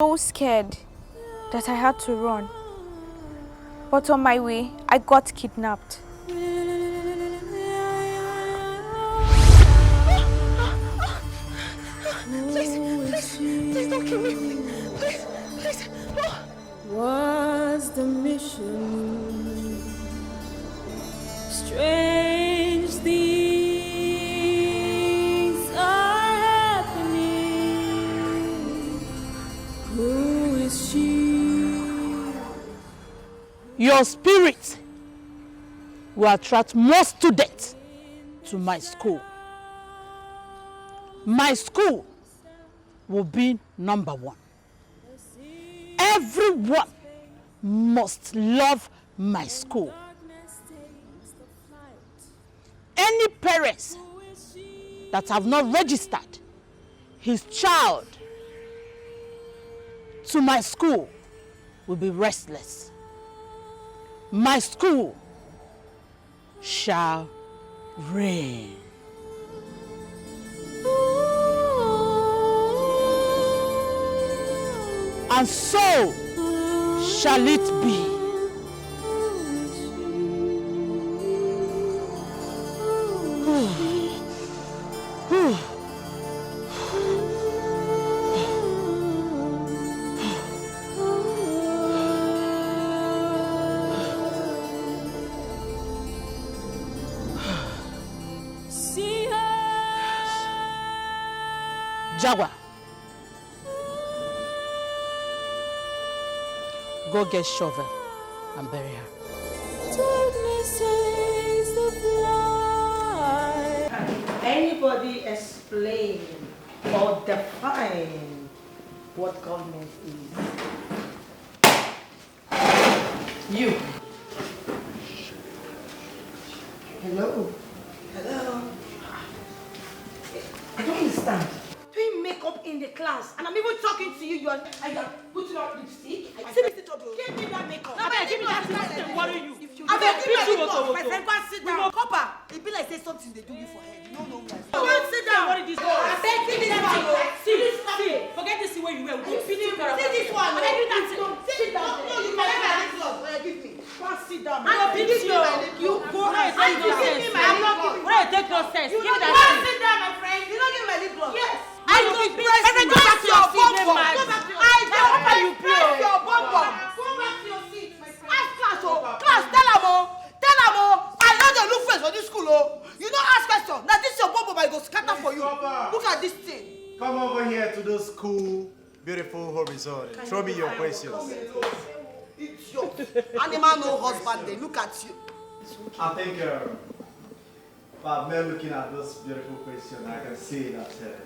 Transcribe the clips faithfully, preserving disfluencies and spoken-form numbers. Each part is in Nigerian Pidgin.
so scared that I had to run. But on my way, I got kidnapped. Please, please, please don't kill me. Please, please. No. What's the mission? Strange things are happening. Who is she? Your spirit will attract more students to my school. My school will be number one. Everyone must love my school. Any parents that have not registered his child to my school will be restless. My school shall reign. And so shall it be. Jaguar, go get shovel and bury her. Darkness is the fly. Can anybody explain or define what government is? You. Hello. Hello. I don't understand. Doing makeup in the class, and I'm even talking to you. You are, are you putting on lipstick? I see this trouble. Give me that makeup. No, abeg, give me that thing wey dey worry you. Abeg, give me that lip gloss. My friend, go and sit down. Copper, e be like say something dey do you for head. You no know where. Go and sit down. Worry this girl. Abeg, give me that thing. See, see, forget this thing wey you wear. We go beat you. See this one. Abeg, give me that thing. Sit down. No, you can have my lip gloss. Oya, give me. Go and sit down. Aunty, give me my lip gloss. You go and sit down. Aunty, give me my lip gloss. Why you take nonsense? Give me that thing. Go and sit down, my friend. You no give me my lip gloss. Yes. I go press your bum bum. Go back to your seat. I go press your bum bum. Go back to your seat, my friend. Ask class o. Class, tell am o. Tell am o. I no dey look face for this school o. You no ask question. Na this your bum bum I go scatter for you. Look at this thing. Come over here to this school. Beautiful home is on. Throw me your questions. Idiot. Animal no husband, they look at you. I think uh, by mere looking at this beautiful question, I can see that uh,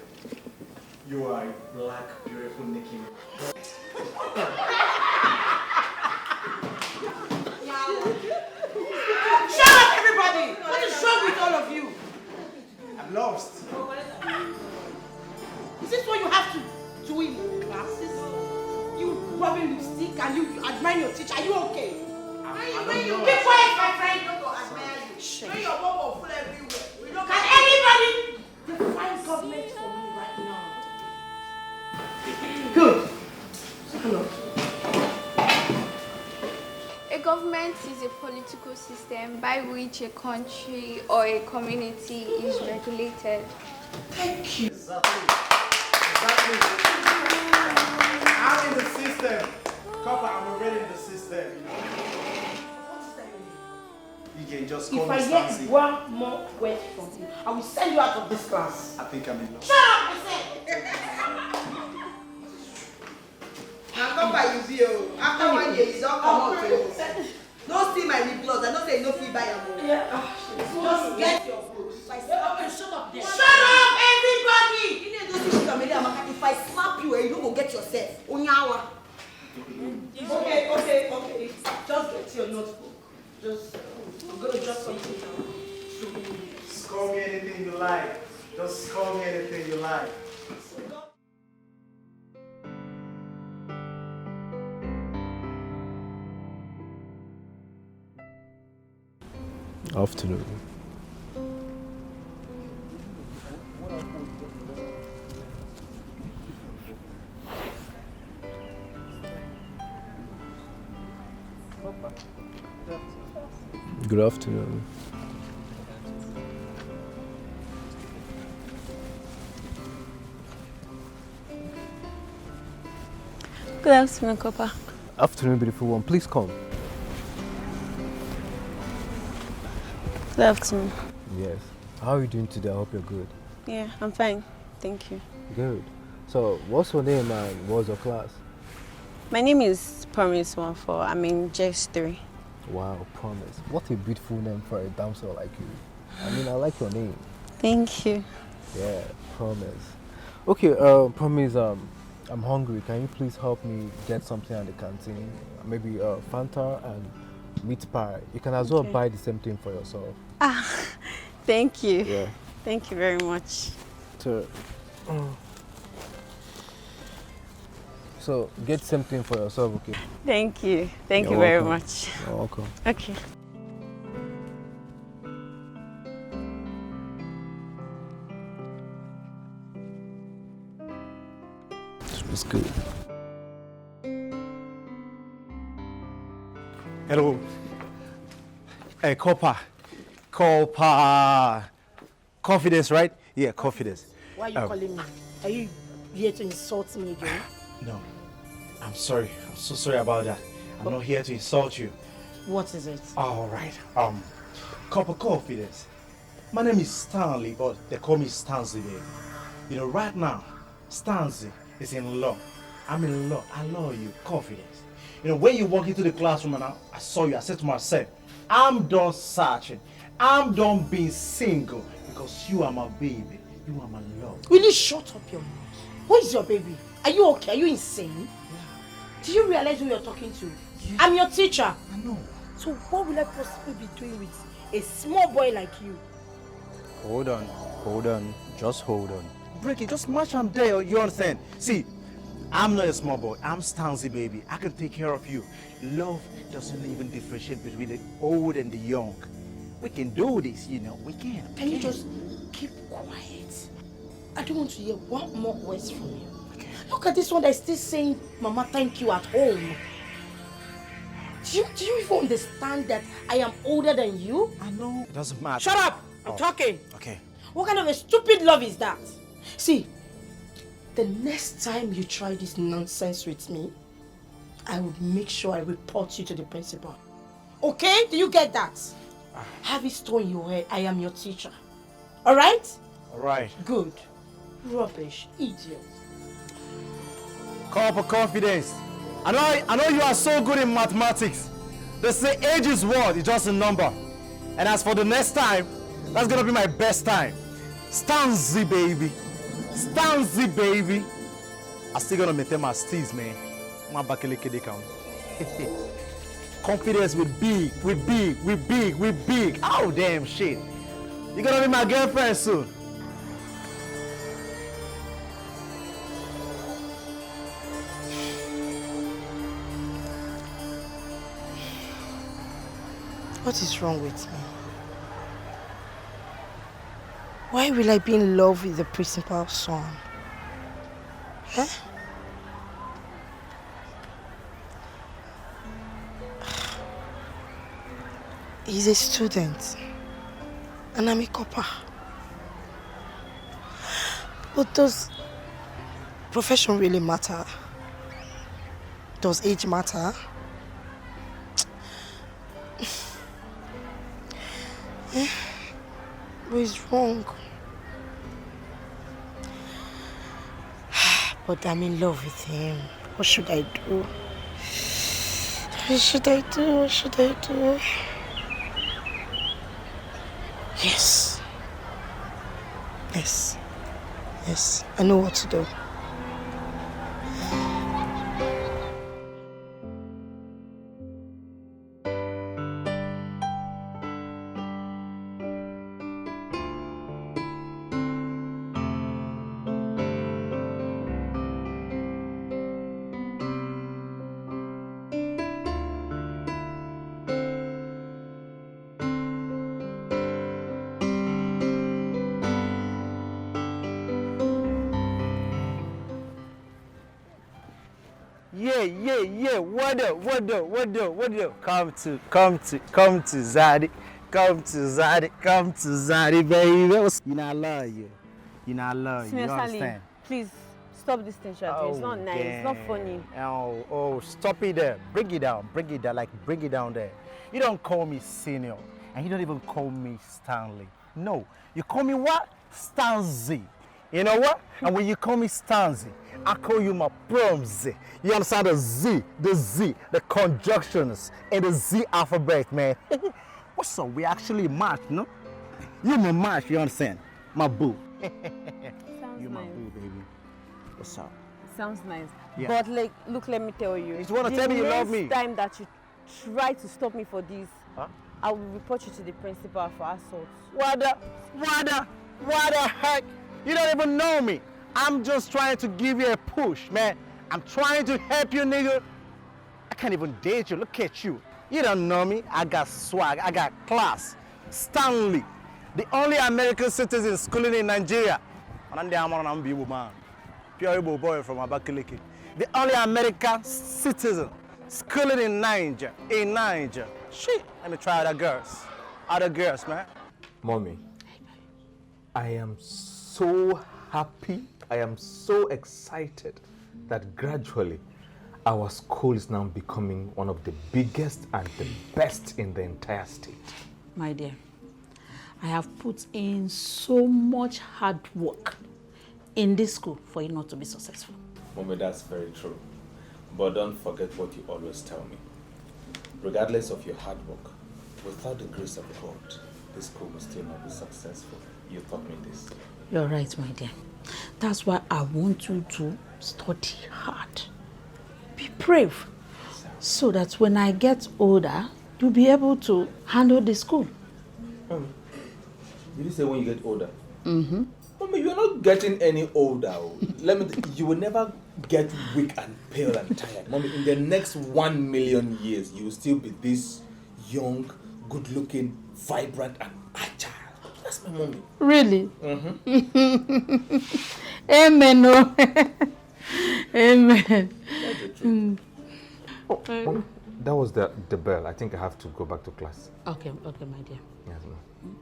you are a black, beautiful Nicki. Shut up, everybody! What is wrong with all of you? I'm lost. Is this what you have to do in classes? You rubbing lipstick and you, you admire your teacher. Are you okay? When you, when you keep quiet, my friend, don't go admire you. When your bum bum full everywhere. We don't. Can anybody define government for me right now? Good. Stand up. A government is a political system by which a country or a community is regulated. Thank you. Exactly. Exactly. I'm in the system. Copper, I'm already in the system. You know? What is that you mean? You can just call me Stancy. If I hear one more word from you, I will send you out of this class. I think I'm in love. Shut up, I said! Na copper you be o. After one year, you don comot o. No steal my lip gloss. I know say you no fit buy am o. Yeah, ah, just get your clothes. If I slap you, shut up there. Shut up, everybody! You need to see Amaka. If I slap you, eh, you no go get yourself. Onyawa. Okay, okay, okay. Just get your notebook. Just, uh, I'm gonna drop something down. Just call me anything you like. Just call me anything you like. Afternoon. Good afternoon. Good afternoon, Copper. Afternoon, beautiful one. Please come. Good afternoon. Yes. How are you doing today? I hope you're good. Yeah, I'm fine. Thank you. Good. So, what's your name and what's your class? My name is Promise One Four. I'm in J S three. Wow, Promise. What a beautiful name for a damsel like you. I mean, I like your name. Thank you. Yeah, Promise. Okay, uh, Promise, um, I'm hungry. Can you please help me get something at the canteen? Maybe uh, Fanta and meat pie. You can as well Okay. Buy the same thing for yourself. Ah, thank you. Yeah. Thank you very much. So, so get something for yourself, okay? Thank you. Thank You're you very welcome. Much. You're welcome. Okay. It's good. Hello. Hey, Copper. Copper. Confidence, right? Yeah, Confidence. Why are you Um, calling me? Are you here to insult me again? No. I'm sorry. I'm so sorry about that. I'm not here to insult you. What is it? All right. Um, Copper, Confidence. My name is Stanley, but they call me Stanzi, baby. You know, right now, Stanzi is in love. I'm in love. I love you, Confidence. You know, when you walk into the classroom and I, I saw you, I said to myself, I'm done searching. I'm done being single because you are my baby. You are my love. Will you shut up your mouth? Who is your baby? Are you okay? Are you insane? Do you realize who you're talking to? I'm your teacher. I know. So what will I possibly be doing with a small boy like you? Hold on, hold on, just hold on. Break it, just match am there, you understand? See, I'm not a small boy, I'm Stanzi, baby. I can take care of you. Love doesn't even differentiate between the old and the young. We can do this, you know, we can. Can you just keep quiet? I don't want to hear one more words from you. Look at this one that is still saying, "Mama, thank you" at home. Do you, do you even understand that I am older than you? I know. It doesn't matter. Shut up! I'm Oh. Talking. Okay. What kind of a stupid love is that? See, the next time you try this nonsense with me, I will make sure I report you to the principal. Okay? Do you get that? Have it stone in your head. I am your teacher. All right? All right. Good. Rubbish. Idiot. Call for confidence. I know, I know you are so good in mathematics. They say age is what? It's just a number. And as for the next time, that's gonna be my best time. Stanzi, baby. Stanzi, baby. I still gonna maintain my steez, man. My bakele kede kam. Confidence with big, with big, with big, with big. Oh, damn shit. You're gonna be my girlfriend soon. What is wrong with me? Why will I be in love with the principal's son? Huh? He's a student, and I'm a copper. But does profession really matter? Does age matter? Eh? What is wrong? But I'm in love with him. What should I do? What should I do? What should I do? Yes. Yes. Yes. I know what to do. Yeah, yeah, yeah. What up, what up, what up, what up? Come to, come to, come to Zaddy. Come to Zaddy, come to Zaddy, baby. What's, you know I love you. You know I love you. You Senior Stanley, understand? Please stop this thing, Shadi. It's not nice. It's not funny. Oh, oh, stop it there. Bring it down. Bring it down. Like, bring it down there. You don't call me senior, and you don't even call me Stanley. No, you call me what? Stanzi. You know what? And when you call me Stanzi, I call you my Promzi. You understand the Z, the Z, the conjunctions in the Z alphabet, man. What's up? We actually match, no? You my match, you understand? My boo. Sounds You my nice. boo, baby. What's up? Sounds nice. Yeah. But like, look, let me tell you. You wanna The tell me you love next me? time that you try to stop me for this, Huh? I will report you to the principal for assault. What the, what the, what the heck? You don't even know me. I'm just trying to give you a push, man. I'm trying to help you, nigga. I can't even date you. Look at you. You don't know me. I got swag. I got class. Stanley, the only American citizen schooling in Nigeria. And I'm there, I'm an Igbo man. Pure Igbo boy from Abakaliki. The only American citizen schooling in Niger. In Niger. Shit. Let me try other girls. Other girls, man. Mommy, I am so happy. I am so excited that gradually our school is now becoming one of the biggest and the best in the entire state. My dear, I have put in so much hard work in this school for it not to be successful. Mommy, that's very true. But don't forget what you always tell me. Regardless of your hard work, without the grace of God, this school will still not be successful. You taught me this. You're right, my dear. That's why I want you to study hard. Be brave. So that when I get older, you'll be able to handle the school. Did you say when you get older? Mm-hmm. Mommy, you're not getting any older. Oh. Let me. You will never get weak and pale and tired. Mommy, in the next one million years, you will still be this young, good-looking, vibrant, and agile. That's my mommy. Really? Mm-hmm. Amen. Oh. Amen. Mm. Oh, Mommy, that was the, the bell. I think I have to go back to class. Okay, okay, my dear. Yes, ma'am.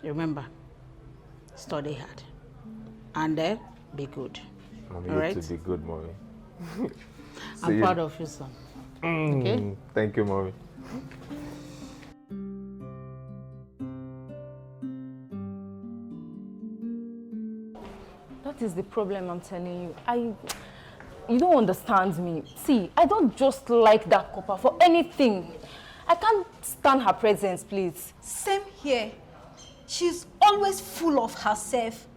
Remember, study hard and uh, be good. Mommy, All you right? To be good, Mommy. See I'm you. Proud of you, son. Mm, Okay? Thank you, Mommy. That is the problem I'm telling you. I, you don't understand me. See, I don't just like that copper for anything. I can't stand her presence, please. Same here. She's always full of herself.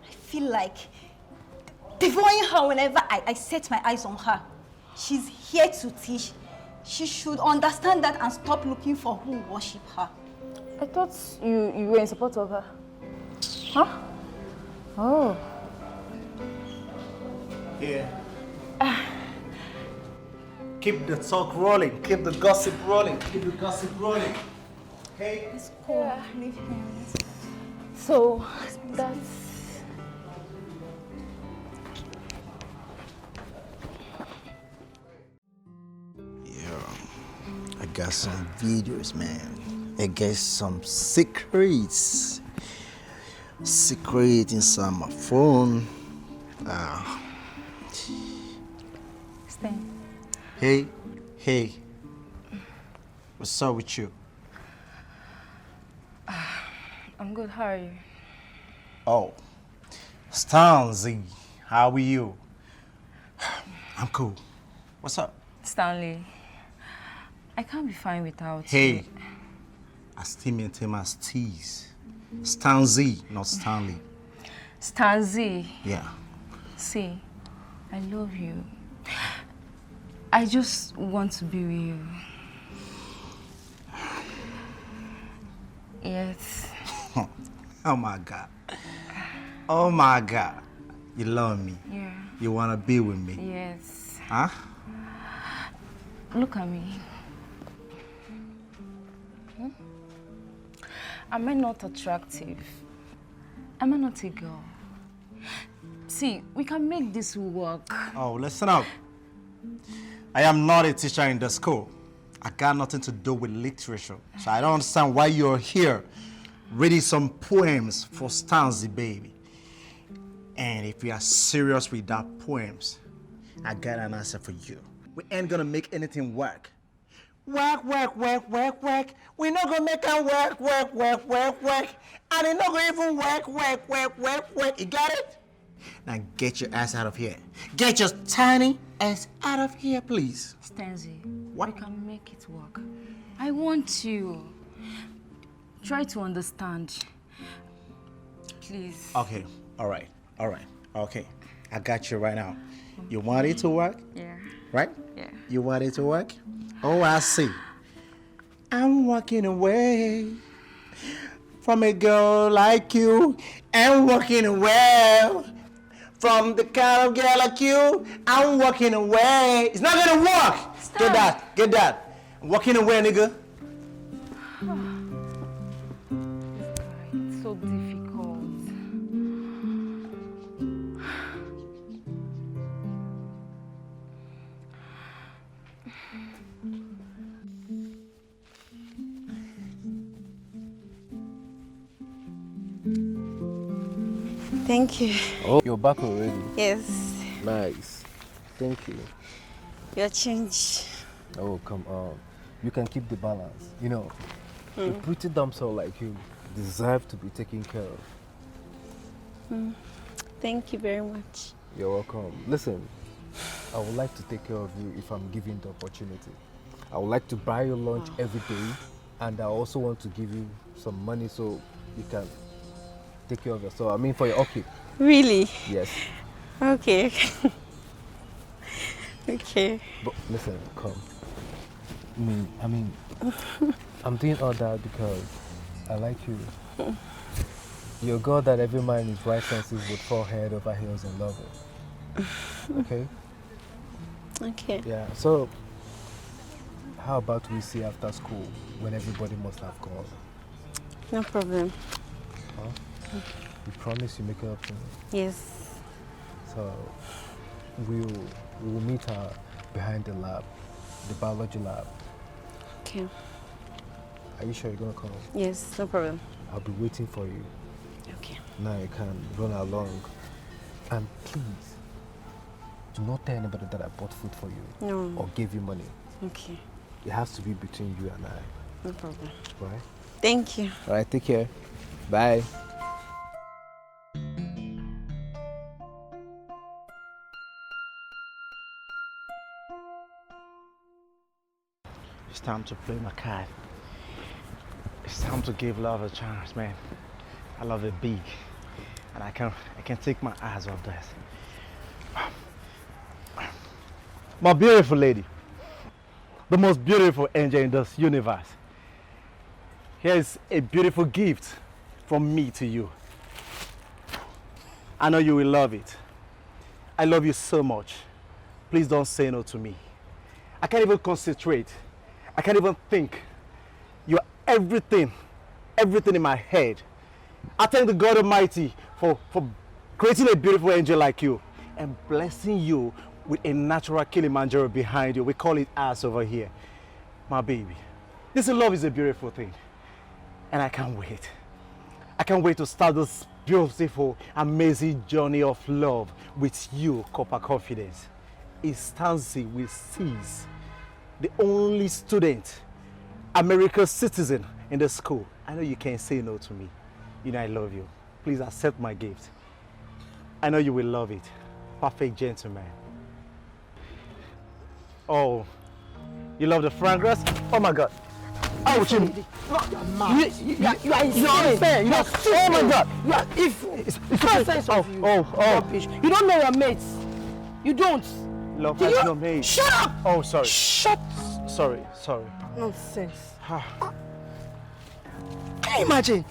I feel like devouring her whenever I, I set my eyes on her. She's here to teach. She should understand that and stop looking for who worship her. I thought you, you were in support of her. Huh? Oh. Yeah. Keep the talk rolling. Keep the gossip rolling. Keep the gossip rolling. Hey. Let's go. Leave him. So, that's Yeah, I got some videos, man. I got some secrets. Secret inside my phone. Ah. Stan. Hey, hey. What's up with you? I'm good. How are you? Oh, Stanzi, how are you? I'm cool. What's up? Stanley, I can't be fine without Hey, you. I still maintain my steez. Stanzi, not Stanley. Stanzi. Yeah. See, I love you. I just want to be with you. Yes. Oh my God. Oh my God. You love me. Yeah. You wanna be with me. Yes. Huh? Look at me. Hmm? Am I not attractive? Am I not a girl? See, we can make this work. Oh, listen up. I am not a teacher in the school. I got nothing to do with literature. So I don't understand why you're here reading some poems for Stanzi, baby. And if you are serious with that poems, I got an answer for you. We ain't gonna make anything work. Work, work, work, work, work. We not gonna make a work, work, work, work, work. And it not gonna even work, work, work, work, work. You got it? Now get your ass out of here. Get your tiny ass out of here, please. Stanzi, what? We can make it work. I want you. Try to understand. Please. Okay, all right, all right, okay. I got you right now. You want it to work? Yeah. Right? Yeah. You want it to work? Oh, I see. I'm walking away from a girl like you. I'm walking away from the kind of girl like you. I'm walking away. It's not gonna work. Stop. Get that. Get that. I'm walking away, nigga. It's so difficult. Thank you. Oh, you're back already. Yes. Nice. Thank you. Your change. Oh, come on. You can keep the balance. You know, mm. A pretty damsel like you deserve to be taken care of. Mm. Thank you very much. You're welcome. Listen, I would like to take care of you if I'm given the opportunity. I would like to buy you lunch every day, and I also want to give you some money so you can take care of yourself. I mean, for your upkeep. Really? Yes. Okay. Okay. But listen, come. I mean, I mean, I'm doing all that because I like you. You're a girl that every man in his right senses would fall head over heels in love with. Okay? Okay. Yeah, so how about we see after school when everybody must have gone? No problem. Huh? You promise you make it up to me? Yes. So we'll, we'll meet her behind the lab, the biology lab. Okay. Are you sure you're gonna come? Yes, no problem. I'll be waiting for you. Okay. Now you can run along. And please, do not tell anybody that I bought food for you. No. Or gave you money. Okay. It has to be between you and I. No problem. Right? Thank you. All right, take care. Bye. It's time to play my card. It's time to give love a chance, man. I love it big. And I can't, I can't take my eyes off this. My beautiful lady, the most beautiful angel in this universe. Here's a beautiful gift from me to you. I know you will love it. I love you so much. Please don't say no to me. I can't even concentrate. I can't even think. You are everything, everything in my head. I thank the God Almighty for, for creating a beautiful angel like you and blessing you with a natural Kilimanjaro behind you. We call it us over here. My baby, this love is a beautiful thing, and I can't wait. I can't wait to start this beautiful, amazing journey of love with you, Copper Confidence. Instancy will cease. The only student, American citizen in the school. I know you can't say no to me. You know I love you. Please accept my gift. I know you will love it. Perfect gentleman. Oh, you love the fragrance? Oh my God. Oh, Jimmy. You, you, you, you are insane. You are insane. You are stupid. Oh my God. You are evil. It's, it's no sense of you. Oh, oh. Rubbish. You don't know your mates. You don't. Love has no mates. Shut up. Oh, sorry. Shut. Sorry, sorry. Nonsense. Can you imagine?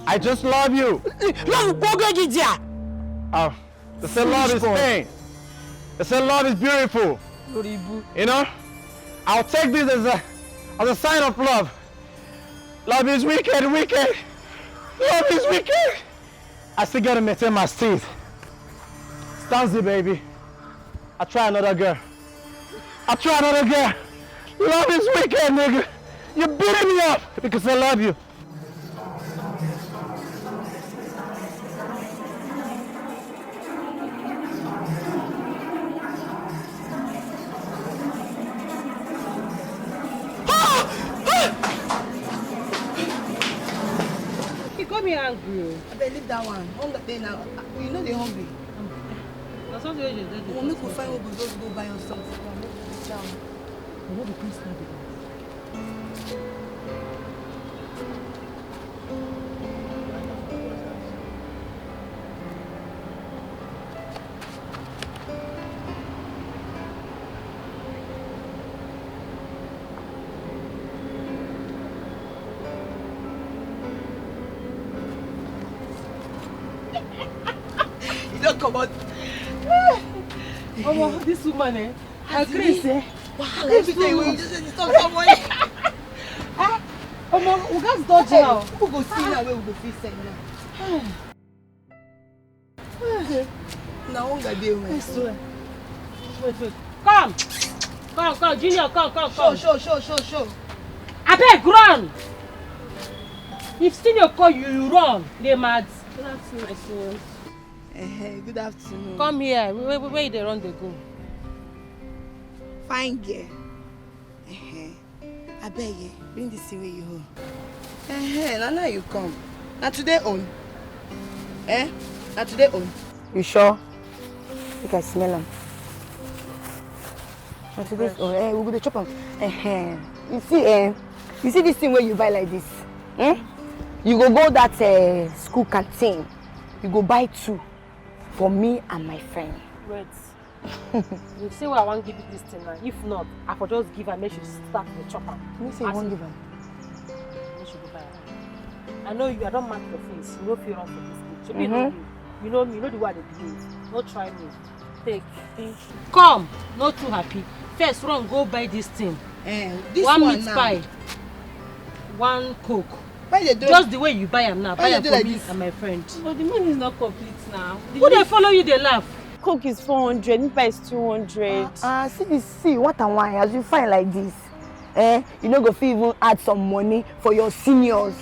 I just love you. Love will go get there. Oh, they say love is pain. They say love is beautiful. You know, I'll take this as a, as a sign of love. Love is wicked, wicked. Love is wicked. I still gotta maintain my steez. Stanzi, baby. I try another girl. I try another girl. Love is wicked, nigga. You're beating me up because I love you. He got me angry. I believe that one. Hunger dey now. You know they hungry. That's what you just did. We'll make we find, we go just go buy us something. Make we sit down. I know the place now. You don't come out. Omo, this woman, eh? I crazy, eh? Wahala, every time you just dey talk somewhere. Ah, omo, we gats dodge now. Who go see now? Where we go see send now? Na hunger dey o. I swear. Wait, wait. Come. Come, come, Junior, come, come, come. Show, show, show, show, show. Abeg, run. If senior call you, you run. Dey mad. That's nice one. Eh, good afternoon. Come here. Where, where, where you dey run dey go? Fine girl. Eh, abeg, eh, bring this thing wey you hold. Eh, na now you come. Na today own. Eh? Na today own. You sure? Make I smell am. Na today's own. Eh, we go dey chop am. Eh, eh. You see, eh, you see this thing wey you buy like this? Hmm? You go go that, eh, school canteen. You go buy two for me and my friend. Wait. You see why I wan give you this thing now. If not, I for just give her, make she start to chop am. You say you wan give am? Make she go buy am. I know you, I don mark your face. You no fit run for this thing. Shebi you know me. You know me, you know the way I dey behave. No try me. Take. Thank you. Come, not too happy. First, run, go buy this thing. Eh, this one meat pie, one Coke. Why you dey do? Just the way you buy am now. Buy am for me and my friend. But the money is not complete now. Who dey follow you dey laugh? Coke is four hundred, meat pie is two hundred. Ah, ah, see this, see, what and why, as you fine like this, eh, you no go fit even add some money for your seniors.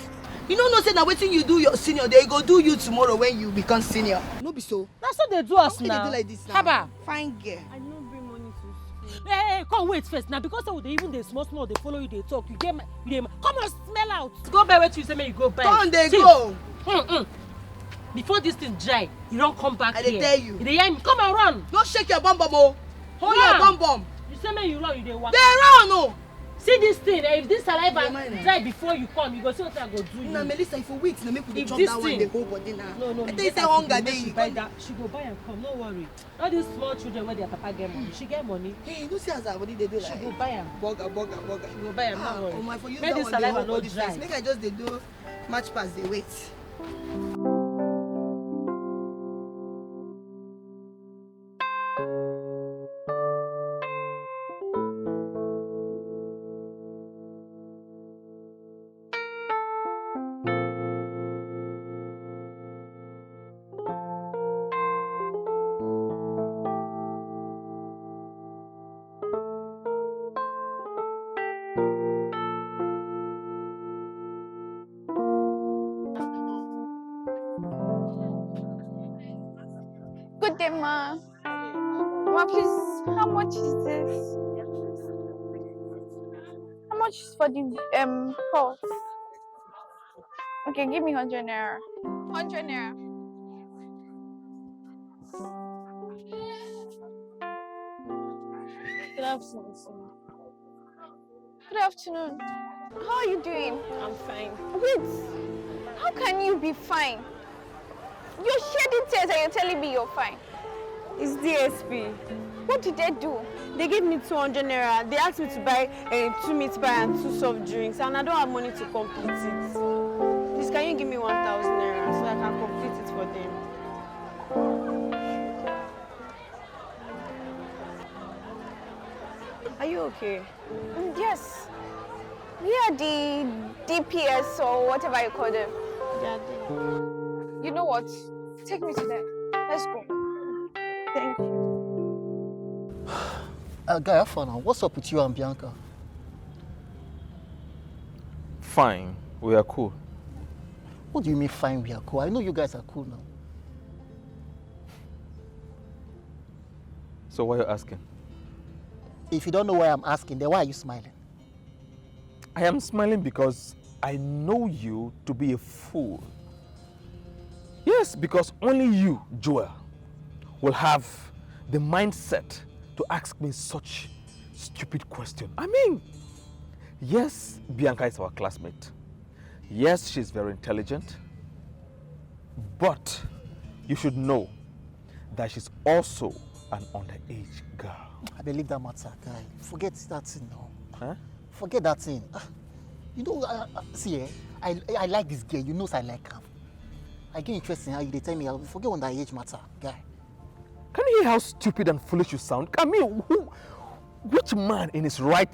You no know say na wetin you do your senior, they go do you tomorrow when you become senior. No be so? Na so they do us now. How they do like this now? Haba. Fine girl. I no bring money to school. Hey, hey, hey, come wait first. Now because say we dey even dey small small, dey follow you, dey talk. You get my, you dey my, come on, smell out. Go buy wetin you say make you go buy. Come dey go. Mm-mm. Before this thing dry, you don come back here. I dey tell you. You dey hear me? Come and run. No shake your bum bum o. Hold your bum bum. You say make you run, you dey waka. Dey run o. See this thing, eh, if this saliva dry before you come, you go see what I go do you. Na Melissa, if you wait, na make we dey chop that one, dey hold body now. No, no, I tell you say hunger dey. She go buy am come, no worry. All these small children wey their papa get money, she get money. Hey, you know see as her body dey do like. She go buy am. Burger, burger, burger. She go buy am, no worry. Ah, omo, I for use that one dey hold body first. Make this saliva no dry. Make I just dey do match pass, dey wait. Good day, ma. Ma, please, how much is this? How much is for the, um, pot? Okay, give me hundred naira. Hundred naira. Good afternoon, sir. Good afternoon. How are you doing? I'm fine. Wait, how can you be fine? You're shedding tears and you're telling me you're fine. It's D S P. What did they do? They gave me two hundred naira. They asked me to buy, eh, two meat pie and two soft drinks, and I don't have money to complete it. Please, can you give me one thousand naira so I can complete it for them? Are you okay? Mm, yes. Yeah, the D P S or whatever you call them. They are there. You know what? Take me to them. Let's go. Thank you. Uh, guy, how far now? What's up with you and Bianca? Fine, we are cool. What do you mean, fine, we are cool? I know you guys are cool now. So why are you asking? If you don't know why I'm asking, then why are you smiling? I am smiling because I know you to be a fool. Yes, because only you, Joel, will have the mindset to ask me such stupid question. I mean, yes, Bianca is our classmate. Yes, she's very intelligent. But you should know that she's also an underage girl. I believe that matter, guy. Forget that thing now. Huh? Forget that thing. Ah, you know, I, I, see, eh, I, I like this girl. You know, I like her. I get interested in how you dey tell me. I forget underage matter, guy. Can you hear how stupid and foolish you sound? I mean, who, which man in his right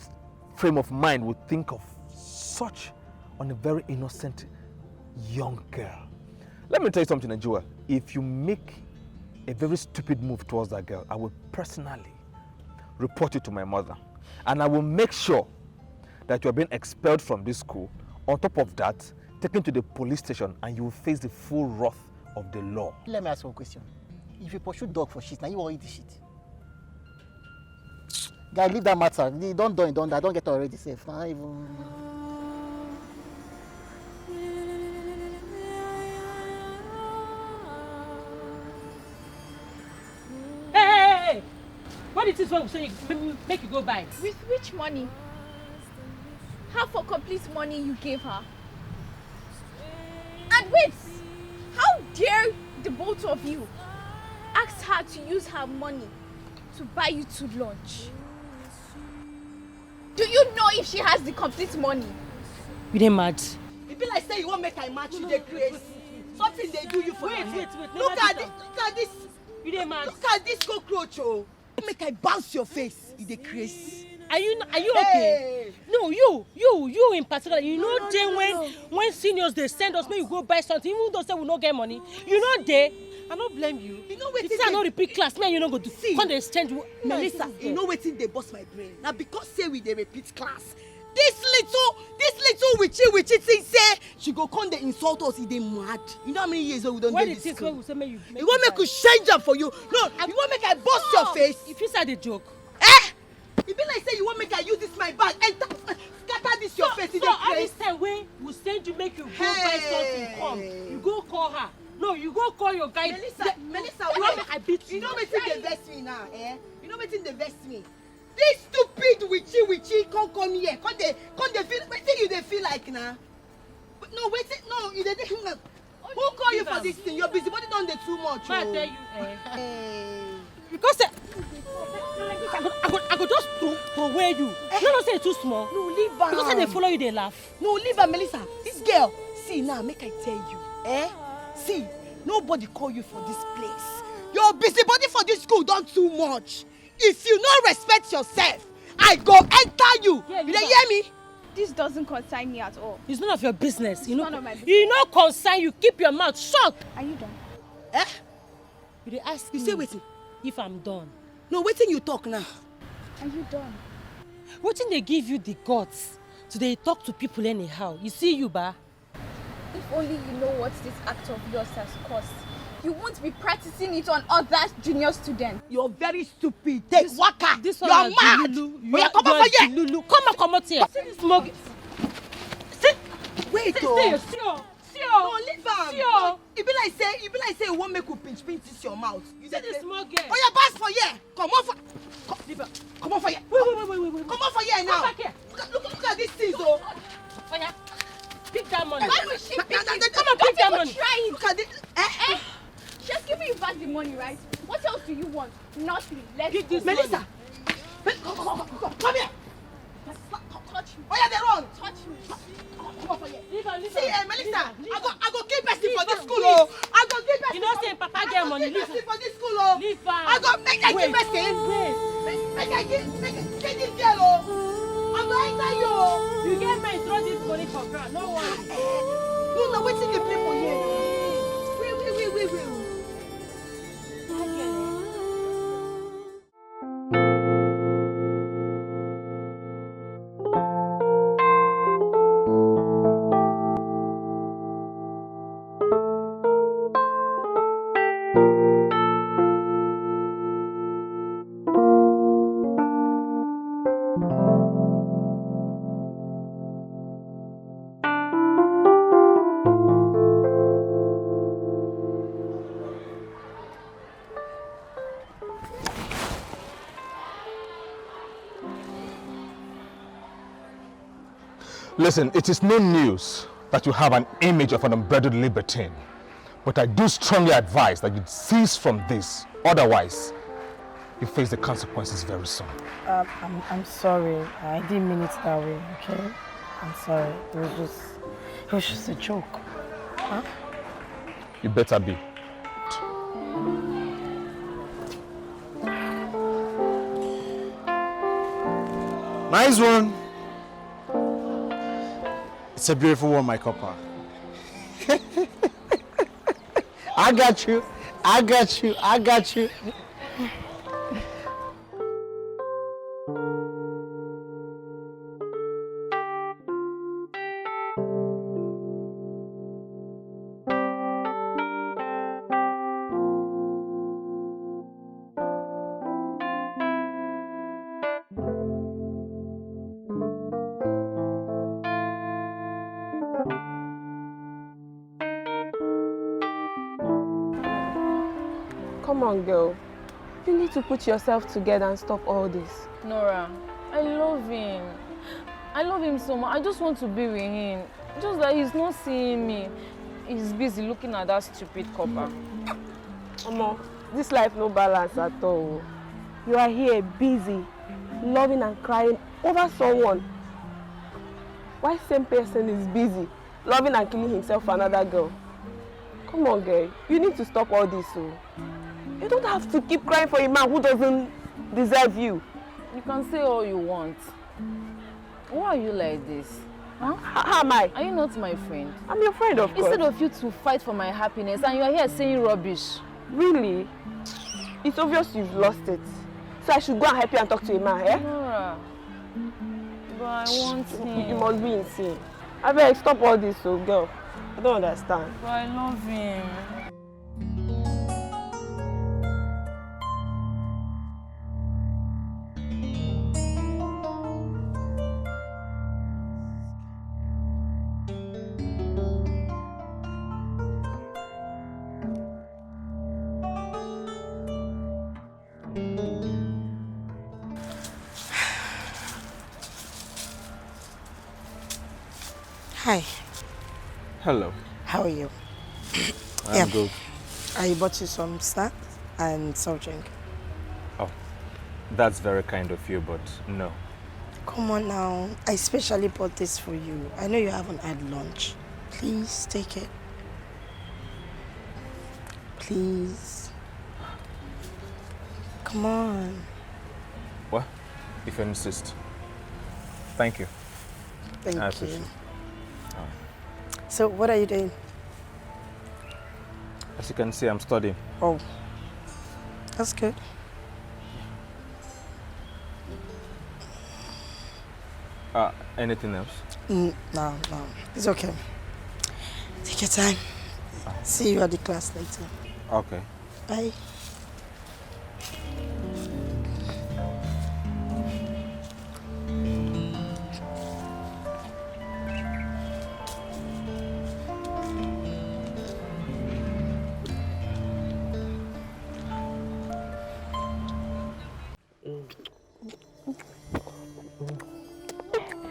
frame of mind would think of such on a very innocent young girl? Let me tell you something, Joel. If you make a very stupid move towards that girl, I will personally report you to my mother. And I will make sure that you are being expelled from this school. On top of that, taken to the police station and you will face the full wrath of the law. Let me ask you a question. If you pursue dog for shit, now you wan eat the shit. Guy, leave that matter. You don done, you don die. Don't get already safe. Nah, even. Hey, hey, hey, hey! What is this one we say you make, make you go buy? With which money? Half for complete money you gave her. And wait! How dare the both of you ask her to use her money to buy you two lunch? Do you know if she has the complete money? You dey mad? E be like say you wan make I match you dey craze. Something dey do you for Wait, your wait, head. Wait. Look Never at do this, look at this, You dey mad? Look at this cockroach o. Make I bounce your face. E dey craze. Are you are you okay? Hey. No, you you you in particular. You know no, dey no, when no. When seniors dey send us make you go buy something, even though say we no get money, you know dey. I no blame you. You know If wetin say I no dey- repeat class, me and you no go do. See, Come dey exchange. Melissa, This you know wetin dey burst my brain? Na because say we dey repeat class. This little, this little witchy witchy thing say she go come dey insult us. E dey mad. You know how many years wey we don Where dey the this things wey school? We say make you. You wan make we change am for you? No, you wan make I burst your face? If you say I dey joke. Eh? E be like say you wan make I use this my bag enter scatter this your So- face. E so dey all this craze. Time wey we send you make you go buy something come, Hey. You go call her. No, you go call your guy. Melissa, Yeah, Melissa, you wait. Wan make I beat You you. Know wetin dey vex me now, eh? You know wetin dey vex me? This stupid witchy witchy come come here, come dey come dey feel wetin you dey feel like na? No, wetin, no, you dey dey. Who call you for this thing? Your busybody don dey too much. Ma Oh. Tell you, eh? Hey. Because eh, I go, I go, I go just throw, throw away you. You know say e too small. No, leave am. Because I dey follow you dey laugh. No, leave am, Melissa. This girl, see now, make I tell you, eh? See, nobody call you for this place. Your busybody for this school don too much. If you no respect yourself, I go enter you. Yeah, You leave dey am. Hear me? This doesn't concern me at all. It's none of your business. You know, None of my business. You know concern you. Keep your mouth shut. Are you done? Eh? You dey ask You me say wetin? If I'm done. No, wetin you talk now? Are you done? Wetin dey give you the guts to dey talk to people anyhow? You see you ba? If only you know what this act of yours has cost, you won't be practicing it on other junior students. You're very stupid. Take This- waka. This one You're na mad. Jululu. You Oya, are- comot you are for here. Jululu. Come on, comot here. See this mug. See, Wait, see, oh. see, see, see, No, leave am. See, oh. E be like say, e be like say you wan make we pinch pinch this your mouth. You See dey this play. mug here. Oya, pass for here. Comot for. Co- Leave am. Comot for here. Wait, wait, wait, wait, wait, wait. Comot for here Come now. Back here. Look at, look, look at these things, oh. Oya, pick that money. Why would she pick it? Come on, pick that Don't money. Even try it. Look at this. Eh? Eh? She's giving you back the money, right? What else do you want? Nothing. Let's Pick go. this Melissa. money. Mel- Come, come, come, come, come here. Touch me. Oya, dey run. Touch me. Come, come for here. Leave am, leave See, am. eh, Melissa, Leave I am. go, I go kill person for Leave this am, school, please. oh. I go kill person. You know for- say Papa I get go money, kill leave person am. for this school, oh. Leave am. I go make I kill Wait, person. wait. Make, make I kill, make I kill this girl, oh. I go enter you, oh. You get mind throw this money for ground, no worry. No, na wetin dey play for here? Wait, wait, wait, wait, wait. Listen, it is no news that you have an image of an unbridled libertine, but I do strongly advise that you cease from this. Otherwise, you face the consequences very soon. Um, I'm, I'm sorry. I didn't mean it that way, okay? I'm sorry. It was just, it was just a joke. Huh? You better be. Nice one. It's a beautiful one, my copper. I got you. I got you. I got you. Come on, girl. You need to put yourself together and stop all this. Nora, I love him. I love him so much. I just want to be with him. Just that he's not seeing me. He's busy looking at that stupid copper. Omo, this life no balance at all. You are here busy, loving and crying over someone. Why same person is busy loving and killing himself for another girl? Come on, girl. You need to stop all this, oh. You don't have to keep crying for a man who doesn't deserve you. You can say all you want. Why are you like this? Huh? How am I? Are you not my friend? I'm your friend, of course. Instead of you to fight for my happiness, and you are here saying rubbish. Really? It's obvious you've lost it. So I should go and help you and talk to a man, eh? Nora, but I want him. You must be insane. I beg, stop all this, oh girl. I don't understand. But I love him. Hi. Hello. How are you? I'm yeah. good. I bought you some snacks and soft drink. Oh, that's very kind of you, but no. Come on now. I specially bought this for you. I know you haven't had lunch. Please take it. Please. Come on. What? If you insist. Thank you. Thank I you. So, what are you doing? As you can see, I'm studying. Oh, that's good. Uh, anything else? Mm, no, no. It's okay. Take your time. See you at the class later. Okay. Bye.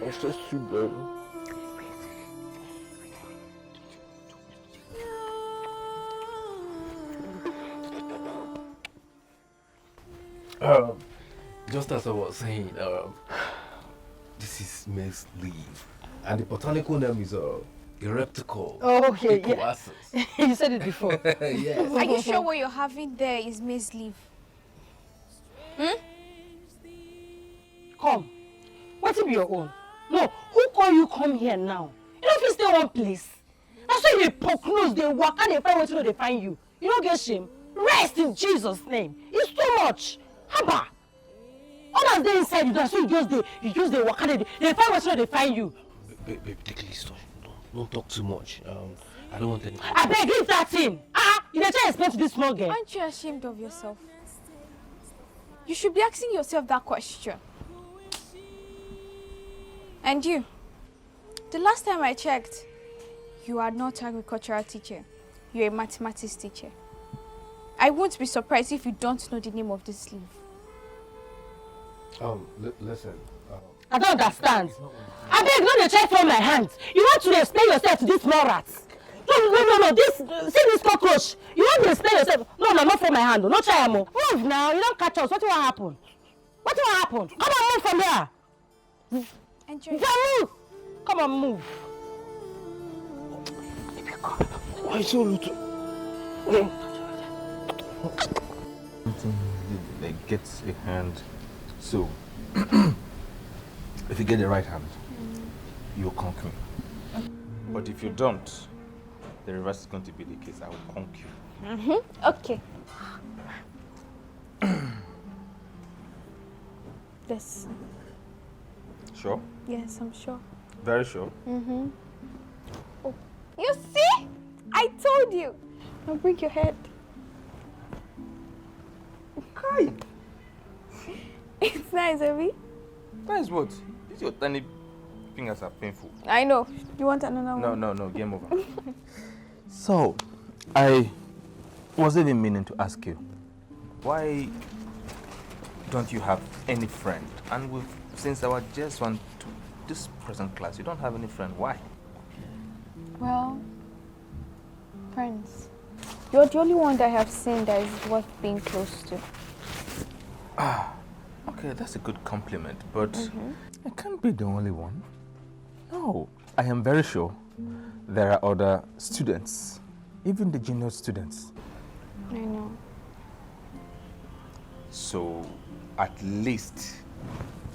It's just too bad. Um, just as I was saying, um, this is maize leaf, and the botanical name is uh, Erepticol. Oh, okay, yeah. You said it before. Yes. Are you sure what you're having there is maize leaf? Hmm? Come. Wetin be your own? No, who call you come here now? You no fit stay one place. Na so you dey poke nose, dey waka, dey find wetin no dey find you. You no get shame? Rest in Jesus' name. It's too much. Haba! Others dey inside you, na so you just dey, you just dey waka, dey, dey find wetin no dey find you. Babe, babe, take it easy. Don't, don't talk too much. Um, I don't want any. Abeg, leave that thing. Ah, you dey try explain to this small girl. Aren't you ashamed of yourself? You should be asking yourself that question. And you, the last time I checked, you are not agricultural teacher. You're a mathematics teacher. I won't be surprised if you don't know the name of this leaf. Um, li- listen. Um, I don't understand. Abeg, no dey try for my hand. You want to explain yourself to this small rat? No, no, no, no. This, see this cockroach. You want to explain yourself? No, no, not for my hand. No try am o. Move now. You don't catch us. What will happen? What will happen? Come on, move from here. Enjoy. Jamu! Come on, move. Why so little? Something that gets a hand. So, if you get the right hand, you'll conk me. But if you don't, the reverse is going to be the case. I will conk you. Mm-hmm. Okay. Yes. Sure? Yes, I'm sure. Very sure? Mm-hmm. Oh. You see? I told you. Now bring your head. Kai! It's nice, Abby. That is what? These your tiny fingers are painful. I know. You want another one? No, no, no. Game over. So, I was even meaning to ask you, why don't you have any friend? And we've, since our J S one to this present class, you don't have any friend. Why? Well, friends, you're the only one that I have seen that is worth being close to. Ah, okay, that's a good compliment, but Mm-hmm. I can't be the only one. No, I am very sure there are other students, even the junior students. I know. So, at least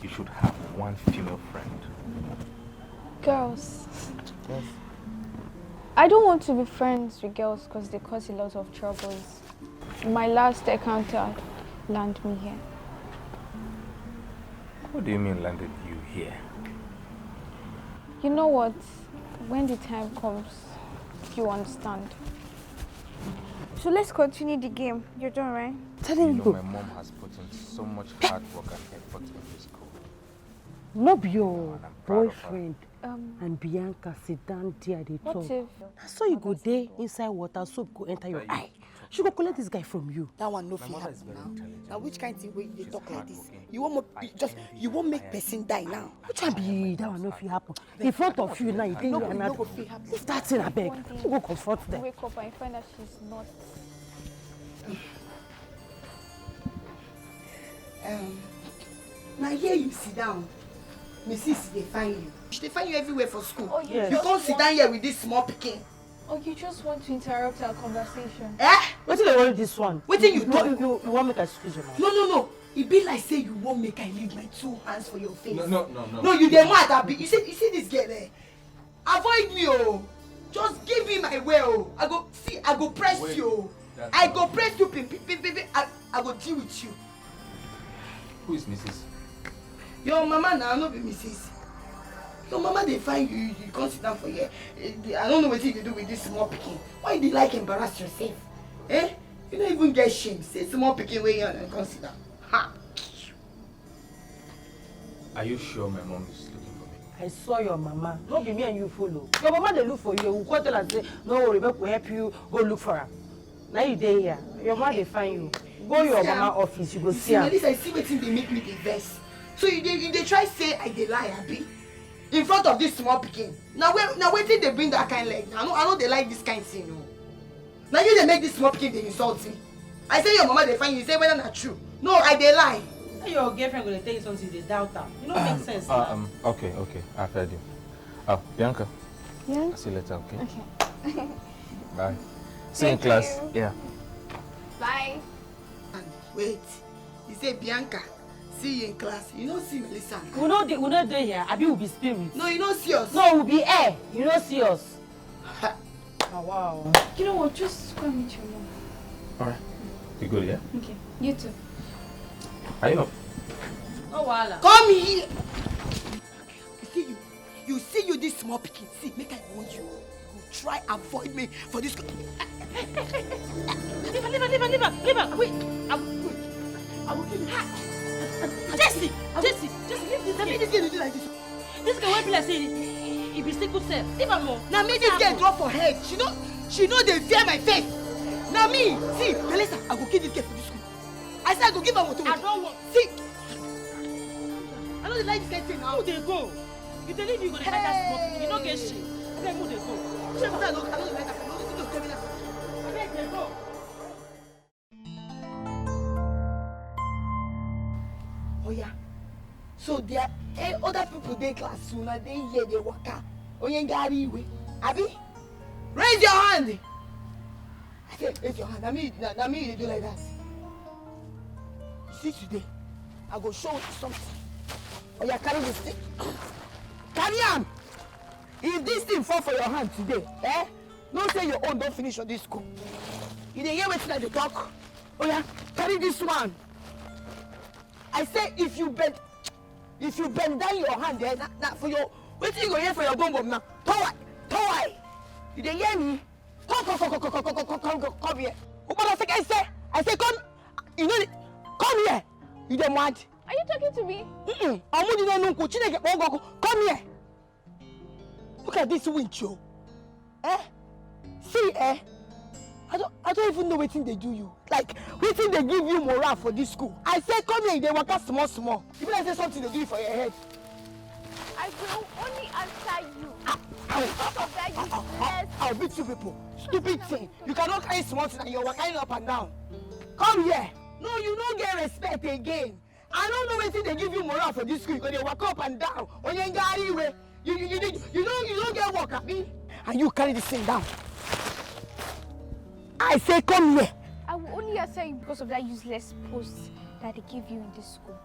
you should have one female friend. Girls. Yes. I don't want to be friends with girls because they cause a lot of troubles. My last encounter landed me here. What do you mean landed you here? You know what? When the time comes, you understand. So let's continue the game. You're done, right? Telling You you know, go. My mom has put in so much hard work and effort in this school. No be your And I'm proud of her. boyfriend Um, and Bianca sit down there dey what talk. if? Na so you go dey inside water, soap go enter your eye. She go collect this guy from you. That one no My fit mother is happen very now. intelligent. Now which kind thing wey you dey She's talk like this? hardworking. You wan mo- I just envy you her. wan make I person die now. Which one be that one no fit happen? In front of you now, you dey No here go now. no go fit happen. Leave that thing, abeg. Who go comfort them? Wake up and find that she's not. Um, na here you sit down. Missus dey find you. She dey find you everywhere for school. Oh, You come sit down here with this small pikin. Oh, you just want to interrupt our conversation. Eh? Wetin dey worry this one? Wetin you You- talk? You, you, you wan make I squeeze your mouth? No, no, no. E be like say you wan make I leave my two hands for your face. No, no, no, no. No, you dey mad, abi? You see, you see this girl, eh? Avoid me, oh. Just give me my way, oh. I go see, I go press Wait, you, oh. That's I not go true. press you, pim, pim, pim, pim, pim. I, I go deal with you. Who is Missus? Your mama na no be Missus. Your mama dey find you, you come sit down for here. Eh, I don't know wetin you dey do with this small pikin. Why you dey like embarrass yourself? Eh? You no even get shame. Say small pikin wey you and come sit down. Ha! Are you sure my mom is looking for me? I saw your mama. No be me and you follow. Your mama dey look for you. We come tell her say, no worry, make we help you go look for her. Now you dey here. Your mama dey find you. Go your See am. Mama office, you go You see see, am. Melissa, you see wetin dey make me dey vex. So you dey you dey try say I dey lie, abi? In front of this small pikin. Na where na wetin dey bring that kind leg? I no I no dey like this kind thing o. Na you dey make this small pikin dey insult me. I say your mama dey find you, you say whether na true. No, I dey lie. How your girlfriend go dey tell you something, you dey doubt am? E no make sense Uh, na. um, okay, okay, I've heard you. Uh, Bianca, Yeah? I'll see you later, okay? Okay. Bye. See you in Thank class. you. Yeah. Bye. And wait, you say Bianca, see you in class. You no see Melissa. We no dey, we no dey here. Abi we be spirit? No, you no see us. No, we be air. You no see us. Ha. Ah, wow. You know what? Just go and meet your mom. All right. You good, yeah? Okay. You too. Are you not? No wahala. Come here. You see you. You see you this small pikin. See, make I warn you. You go try avoid me for this. Leave her, leave her, leave her, leave her, leave her. Wait, I will, wait. I will kill you. Jesse, Jesse, Jesse, leave this Let me girl. This girl dey do like this. This girl wey be like say e be sickle cell. Leave am o. Na me this girl drop for head. She no, she no dey fear my face. Na me. See, Melissa, I go kill this girl for this school. I say I go give her motor. I don't want. See. I don't like this kind of thing now. Who dey go? You dey leave me go dey find that small pikin. You no get shame. Abeg, who dey go? Shame say I no, I no like that. I no, no, no, no, no. Abeg, dey go. Oh yeah. So there, eh, other people dey class, so now they here, they waka. Onye ngari iwe. Abi? Raise your hand. I said, raise your hand. Na me, na, na me you dey do like that. You see today, I go show you something. Oh yeah, carry this thing. Carry am. If this thing fall for your hand today, eh? No say your own don finish for this school. You dey hear wetin I dey talk? Oh yeah, carry this one. I say if you bend, if you bend down your hand, eh, na, na for your, wetin you go hear for your bum bum now? Towai, towai. You dey hear me? Come, come, come, come, come, come, come, come, come, come here. Ogbonna say, I say, I say, come. You know, come here. You dey mad? Are you talking to me? Mm-mm. Ọmụ dị n'ọnụ nkwụ, Chineke kpọọ gị ọkụ. Come here. Look at this winch, yo. Eh? See, eh? I don't, I don't even know wetin dey do you. Like, wetin dey give you morale for this school? I say, come here, you dey waka small, small. You be like say something dey do you for your head. I will only answer you. Ow, ow, because of that ow, ow, ow, useless I'll beat you people. Stupid thing. You cannot carry small thing and you're carrying up and down. Come here. No, you no get respect again. I don't know wetin dey give you morale for this school. You go dey waka up and down. Onye ngari iwe. You, you, you, you, you don't, you don't get work, abi? And you carry this thing down. I say, come here. I will only answer you because of that useless post that they give you in this school.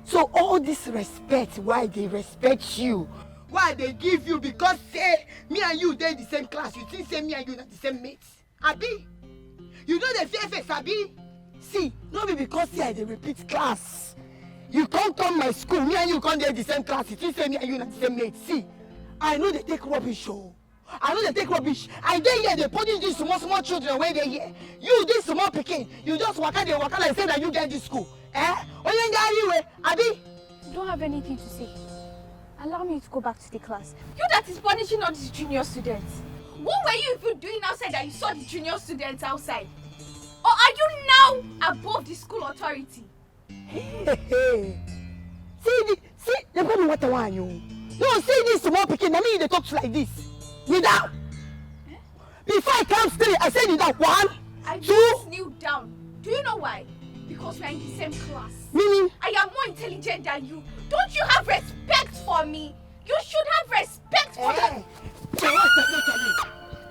So all this respect, why they respect you? Why they give you? Because say me and you dey the same class. You think say me and you na the same mates? Abi? You know the fear face, abi? See, no be because say I dey repeat class. You come come my school, me and you come dey the same class. You think say me and you na the same mates? See, I no dey take rubbish, oh. I no dey take rubbish. I dey here dey punish these small small children wey dey here. You, this small pikin, you just waka dey waka like say na you get this school. Eh? Onye ngari iwe, abi? You don't have anything to say. Allow me to go back to the class. You that is punishing all these junior students. What were you even doing outside that you saw the junior students outside? Or are you now above the school authority? Hey, hey. See the, see the problem, what I want you. No, see this small pikin. I mean, they talk like this. Kneel down. Before I count three, I say kneel down. One, I two. Just kneel down. Do you know why? Because we are in the same class. Meaning? I am more intelligent than you. Don't you have respect for me? You should have respect for me. Eh, your wife is not me.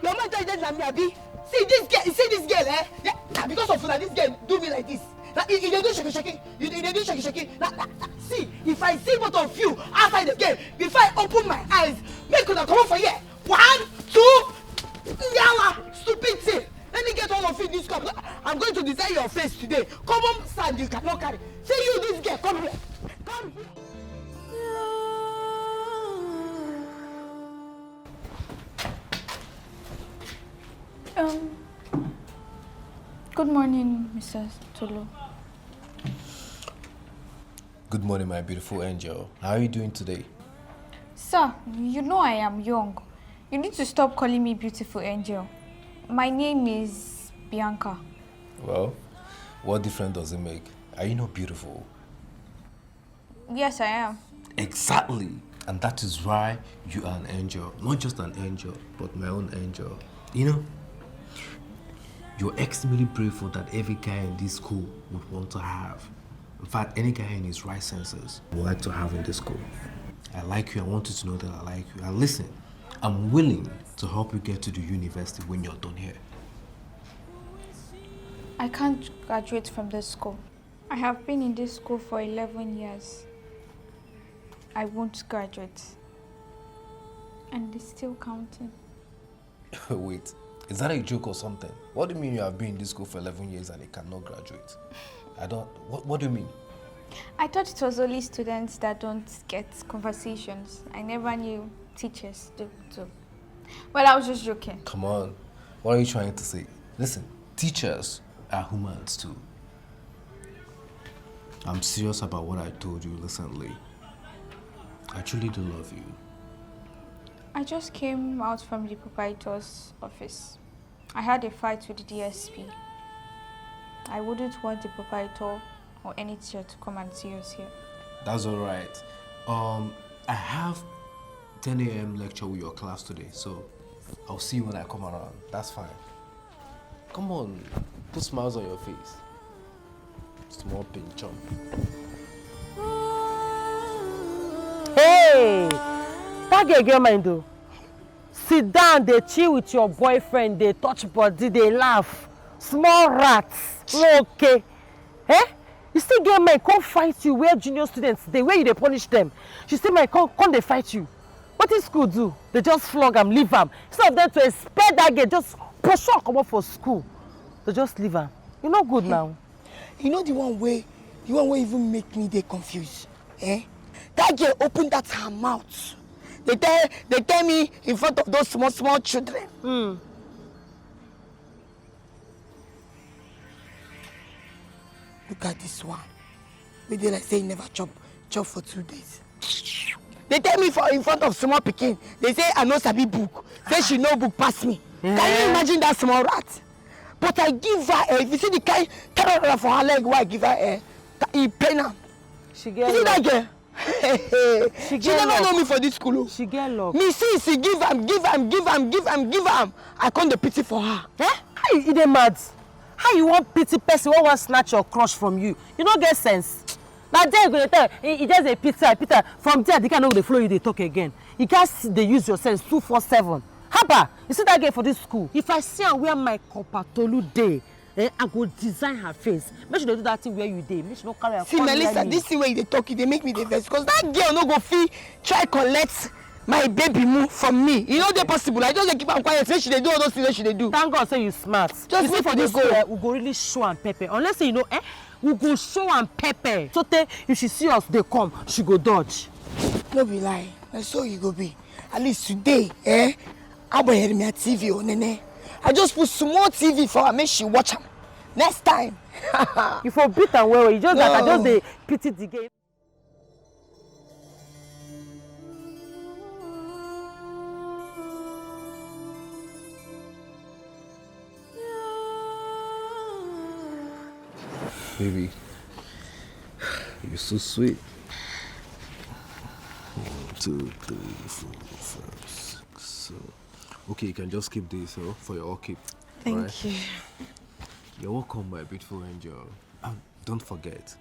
Your mother is not me, abi? See this girl, you see this girl, eh? Yeah, na because of una this girl do me like this. Na you, you dey do shake shake, you dey, you dey do shake shake. Na, na, na, see, if I see both of you outside the game, before I open my eyes, make una comot for here. One, two, yawa, stupid thing. Let me get all of you this cup. I'm going to design your face today. Common sand you cannot carry. See you, this girl, come here. Come here. Um, good morning, Missus Tolu. Good morning, my beautiful angel. How are you doing today? Sir, you know I am young. You need to stop calling me beautiful angel. My name is Bianca. Well, what difference does it make? Are you not beautiful? Yes, I am. Exactly. And that is why you are an angel. Not just an angel, but my own angel. You know, you're extremely beautiful that every guy in this school would want to have. In fact, any guy in his right senses would like to have in this school. I like you. I want you to know that I like you. And listen, I'm willing to help you get to the university when you're done here. I can't graduate from this school. I have been in this school for eleven years. I won't graduate. And it's still counting. Wait, is that a joke or something? What do you mean you have been in this school for eleven years and you cannot graduate? I don't, what, what do you mean? I thought it was only students that don't get conversations. I never knew teachers do too. Well, I was just joking. Come on, what are you trying to say? Listen, teachers are humans too. I'm serious about what I told you recently. I truly do love you. I just came out from the proprietor's office. I had a fight with the D S P. I wouldn't want the proprietor or any teacher to come and see us here. That's all right. Um, I have ten a m lecture with your class today, so I'll see you when I come around. That's fine. Come on, put smiles on your face. Small pinch up. Hey! That girl get mind though. Sit down, dey chill with your boyfriend, dey touch body, dey laugh. Small rats. No okay. Eh? You still get mind come fight you where junior students dey, where you dey punish them. She still mind come, come dey fight you. Wetin school do? They just flog am, leave am. Instead of them to expel that girl, just pursue am comot for school. They just leave am. You no good now. You know the one wey, the one wey even make me dey confused. Eh? That girl open that her mouth. They tell, they tell me in front of those small, small children. Hmm. Look at this one. We dey like say he never chop, chop for two days. They tell me for in front of small pikin. They say I no sabi book. Say she know book pass me. Can you imagine that small rat? But I give her, eh, if you see the kind tararara for her leg, why I give her, eh, ta- e pain am. She You get see luck. That girl? She, get never luck. Know me for this school. Oh. She get luck. Me see, she give am, give am, give am, give am, give am. I come dey pity for her. Eh? How you, you dey mad? How you wan pity person wey wan snatch your crush from you? You no get sense. Na there you go dey tell, e e just dey pity am, pity am. From there, the guy no go dey follow you dey talk again. You gats dey use your sense two four seven. Haba, you see that girl for this school? If I see am where my Kopatolu dey, eh, I go design her face. Make she dey do that thing where you dey. Make she no carry her See, come near Melissa, me. This thing wey you dey talk, e dey make me dey vex. Because that girl no go fit try collect my baby mu from me. E no dey possible. I just dey keep am quiet. Say she dey do all those things wey she dey do. Thank God say you smart. Just You see make for we dey this go. School, eh, we go really show am pepper. Unless say you know, eh, we go show am pepper. So tey if she see us dey come, she go dodge. No be lie. Na so e go be. At least today, eh? Abanyere m ya T V o nene. I just put small T V for her, make she watch am. Next time. You for beat am well well. You just like I just No. dey pity the girl. Baby, you're so sweet. One, two, three, four, five, six, seven. Okay, you can just keep this, oh, for your upkeep. Thank Alright? you. You're welcome, my beautiful angel. And don't forget,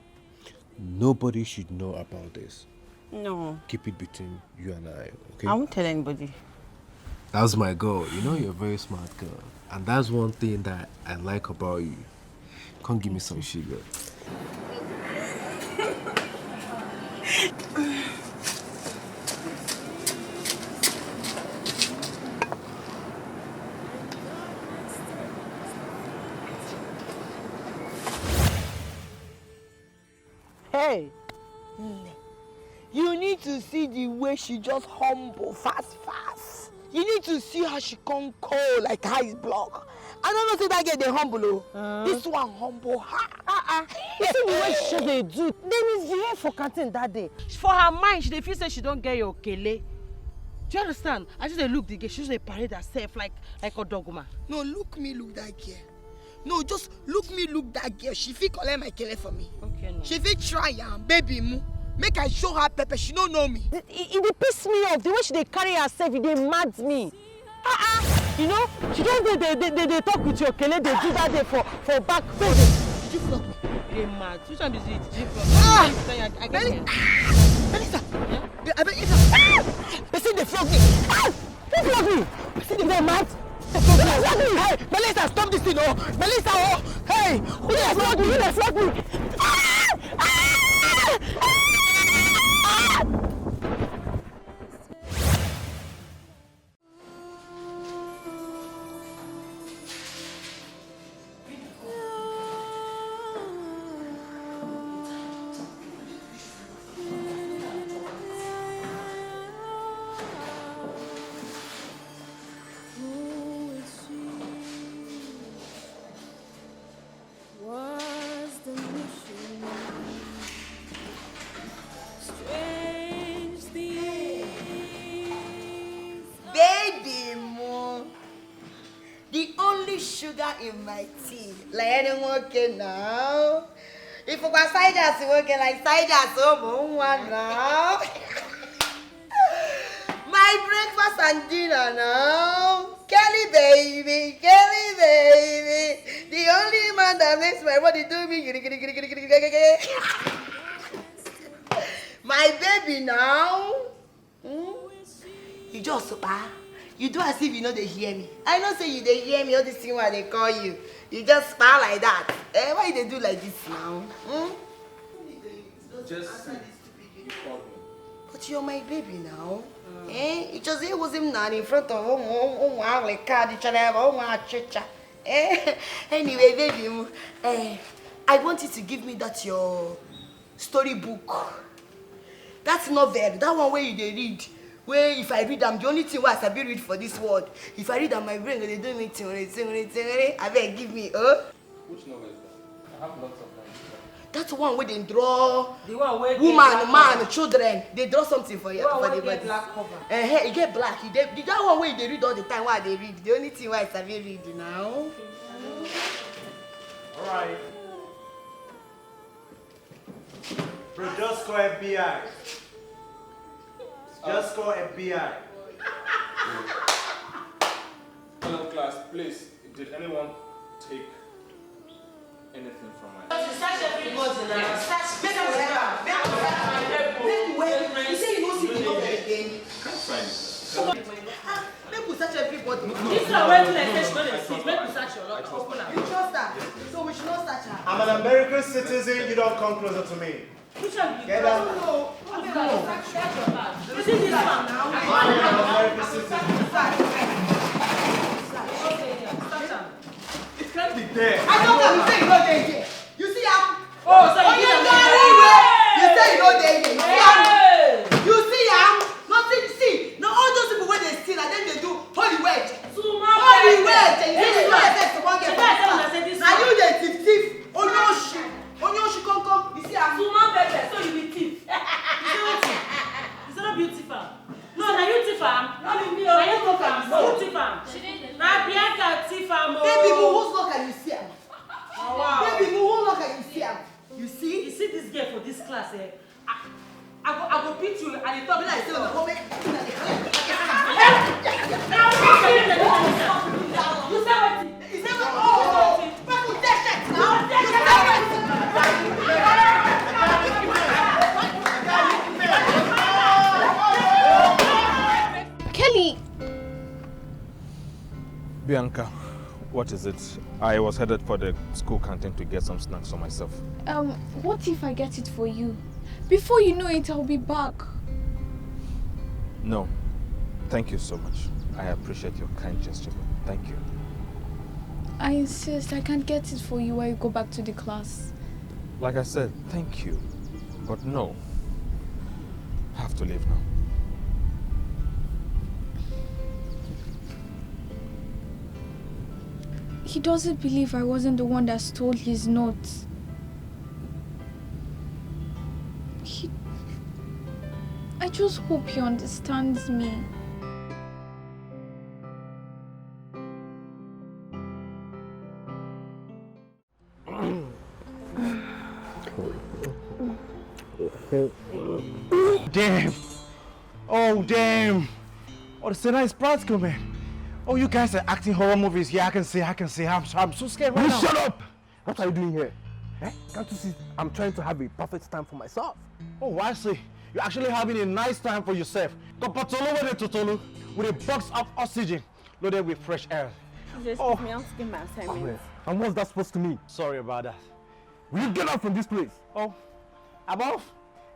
nobody should know about this. No. Keep it between you and I, okay? I won't tell anybody. That's my girl. You know you're a very smart girl. And that's one thing that I like about you. Come give me some sugar. Hey! Nne, you need to see the way she just humble fast fast. You need to see how she come cold like ice block. I don't know say that girl dey humble o. This one humble her. Ah ah. You see the way she dey do. They misbehave for canteen that day. For her mind, she dey feel say she don get your kele. Do you understand? I just dey look the girl. She just dey parade herself like like a dog woman. No, look me, look that girl. No, just look me, look that girl. She fit collect my kele for me. Okay, no. She fit try am, baby mu. Make I show her pepper. She no know me. E e dey piss me off. The way she dey carry herself, e dey mad me. Ah ah. You know, she just dey dey dey dey dey talk with your kele dey do that day for for back. Wait, wait. Did you flog me? You dey mad. Which one be this? Did you flog me? Ah! Tell you, I, I get Meli- here. Melissa! Abeg, Melissa! Ah! Person dey flog me! Ah! Who flog me? Person dey mad! Who flog me? Hey, Melissa, stop this thing, oh! Melissa, oh! Hey! Who dey flog me? Who dey flog me? Ah! Ah! Ah! What's the mission? Strange things. Baby mu. The only sugar in my tea. Like anyone can now. If Papa Saja si woke like Saja so mo one now. My breakfast and dinner now. Kelly baby, Kelly baby. The only man that makes my body do me giri, giri, giri, giri, giri, giri, giri. My baby now. Hmm? You just pa. You do as if you know they hear me. I know say you they hear me all this thing while they call you. You just pa like that. Eh, why they do like this now? Hmm? Just sit. You called me. But you're my baby now. Eh? It just it was him now in front of home home home like car the channel home chicha. Eh? Anyway, baby, mm, eh, I want you to give me that your storybook. That novel, that one where you they read. Where if I read them, the only thing was I be read for this world. If I read them, my brain they do me ting ting ting ting. I beg give me, oh. Which novel is that? I have lots of them. That one where they draw The one wey get woman, black man, cover. Children, they draw something for The your one for wey the get body. Black cover. Eh, eh, you get black. You dey, the that one where they read all the time. Why they read? The only thing why I be read now. Alright. Bro, just call F B I. Just call F B I. Hello, class. Please, did anyone take anything from my? Search everybody now. Search. Make we search. Make we search. Make we wait. You say you no see the novel again. Can't find it. Ah, make we search everybody. This one wey be like say she no dey see. Make we search your locker. Open am. You trust her, so we should not search her. I'm an American citizen, you don't come closer to me. Which one be Get this out. one? Open am. Search, search your bag. You see this one? I'm an American citizen. Search am. It can't be there. I don't know. You say you no dey here. You see am? Oh, so you Onye give am ngagharị the iwe. You say you no dey here. You see am? Hey! You see am? No, see, see. No, all those people wey dey steal, na dem dey do holy wedge. Too much Holy pepper. wedge. You see the way I say someone get She tell una say this na you one. Dey thief thief. Onye oshi. Onye oshi come come. You see am? Too much pepper, so you be thief. You say wetin? You say no be you thief am? No, na you thief am. No be me o. Na you thief am. Who thief am? Na Bianca thief am o. Baby, move. Whose locker you see am? Na wa o. Baby, move. Who locker you see am? You see? You see this girl for this class, eh? I, I go, I go beat you. I dey talk. Be like say una come make una dey collect. You say wetin? You say wetin? Oh, make we take shirt now. You say wetin? Kelly, Bianca, what is it? I was headed for the school canteen to get some snacks for myself. Um, what if I get it for you? Before you know it, I'll be back. No. Thank you so much. I appreciate your kind gesture, but thank you. I insist, I can't get it for you while you go back to the class. Like I said, thank you. But no. I have to leave now. He doesn't believe I wasn't the one that stole his note. He, I just hope he understands me. Damn. Oh, damn. Oh, it's a nice practical, man. Oh, you guys are acting horror movies. Yeah, I can see, I can see. I'm, I'm so scared right You now. Shut up! What are you doing here? Eh? Can't you see I'm trying to have a perfect time for myself? Oh, I see. You're actually having a nice time for yourself. Topotolo with a totolo with a box of oxygen loaded with fresh air. Please Oh. Excuse me, I'm taking my assignment. And what's that supposed to mean? Sorry about that. Will you get out from this place? Oh, I'm off.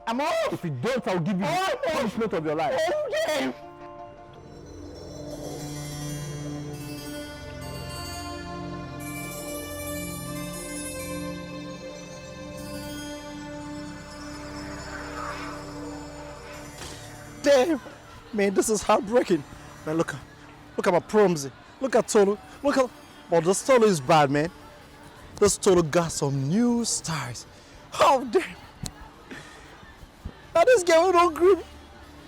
I'm off. If you don't, I'll give you Oh, the punishment of your life. Oh, yeah. Damn, man, this is heartbreaking. Man, look, look at my Promzy. Look at Tolu. Look at, but this Tolu is bad, man. This Tolu got some new styles. Oh damn! Now this girl don't grip.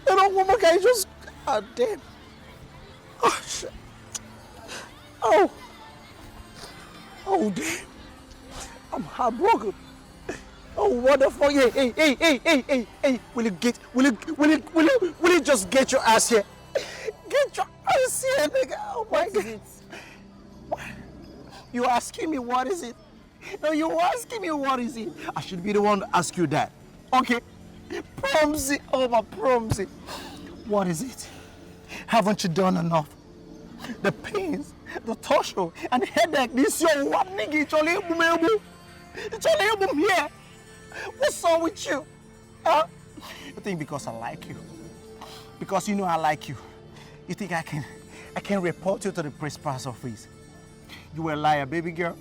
They don't want my guy just. Ah damn. Oh shit. Oh. Oh damn. I'm heartbroken. What the fuck? Hey, hey, hey, hey, hey, hey, hey. Will you get, will you, will you, will you, will you just get your ass here? Get your ass here, nigga. Oh my God. What is it? You asking me what is it? No, you asking me what is it? I should be the one to ask you that. Okay? Promsy, oh my Promsy. What is it? Haven't you done enough? The pains, the torture, and headache. This your one nigga, it's only It's only here. What's wrong with you? Huh? You think because I like you, because you know I like you, you think I can, I can report you to the principal's office? You a liar, baby girl.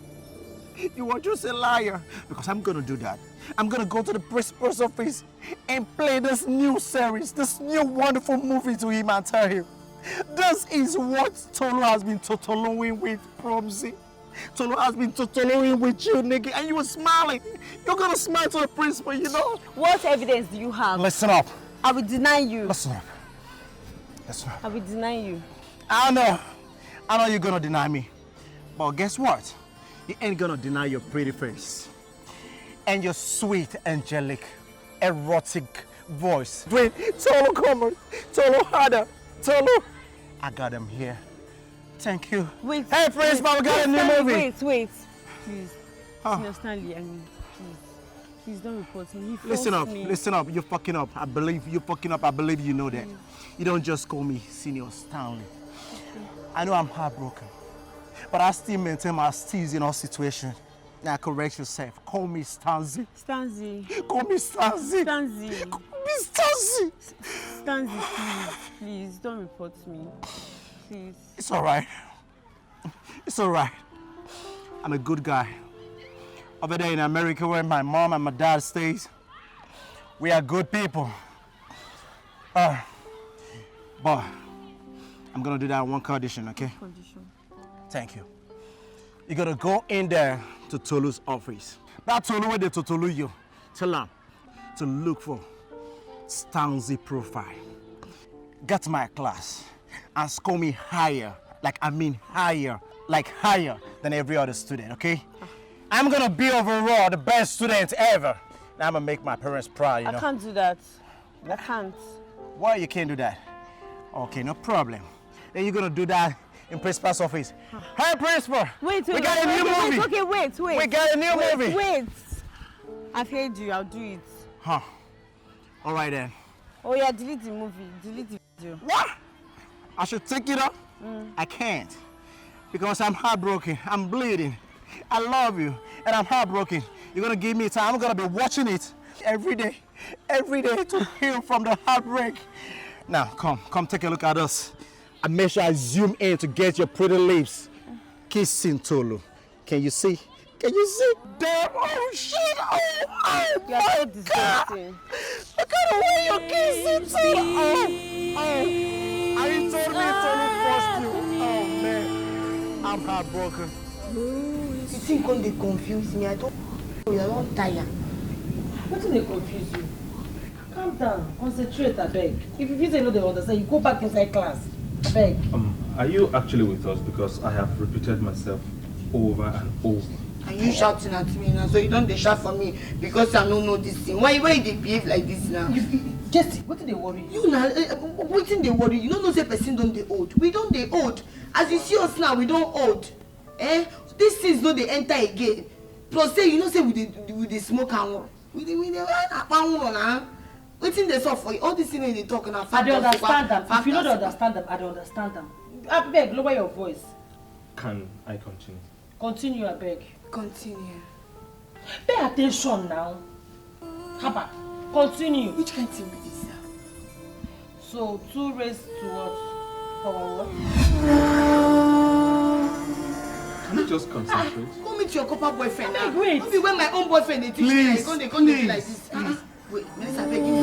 You are just a liar. Because I'm gonna do that. I'm gonna go to the principal's office and play this new series, this new wonderful movie to him and tell him, this is what Tolu has been totoloing with, Promsy. Tolu has been totoloing with you, nigga, and you were smiling. You're gonna smile to the principal, you know? What evidence do you have? Listen up. I will deny you. Listen up. Listen up. I will deny you. I know. I know you're gonna deny me. But guess what? You ain't gonna deny your pretty face and your sweet, angelic, erotic voice. Wait, Tolu, come on. Tolu, harder. Tolu. I got him here. Thank you. Wait. Hey, Prince, wait, we got a new movie. Wait, wait. Please. Ah. Senior Stanley, I mean, please. Please don't report me. He forced me. Listen up, listen up. You're fucking up. I believe you're fucking up. I believe you know that. Please. You don't just call me Senior Stanley. Okay. I know I'm heartbroken, but I still maintain my steez in all situations. Now correct yourself. Call me Stanzi. Stanzi. Call me Stanzi. Stanzi. Call me Stanzi. Stanzi, please, please don't report me. Please. It's all right. It's all right. I'm a good guy. Over there in America, where my mom and my dad stays, we are good people. Uh, but I'm gonna do that one condition, okay? Condition. Thank you. You gotta go in there to Tolu's office. That Tolu where they to Tolu you. Tell him to look for Stanzi profile. Get my class and score me higher. Like, I mean higher. Like, higher than every other student, okay? I'm gonna be overall the best student ever. And I'm gonna make my parents proud, you know? I can't do that. I can't. Why you can't do that? Okay, no problem. Then you're gonna do that in principal's office. Hey, principal! Wait, wait, wait, wait, wait, okay, wait, wait. We got a new movie. Wait, wait. I've heard you. I'll do it. Huh. All right then. Oh yeah, delete the movie. Delete the video. What? I should take it up? Mm. I can't. Because I'm heartbroken. I'm bleeding. I love you. And I'm heartbroken. You're gonna give me time. I'm gonna be watching it every day. Every day to heal from the heartbreak. Now, come, come take a look at us. I make sure I zoom in to get your pretty lips kissing Tolu. Can you see? Can you see? Damn, oh shit, oh, oh my God. Look at the way you're kissing Tolu. Oh, oh. And you told me Tolu forced you. Oh man, I'm heartbroken. You think come dey confuse me? I don't. I don't tire. Wetin dey confuse you? Calm down, concentrate, abeg. If you feel say you no dey understand, you go back inside class, abeg. Um, are you actually with us? Because I have repeated myself over and over. Are you shouting at me now? So you don dey shout for me because I no know this thing. Why, why you dey behave like this now? You, you, Jesse, wetin dey worry you? You na, eh, eh, wetin dey worry you? You no know say person don dey old. We don dey old. As you see us now, we don old. Eh? These things no dey enter again. Plus say you know say we dey, we dey smoke anwụrụ. We dey, we dey run akpa anwụrụ na. Wetin dey sup for you? All this thing wey you dey talk na. I dey understand am. If you no dey understand am, I dey understand am. Abeg, lower your voice. Can I continue? Continue, abeg. Continue. Pay attention now. Haba, continue. Which kind thing be this now? So, two raised to what? Power what? Can you just concentrate? Go meet your copper boyfriend now. Abeg, wait. No be when my own boyfriend dey teach me, you come dey, come dey do like this. Please, please. Ah, ah. Wait, Melissa, beg you.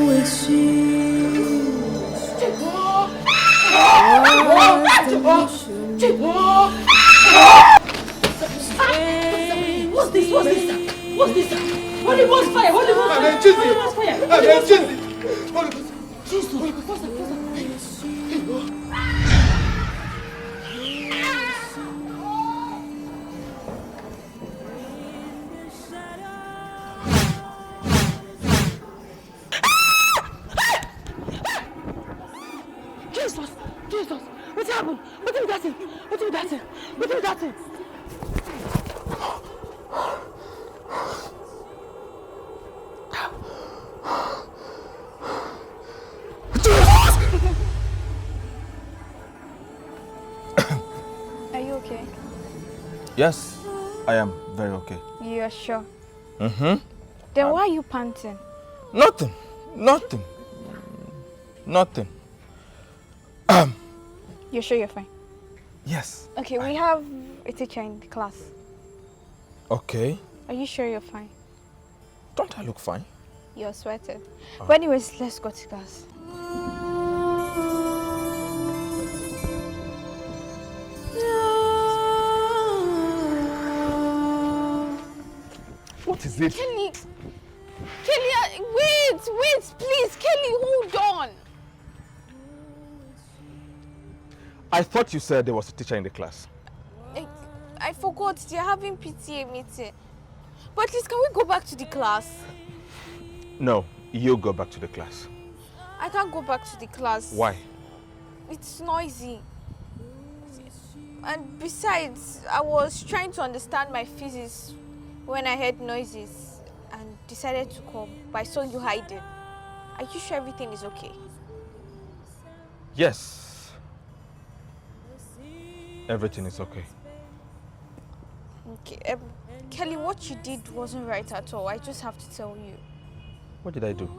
What's the mission? What's this? What's this? Holy Ghost fire! Holy Ghost fire! Holy Ghost fire! Holy Ghost fire! Jesus! What's that? What's that? Wetin be that thing? Wetin be that thing? Are you okay? Yes, I am very okay. You are sure? Mm-hmm. Then why are you panting? Nothing. Nothing. Nothing. You're sure you're fine? Yes. Okay, we have a teacher in the class. Okay. Are you sure you're fine? Don't I look fine? You're sweating. But anyways, let's go to class. What is it? Kelly, Kelly, uh, wait, wait, please, Kelly, hold on. I thought you said there was a teacher in the class. I, I forgot they're having P T A meeting. But please, can we go back to the class? No, you go back to the class. I can't go back to the class. Why? It's noisy. And besides, I was trying to understand my physics when I heard noises and decided to come, but I saw you hiding. Are you sure everything is okay? Yes. Everything is okay. Okay, um, Kelly, what you did wasn't right at all. I just have to tell you. What did I do?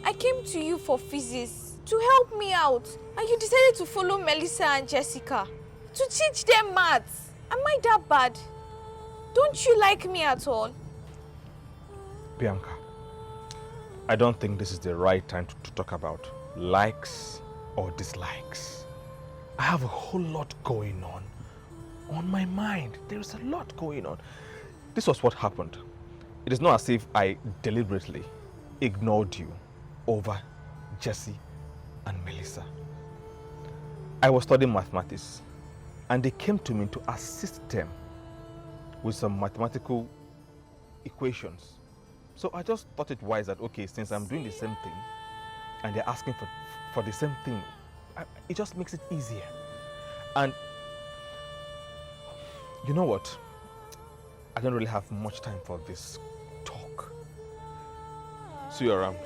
I came to you for physics to help me out, and you decided to follow Melissa and Jessica to teach them maths. Am I that bad? Don't you like me at all? Bianca, I don't think this is the right time to, to talk about likes or dislikes. I have a whole lot going on on my mind. There is a lot going on. This was what happened. It is not as if I deliberately ignored you over Jesse and Melissa. I was studying mathematics, and they came to me to assist them with some mathematical equations. So I just thought it wise that, okay, since I'm doing the same thing and they're asking for, for the same thing, I, it just makes it easier. And you know what? I don't really have much time for this talk. See you around.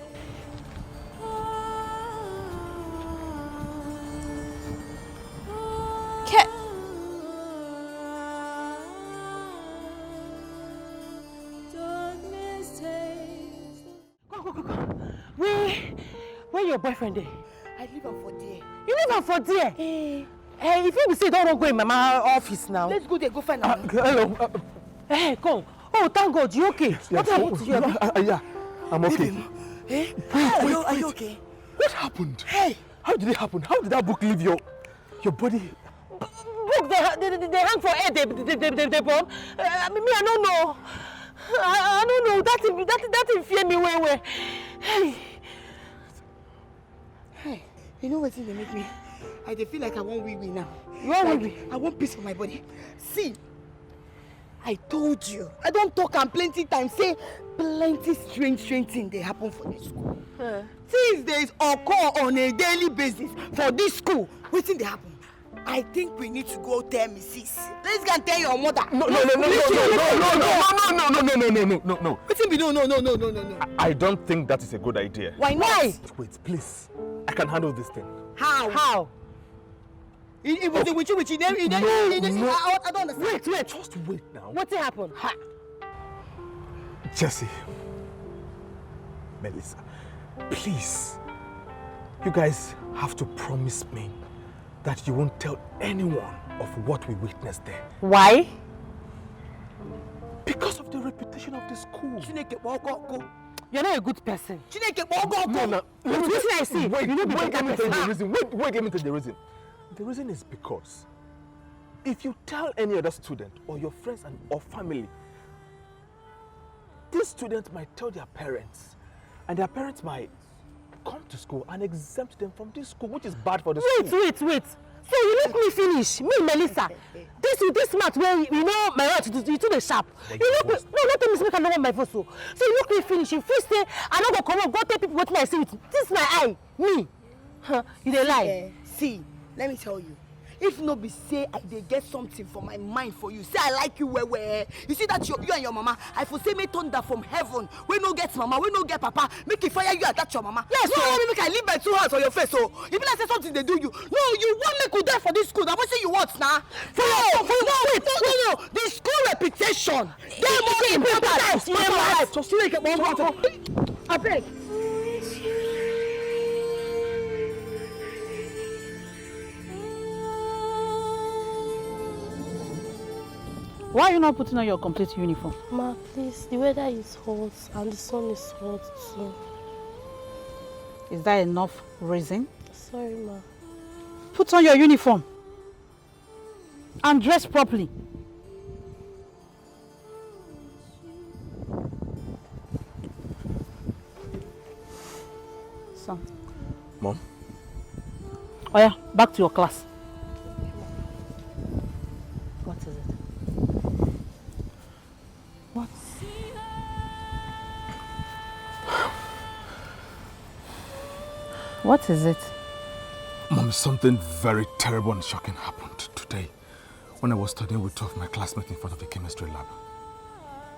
Ke- Come, come, come, come. Where, where your boyfriend dey? I leave am for there. You leave am for there? Eh, Eh, if you be say you don run go in mama office now. Let's go there, go find am. Hello. Eh, come. Oh, thank God, you okay? What happened to you? Yeah, I'm okay. Eh? Wait, Are wait, you, are you wait. Okay? What happened? Hey! How did it happen? How did that book leave your your body? Book dey ha- dey dey dey hang for head dey dey dey dey dey bomb. Eh, me, me, I no know. I, I no know. That thing, that, that thing fear me well well. Hey. Hey, you know wetin dey make me? I dey feel like I wan wee wee now. You wan wee Like, wee? I wan piss on my body. See, I told you. I don talk am plenty times say plenty strange strange thing dey happen for this school. Things dey occur on a daily basis for this school. Wetin dey happen? I think we need to go tell Missus Let's go and tell your mother. No, no, no, no, no, no, no, no, no, no, no, no, no, no, no, no. Wetin be no, no, no, no, no, no, no. I don't think that is a good idea. Why not? Wait, please. I can handle this thing. How? How? It, it was a witchy witchy. Then, then, No, then, then, no. I, I, I don't understand. Wait, wait. Just wait now. Wetin happen? Jesse, Melissa, please, you guys have to promise me that you won't tell anyone of what we witnessed there. Why? Because of the reputation of the school. Chineke kpọọ ọkụ ọkụ. You're not a good person. Chineke kpọọ ọkụ ọkụ. No, no. Wetin I see? Wait, You no be wait, better let me tell you the person. reason. Wait, wait, let me tell you the reason. The reason is because if you tell any other student or your friends and or family, this student might tell their parents, and their parents might come to school and exempt them from this school, which is bad for the Wait, school. Wait, wait. So you look me finish, me Melissa. This you this math where you know my right to you too dey sharp. You look me, no, no tell me say make I lower my voice o. So you look me finish. You feel say I no go comot go tell people wetin I see with this my eye, me. Huh, you dey lie. Eh, see, let me tell you. If no be say I dey get something for my mind for you, say I like you well well. You see that you, you and your mama, I for say make thunder from heaven, wey no get mama, wey no get papa, make e fire you and that your mama. Yes, no, no, make I leave my two hands for your face. So you be like say something dey do you. No, you want make we die for this school. Na wetin you want na? For your, for your, no, wait, no, no, no. The school reputation dey more important than my life. So still like one. Abeg. Why are you not putting on your complete uniform? Ma, please, the weather is hot and the sun is hot too. Is that enough reason? Sorry, ma. Put on your uniform and dress properly. Son. Mom? Oh yeah, back to your class. What is it? What? What is it? Mom, something very terrible and shocking happened today when I was studying with two of my classmates in front of the chemistry lab.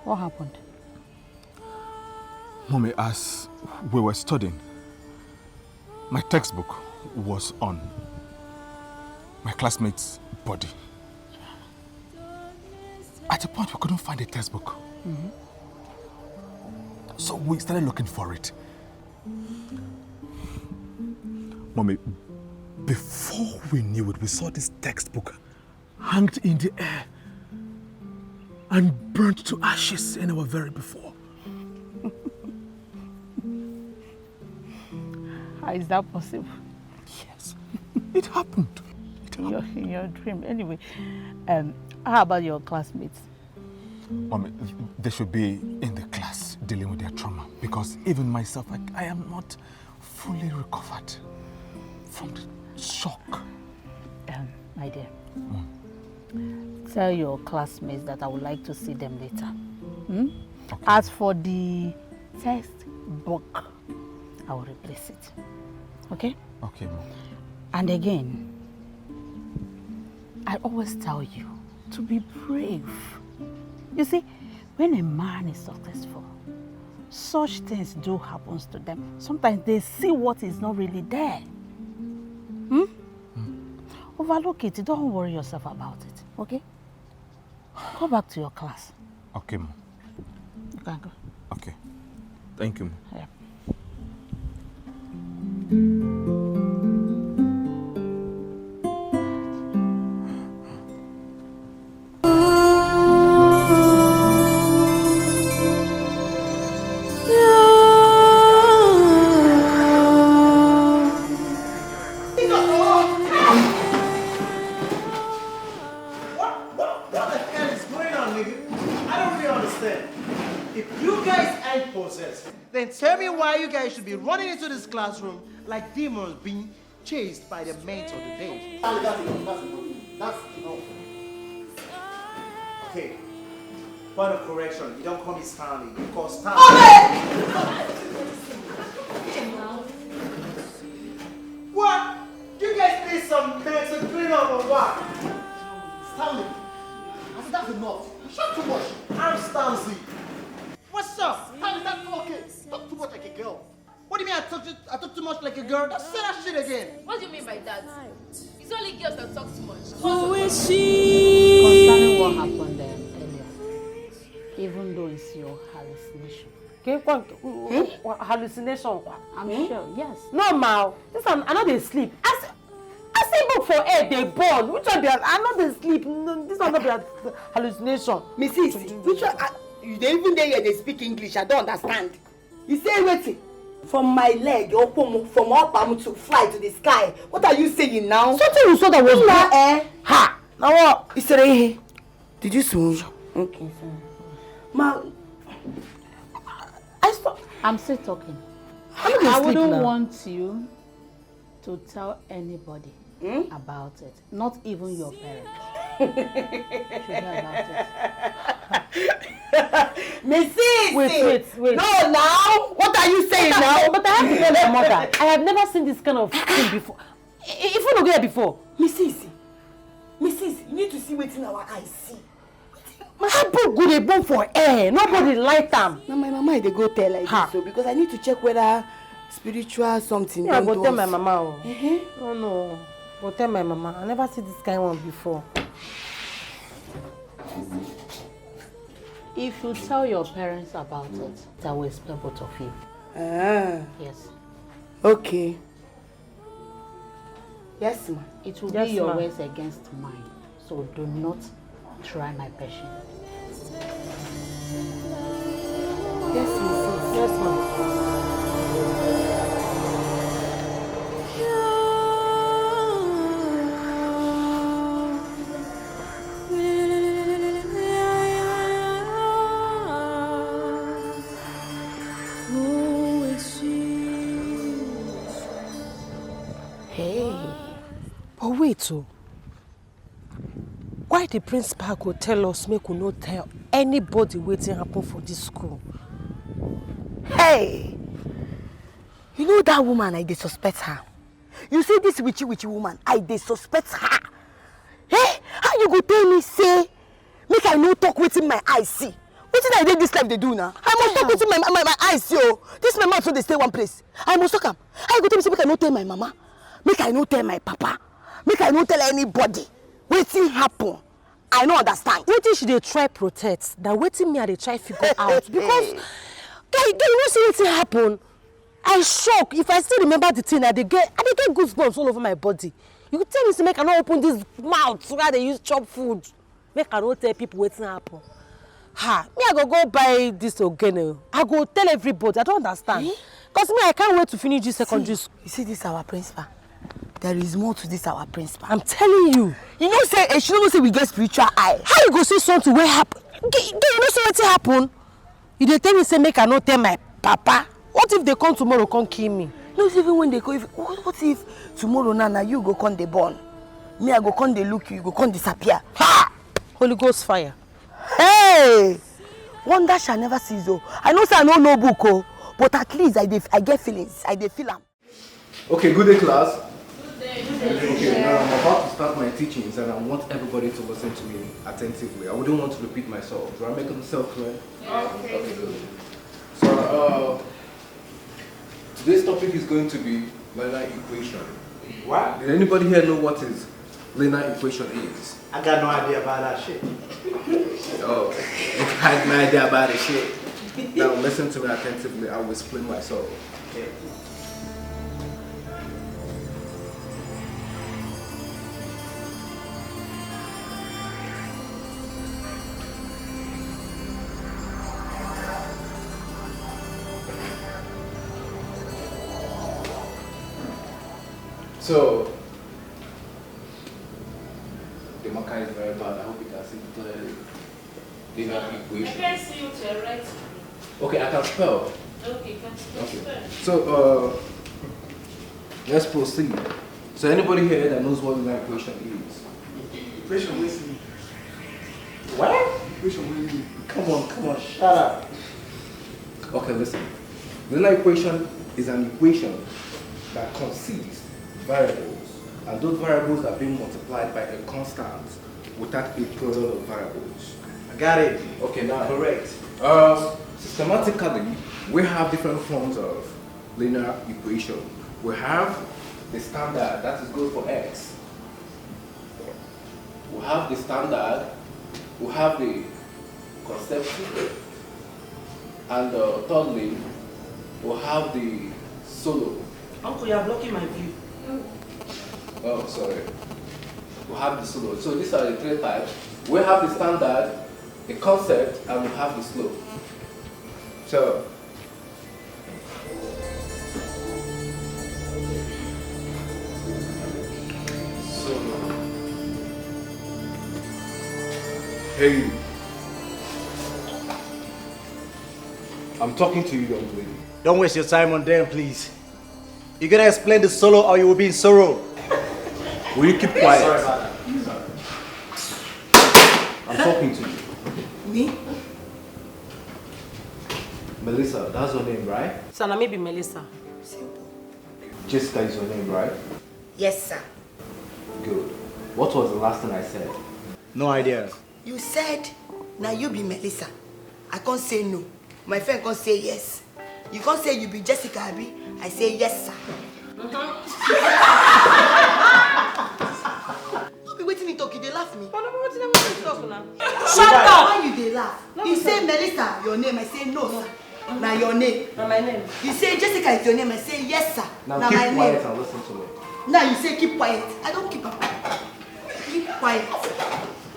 What happened? Mommy, as we were studying, my textbook was on my classmate's body. At a point, we couldn't find the textbook. Mm-hmm. So we started looking for it. Mommy, before we knew it, we saw this textbook hanged in the air and burnt to ashes in our very before. How is that possible? Yes, it happened. It happened. In your, in your dream. Anyway, um, how about your classmates? Mommy, they should be in the class dealing with their trauma, because even myself, I, I am not fully recovered from the shock. Um, my dear, tell your classmates that I would like to see them later. Hmm? Okay. As for the textbook, I will replace it. Okay? Okay, Mom. And again, I always tell you to be brave. You see, when a man is successful, such things do happens to them. Sometimes they see what is not really there. Hmm? Overlook it. Don't worry yourself about it, okay? Go back to your class. Okay, Mom. You can go. Okay. Thank you, Mom. Yeah. What, what, what the hell is going on, nigga? I don't really understand. If you guys ain't possessed, then tell me why you guys should be running into this classroom like demons being chased by the mates of the day. That's enough. That's enough. That's enough. Okay. Point of correction, you don't call me Stanley, you call Stanley. What? You guys need some men to clean up or what? Stanley, I said that's enough. You talk too much. I'm Stanley. What's up? Stanley, that's okay. Talk too much like a girl. What do you mean I talk, to, I talk too much like a girl? Don't say that shit again. What do you mean by that? It's only girls that talk too much. Concerning what happened um, earlier, even though it's your hallucination. Okay, what, what, hallucination? I'm sure, yes. No, ma. This one, I know they sleep. I see, I see book for air, they burn. Which one be, I know they sleep. No, this one not be a hallucination. Missus, which one? I, you dey even dey here, they speak English. I don't understand. You say wetin? From my leg, Opomo, from Opamu to fly to the sky. What are you saying now? Something you saw that was Nna, eh? Ha! Now what? Isere ihe. Did you swoon? Okay, sorry. Ma, I stop. I'm still talking. I no dey I sleep wouldn't now. Want you to tell anybody Hmm? About it. Not even your parents should know about it. Missus! Wait, wait, wait. No, now. What are you saying now? But I have to tell my mother. I have never seen this kind of thing before. I- I- If you look here before. Missus, Missus, you need to see wetin our eyes see. How book go dey burn for air? Nobody light am. Na my mama I dey go tell like this so, because I need to check whether spiritual something. Yeah, go tell my mama. Oh. No, no. Go tell my mama. I never see this kind one before. If you tell your parents about it, I will expel both of you. Ah. Yes. Okay. Yes, ma. It will yes, be your words against mine, so do not try my patience. Yes, ma. Yes, ma. Hey. But wait, oh. Why the principal go tell us make we no tell anybody wetin happen for this school? Hey! You know that woman, I dey suspect her. You see this witchy witchy woman, I dey suspect her. Hey, how you go tell me say make I no talk wetin my eye see? Wetin I dey this life dey do now? I must talk wetin my my my eye see o. This my mouth no dey stay one place. I must talk am. How you go tell me say make I no tell my mama? Make I no tell my papa? Make I no tell anybody wetin happen? I no understand. Wetin she dey try protect na wetin me I dey try figure out because girl girl you no see wetin happen. I shock. If I still remember the thing, I dey get I dey get goosebumps all over my body. You tell me say make I no open this mouth wey I dey use chop food. Make I no tell people wetin happen. Ha, me I go go buy this again. Oh. I go tell everybody. I don't understand. Eh? Cause me I can't wait to finish this secondary school. You see this our principal? There is more to this our principal. I'm telling you. You know say eh, she no know say we get spiritual eye. How you go see something wey happen? Girl, you know say wetin happen? You dey tell me say make I no tell my papa. What if they come tomorrow come kill me? No, even when they come, if, what if tomorrow now, now you go come dey born? Me, I go come dey look you, you go come disappear. Ha! Holy Ghost fire. Hey! Wonder shall never cease o. I know say I no know book o, but at least I dey I get feelings, I dey feel am. Okay, good day class. Good day. Good day. Okay, now I'm about to start my teachings and I want everybody to listen to me attentively. I wouldn't want to repeat myself. Do I make myself clear? Okay. Okay, good. So, uh, today's topic is going to be linear equation. What? Did anybody here know what is linear equation is? I got no idea about that shit. Oh, I got no idea about it shit. Now listen to me attentively. I will explain myself. Okay. So, the marker is very bad. I hope you can see clearly. They have equation. You can see it right. Okay, I can spell. Okay, you can spell. Okay. So, uh, let's proceed. So, anybody here that knows what the equation is? Equation is what? Equation is. Come on, come on, shut up. Okay, listen. The linear equation is an equation that consists variables, and those variables are being multiplied by a constant without a product of variables. I got it. Okay, now. Correct. Uh, systematically, we have different forms of linear equation. We have the standard, that is good for x. We have the standard, we have the conceptive, and uh, thirdly, we have the solo. Uncle, you are blocking my view. Oh, sorry. We have the solo. So these are the three types. We have the standard, the concept, and we have the slope. So, Hey, I'm talking to you, young lady. Don't waste your time on them, please. You gotta explain the solo or you will be in sorrow. Will you keep quiet? Sorry about that. I'm talking to you. Me? Melissa, that's your name, right? Sir, na me be Melissa. Simple. Jessica is your name, right? Yes, sir. Good. What was the last thing I said? No idea. You said, "Now you be Melissa." I can't say no. My friend can't say yes. You can't say you be Jessica, Abi. I say yes, sir. No be wetin he talk, you dey laugh me. But no be wetin I want to talk now. Shut up! Why you dey laugh? You say Melissa, your name. I say no, sir. Na your name. Na my name. You say Jessica is your name. I say yes, sir. Now Na keep my quiet name. And listen to me. Now you say keep quiet. I don't keep up. Keep quiet.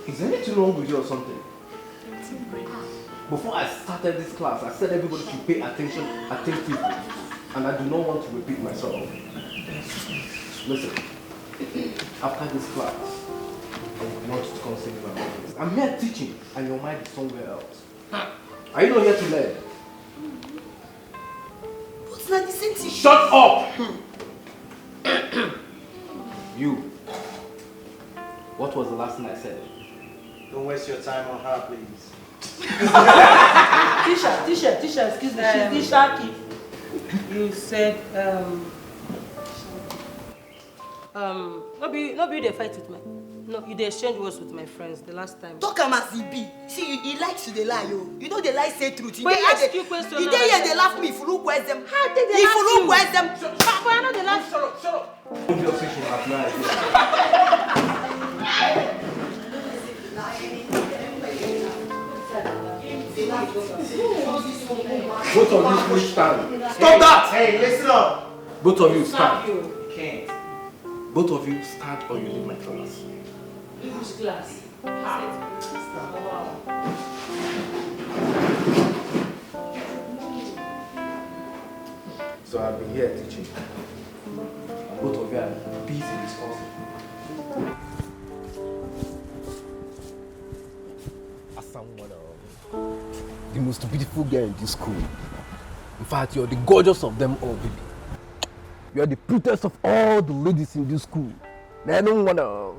Is anything wrong with you or something? Before I started this class, I said everybody should pay attention attentively. And I do not want to repeat myself. Listen, after this class, I want you to come see me in my office. I'm here teaching, and your mind is somewhere else. Are you not here to learn? But na the same thing. Shut up! You. What was the last thing I said? Don't waste your time on her, please. Teacher, teacher, teacher, excuse me. She's the Shaki. You said, um, um, no be, no be you dey fight with my, no, you dey exchange words with my friends the last time. Talk am as e be. See, you, he likes to dey lie, oh. You know dey lie say truth. You But dey he ask here you dey- question You now. dey here dey laugh me. If you look them, How they dey if laugh you look you? West them, But I no dey laugh. Shut up, shut up. Don't be obsession at night. Both of you please stand. Stop that! Hey, listen up! Both of you stand. You can't. Both of you stand or you leave my class. Which class? So I've been here teaching. And both of you are busy discussing. Asanwada, the most beautiful girl in this school. In fact, you're the gorgeous of them all, baby. You are the prettiest of all the ladies in this school. I don't wanna.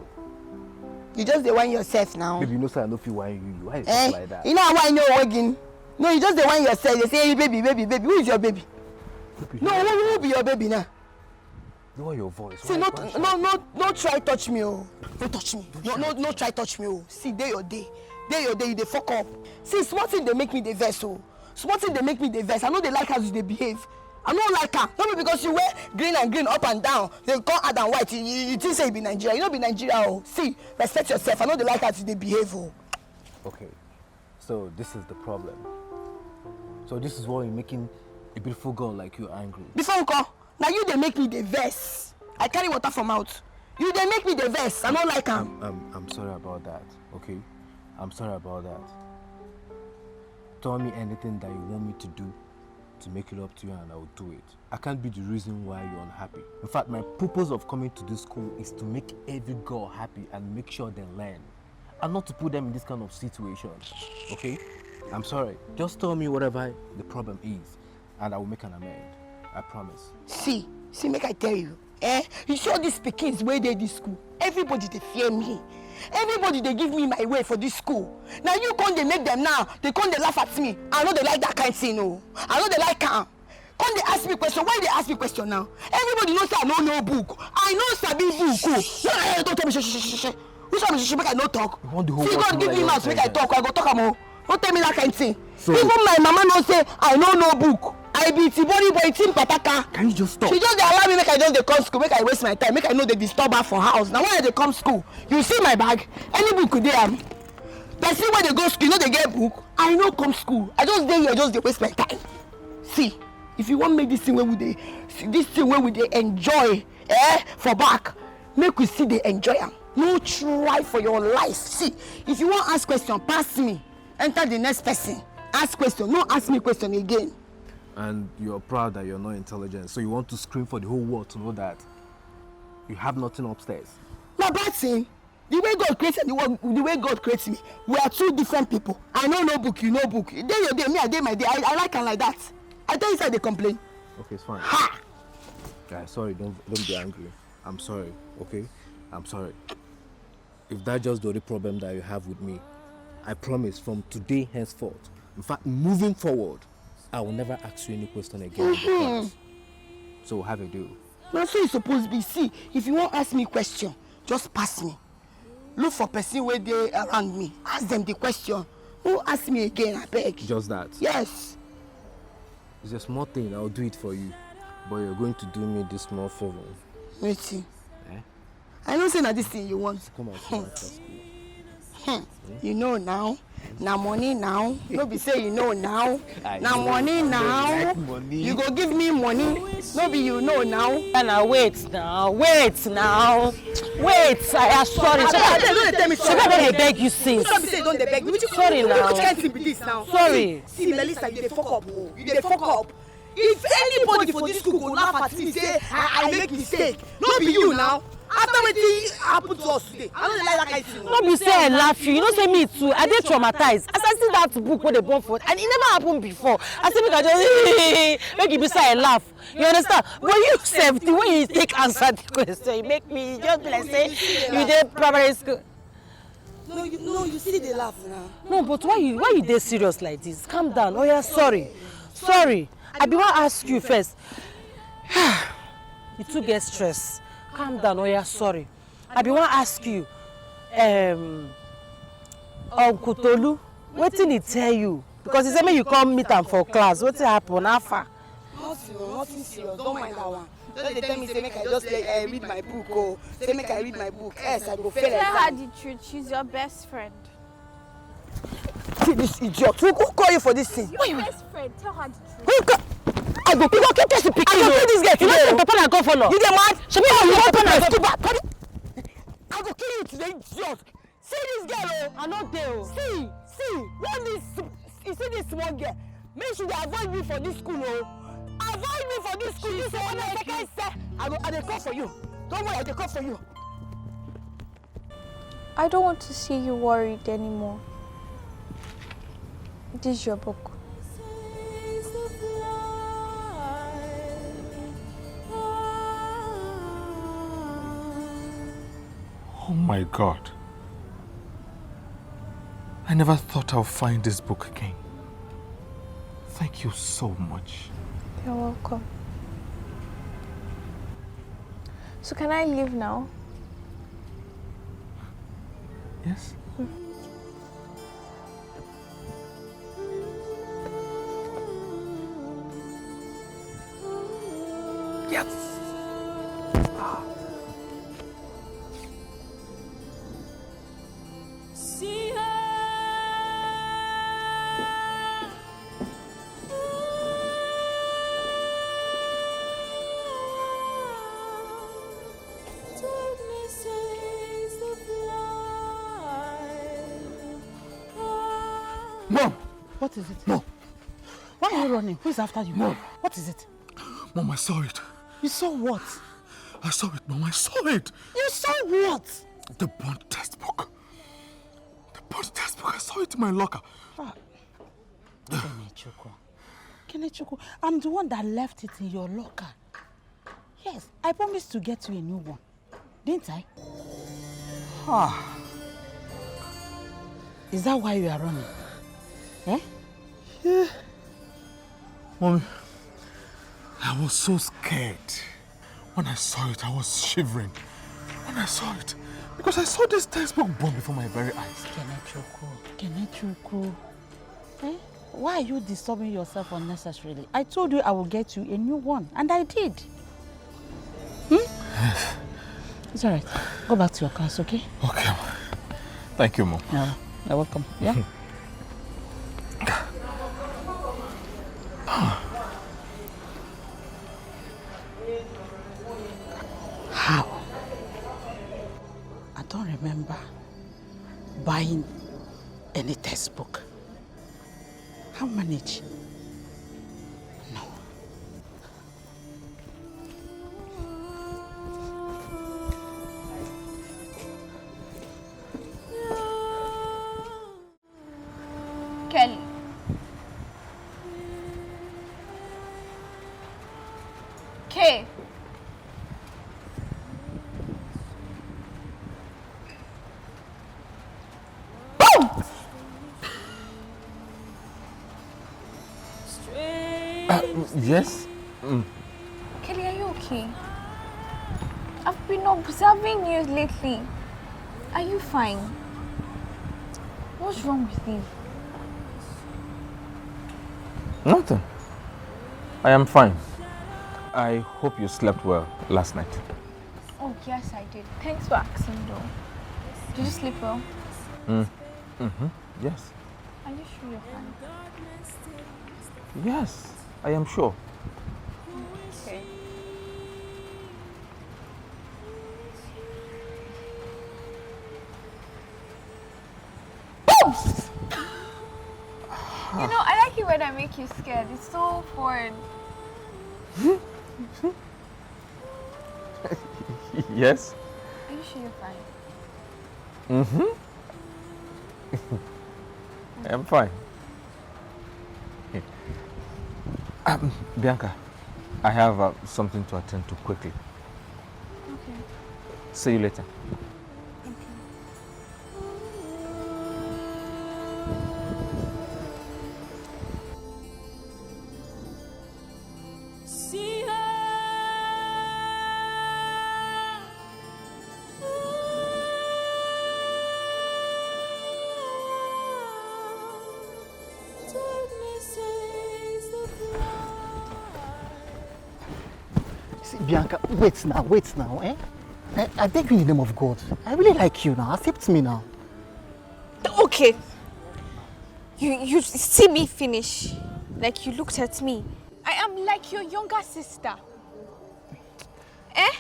You just dey whine yourself now. Baby, you know, sir, I don't feel why you. Why you Eh? Like that? You know why you know again? No, you just dey whine yourself. They say, "Hey, baby, baby, baby." Who is your baby? No, who, who be your baby now? Lower your voice. See, Why- no, why no, shout? No, no try touch me, oh. No touch me. No, no, no try touch me, oh. See, dey your day. Dey your day, you dey fuck up. See, small thing dey make me dey vex, oh. Small thing dey make me dey vex. I no dey like as you dey behave. I no like am. No be because you wear green and green up and down, they come add am white. You, you, you think say you be Nigeria. You no be Nigeria, oh. See, respect yourself. I no dey like as you dey behave, oh. Okay, so this is the problem. So this is why you're making a beautiful girl like you angry. Before we call, now you dey make me dey vex. I carry water for mouth. You dey make me dey vex. I no like am. I'm, I'm, I'm sorry about that, okay? I'm sorry about that. Tell me anything that you want me to do to make it up to you and I'll do it. I can't be the reason why you're unhappy. In fact, my purpose of coming to this school is to make every girl happy and make sure they learn. And not to put them in this kind of situation, okay? I'm sorry. Just tell me whatever the problem is and I will make an amend. I promise. See, see, make I tell you. Eh? You see all these pikins wey dey this school? Everybody dey fear me. Everybody dey give me my way for this school. Now you come dey make them now. They come dey laugh at me. I no dey like that kind thing, oh. I no dey like am. Come dey ask me question. Why you dey ask me question now? Everybody know say I no know book. I no sabi book, oh. No, eh, don't tell me, sh- sh- sh- sh- sh- Which one be sh- sh- make I no talk? You want the whole See, world God to give know me that mouth, you're make I intelligent. Talk. I go talk am, oh. Don't tell me that kind thing. So- Even my mama know say I no know book. I be Tibori boy, Team Pataka. Can you just stop? She just dey allow me make I just dey come school, make I waste my time, make I no dey disturb her for house. Now why I dey come school? You see my bag? Any book dey am? Person wey dey go school, you no dey get book. I no come school. I just dey here, just dey waste my time. See, if you wan make this thing wey we dey, see, this thing wey we dey enjoy, eh, for back, make we still dey enjoy am. No try for your life. See, if you wan ask question, pass me. Enter the next person. Ask question. No ask me question again. And you're proud that you're not intelligent, so you want to scream for the whole world to know that you have nothing upstairs. Na bad thing. The way God created the world, the way God created me, we are two different people. I no know book, you know book. You dey your day, me I dey my day. I, I like am like that. I tell you say I dey complain. Okay, it's fine. Ha! Guys, sorry, don't don't be angry. I'm sorry, okay? I'm sorry. If that's just the only problem that you have with me, I promise from today henceforth, in fact, moving forward, I will never ask you any question again in the class. So have a deal. Na so e suppose be. See, if you wan ask me question, just pass me. Look for person wey dey around me. Ask them the question. No ask me again, abeg. Just that. Yes. It's a small thing. I'll do it for you. But you're going to do me this small favor. Wetin? Eh? I know say na this thing you want. Come out from that school. Hmm. You know now. Na money now. No be say you know now. I Na know. money I know now. you like money. You go give me money. No be you know now. Now wait now, wait now, wait. I am sorry. Abeg, abeg, no dey tell me Shebi I don dey beg you since. No be say you don dey beg me. Which Sorry now. Which kind thing be this now? Sorry. See, Melissa, you dey fuck up. Oh. You dey fuck up. If anybody for this school go laugh at me, say I, I make mistake, no be you now. After wetin happen to us today, I no dey like that kind thing. No be say I laugh you, you know say me too, I dey traumatized. As I see that book wey dey burn for, and e never happen before. I say make I just make e be say I laugh. You understand? But you sef, the way you take answer the question, e make me just be like say you dey primary school. No, you, no, you still dey laugh now. No, but why you why you dey serious like this? Calm down. Oh yeah, sorry, sorry. I be wan ask you first. You too get stress. Calm down. Oh yeah, sorry. I be wan ask you, um, Uncle Tolu, wetin he tell you? Because he say make you come meet am for class. Wetin happen? How far? Nothing, oh, nothing serious. Don't mind that one. Just dey tell me say make I just like, uh, read my book. Oh, say make I read my book. Else I go fail Tell her exam. The truth. She's your best friend. See this idiot. Who, who call you for this thing? Your best friend. Tell her the truth. Who call? I go, you go kill person pikin. I go kill this girl today. Papa na governor. You dey mad? Shebi you papa na governor. I go kill you today, idiot. See this girl, oh. I no dey, oh. See, see, when this, you see this small girl, make she dey avoid me for this school, oh. Avoid me for this school. This one na second set. I go, I dey come for you. Don't worry, I dey come for you. I don't want to see you worried anymore. This is your book. Oh my God. I never thought I'll find this book again. Thank you so much. You're welcome. So can I leave now? Yes? Yes. Mom! What is it? Mom! Why are you running? Who is after you? Mom! What is it? Mom, I saw it. You saw what? I saw it, Mom. I saw it. You saw what? The bond textbook. The bond textbook. I saw it in my locker. Ah. Kenechukwu. Kenechukwu, I'm the one that left it in your locker. Yes, I promised to get you a new one. Didn't I? Ah. Is that why you are running? Eh? Mommy, I was so scared. When I saw it, I was shivering. When I saw it, because I saw this textbook burn before my very eyes. Kenechukwu, Kenechukwu. Eh? Why are you disturbing yourself unnecessarily? I told you I will get you a new one, and I did. Hmm? It's all right. Go back to your class, okay? Okay, Mom. Thank you, Mom. Yeah, you're welcome. Yeah? How? I don't remember buying any textbook. How manage? No. Kelly. K. Uh, yes? Mm. Kelly, are you okay? I've been observing you lately. Are you fine? What's wrong with you? Nothing. I am fine. I hope you slept well last night. Oh, yes, I did. Thanks for asking, though. Did you sleep well? Mm. Mm-hmm. Yes. Are you sure you're fine? Yes, I am sure. Okay. Boom! You know, I like it when I make you scared. It's so fun. Yes. Are you sure you're fine? Mm-hmm. I'm fine. Um, Bianca, I have uh, something to attend to quickly. Okay. See you later. Okay. See her. Ooh, darkness is the fly. See, Bianca, wait now, wait now, eh? I, I beg you in the name of God. I really like you now. Accept me now. Okay. You you see me finish. Like you looked at me. I am like your younger sister. Eh?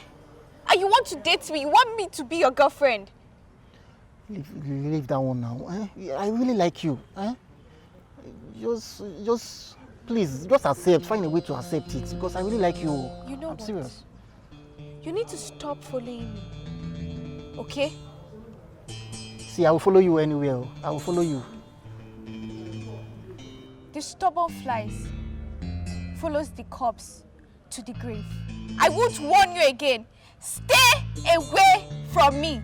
And you want to date me? You want me to be your girlfriend? Leave, leave that one now, eh? Yeah, I really like you, eh? Just, just, please, just accept. Find a way to accept it because I really like you. You know I'm what? Serious. You need to stop following me. Okay? See, I will follow you anywhere. I will follow you. The stubborn flies follows the corpse to the grave. I won't warn you again. Stay away from me.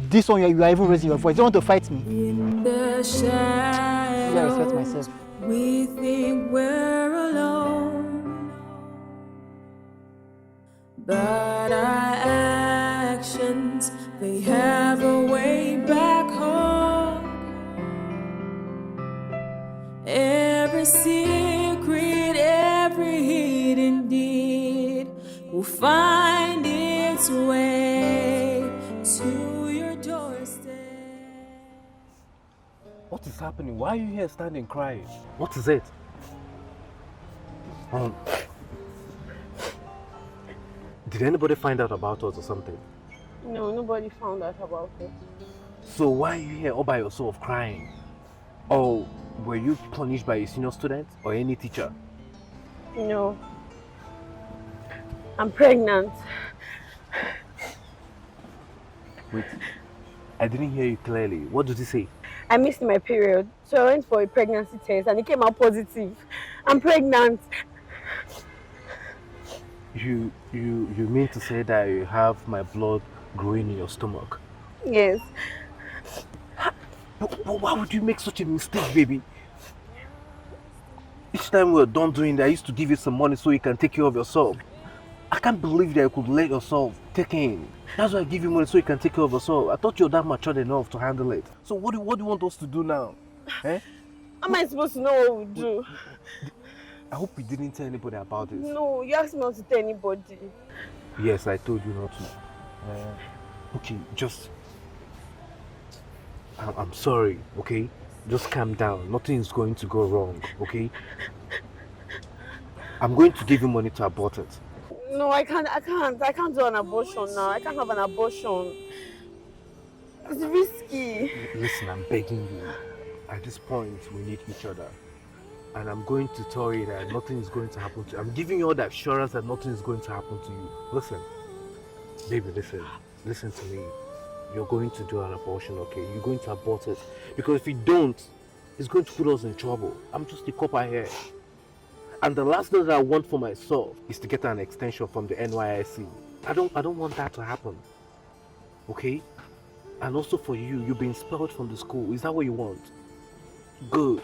This one, you are even raising your voice. You want to fight me? In the Yeah, I respect shadows, myself. We think we're alone, but our actions, they have a way back home. Every secret, every hidden deed will find its way to your doorstep. What is happening? Why are you here standing crying? What is it? Um, did anybody find out about us or something? No, nobody found out about it. So why are you here all by yourself crying? Or were you punished by a senior student or any teacher? No. I'm pregnant. Wait, I didn't hear you clearly. What did you say? I missed my period, so I went for a pregnancy test and it came out positive. I'm pregnant. You you you mean to say that you have my blood growing in your stomach? Yes. But, but why would you make such a mistake, baby? Each time we were done doing that, I used to give you some money so you can take care of yourself. I can't believe that you could let yourself take in. That's why I give you money so you can take care of yourself. I thought you're that matured enough to handle it. So what do, what do you want us to do now? Eh? How am I supposed to know what we do? I hope you didn't tell anybody about this. No, you asked me not to tell anybody. Yes, I told you not to. Uh, okay, just. I'm, I'm sorry, okay? Just calm down. Nothing is going to go wrong, okay? I'm going to give you money to abort it. No, I can't. I can't. I can't do an abortion now. I can't have an abortion. It's risky. Listen, I'm begging you. At this point, we need each other. And I'm going to tell you that nothing is going to happen to you. I'm giving you all the assurance that nothing is going to happen to you. Listen, baby, listen. Listen to me. You're going to do an abortion, okay? You're going to abort it. Because if you don't, it's going to put us in trouble. I'm just a copper here. And the last thing that I want for myself is to get an extension from the N Y S C. I don't I don't want that to happen. Okay? And also for you, you've been expelled from the school. Is that what you want? Good.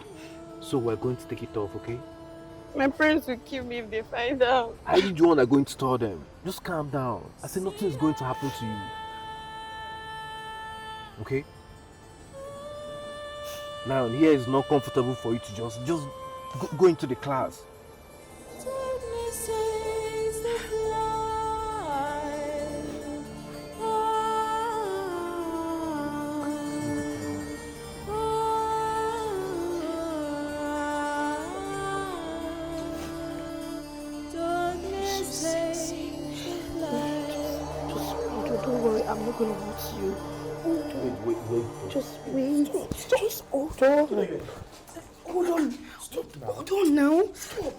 So we're going to take it off, okay? My parents will kill me if they find out. I need you and are going to tell them. Just calm down. I say nothing is going to happen to you. Okay? Now, here is not comfortable for you to just, just go, go into the class. Just, just hold on, don't worry, I'm not gonna hurt you. Hold on. Wait, wait, wait. Just wait. Just hold on. Hold on. Stop now. Hold on now. Stop.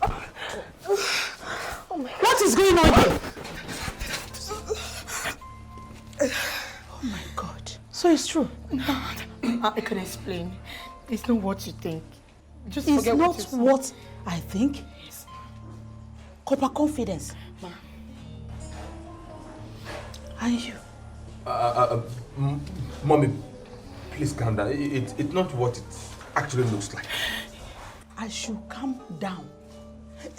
Oh my God. What is going on here? Oh my God. So it's true. No, I can explain. It's not what you think. Just it's forget not what, you what I think. Yes. Copper confidence. Ma. And you? Uh, uh, uh, m- Mommy, please calm down. It, it, it's not what it actually looks like. I should calm down.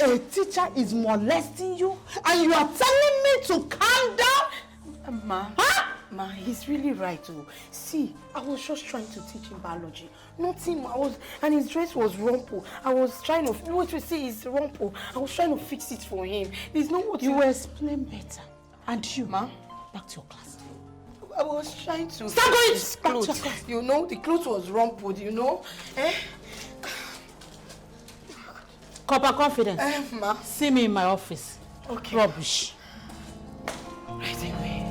A teacher is molesting you and you are telling me to calm down? Ma, huh? Ma, he's really right. Oh. See, I was just trying to teach him biology. Nothing, I was, and his dress was rumpled. I was trying to, what you see is rumpled. I was trying to fix it for him. There's no what you. You will explain better. And you, ma, back to your class. I was trying to. Stop going back to your class. You know, the clothes was rumpled. You know, eh? Copper confidence. Eh, ma. See me in my office. Okay. Rubbish. Right away.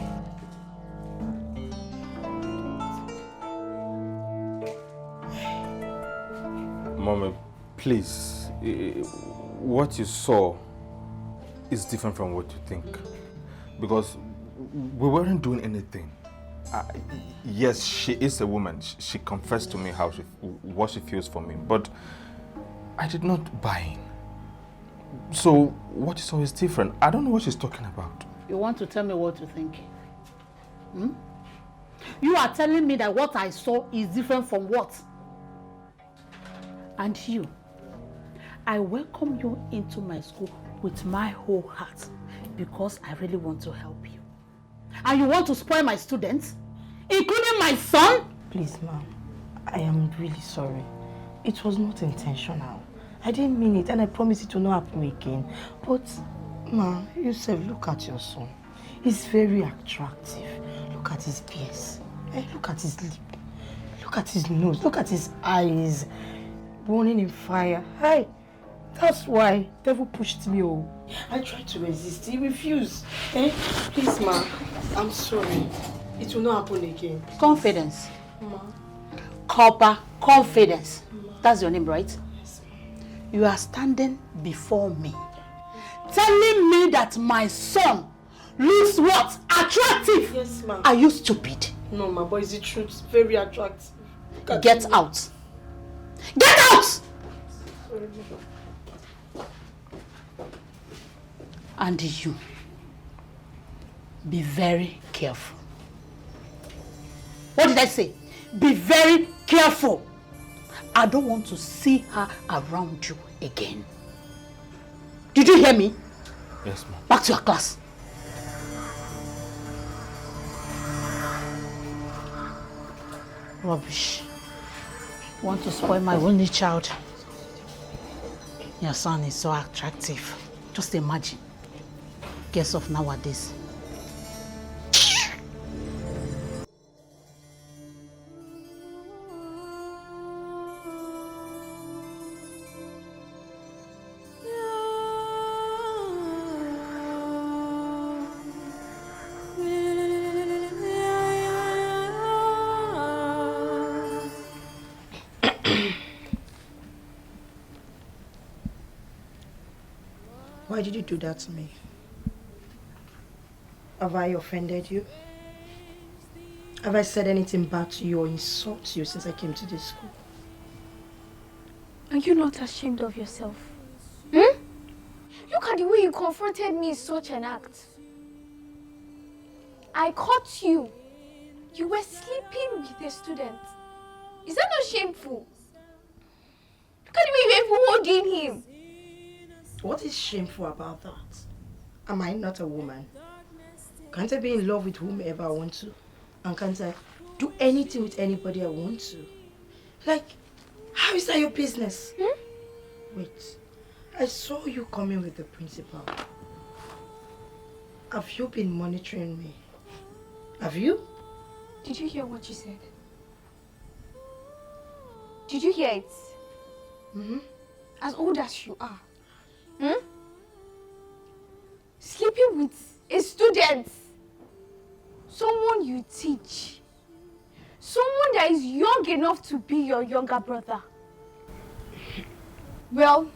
Mommy, please, eh, what you saw is different from what you think. Because we weren't doing anything. Uh, yes, she is a woman. She, she confessed to me how she, what she feels for me. But I did not buy in. So what you saw is different. I don't know what she's talking about. You want to tell me what you think? Hmm? You are telling me that what I saw is different from what? And you, I welcome you into my school with my whole heart because I really want to help you. And you want to spoil my students, including my son? Please, ma'am, I am really sorry. It was not intentional. I didn't mean it, and I promise it will not happen again. But, ma, you sef, look at your son. He's very attractive. Look at his ears. Eh, look at his lip. Look at his nose. Look at his eyes. Burning in fire. Hi. That's why devil pushed me. Oh, I tried to resist. He refused. Eh? Please, ma. I'm sorry. It will not happen again. Confidence. Ma. Copper confidence. Ma. That's your name, right? Yes, ma. You are standing before me, telling me that my son looks what? Attractive. Yes, ma. Are you stupid? No, ma, but it's the truth. Very attractive. Get out. Get out! And you, be very careful. What did I say? Be very careful. I don't want to see her around you again. Did you hear me? Yes, ma'am. Back to your class. Rubbish. Want to spoil my only child. Your son is so attractive. Just imagine. Girls of nowadays. Why did you do that to me? Have I offended you? Have I said anything bad to you or insult you since I came to this school? Are you not ashamed of yourself? Hmm? Look at the way you confronted me in such an act. I caught you. You were sleeping with a student. Is that not shameful? Look at the way you're even holding him. What is shameful about that? Am I not a woman? Can't I be in love with whomever I want to? And can't I do anything with anybody I want to. Like, how is that your business? Hmm? Wait, I saw you coming with the principal. Have you been monitoring me? Have you? Did you hear what she said? Did you hear it? Mm-hmm. As old as you are, hmm? Sleeping with a student, someone you teach, someone that is young enough to be your younger brother. Well,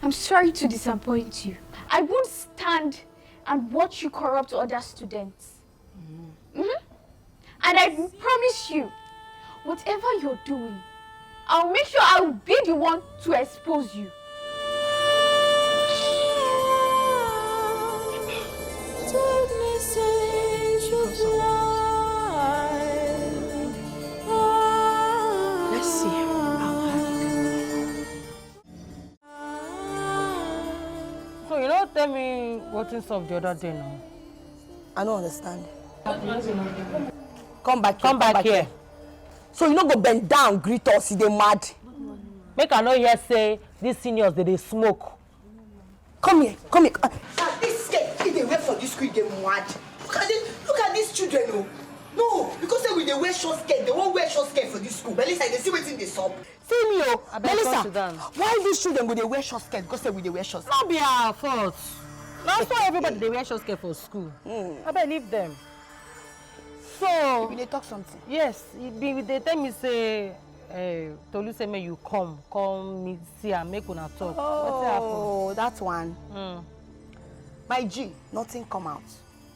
I'm sorry to disappoint you. I won't stand and watch you corrupt other students. Mm-hmm. And I promise you, whatever you're doing, I'll make sure I'll be the one to expose you. So you no tell me wetin sup the other day now. I no understand. Come back here. Come back here. So you no go bend down greet us, you dey mad. Make I no hear say these seniors dey dey smoke. Come here, come here. Ah, this skirt wey dey wear for this school dey mad. Look at this, look at these children o. No, because say we dey wear short skirt, they wan wear short skirt for this school. Melissa, you dey see wetin dey sup? See me o, Melissa, why these children go dey wear short skirt because say we dey wear short skirt? No be our fault. Na so everybody dey wear short skirt for school. Abeg leave them. So you bin dey talk something. Yes, e bin dey tell me say eh, Tolu say make you come, come meet, see am, make una talk. Wetin happen? Oh, that one. Mm. My G, nothing come out.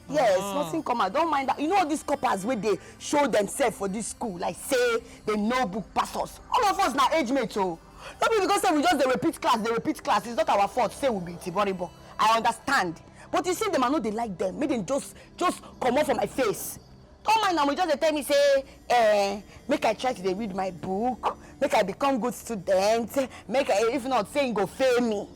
Yes, nothing come out. Don't mind that. You know all these coppers wey dey show themselves for this school, like say they know book pass us. All of us na age mate o. No be because say we just dey repeat class, dey repeat class. It's not our fault say we be tiboribo. I understand. But you see them, I no dey like them. Make them just, just comot for my face. Don't mind am, you just dey tell me say, eh, make I try to dey read my book, make I become good student, make I, if not, say you go fail me.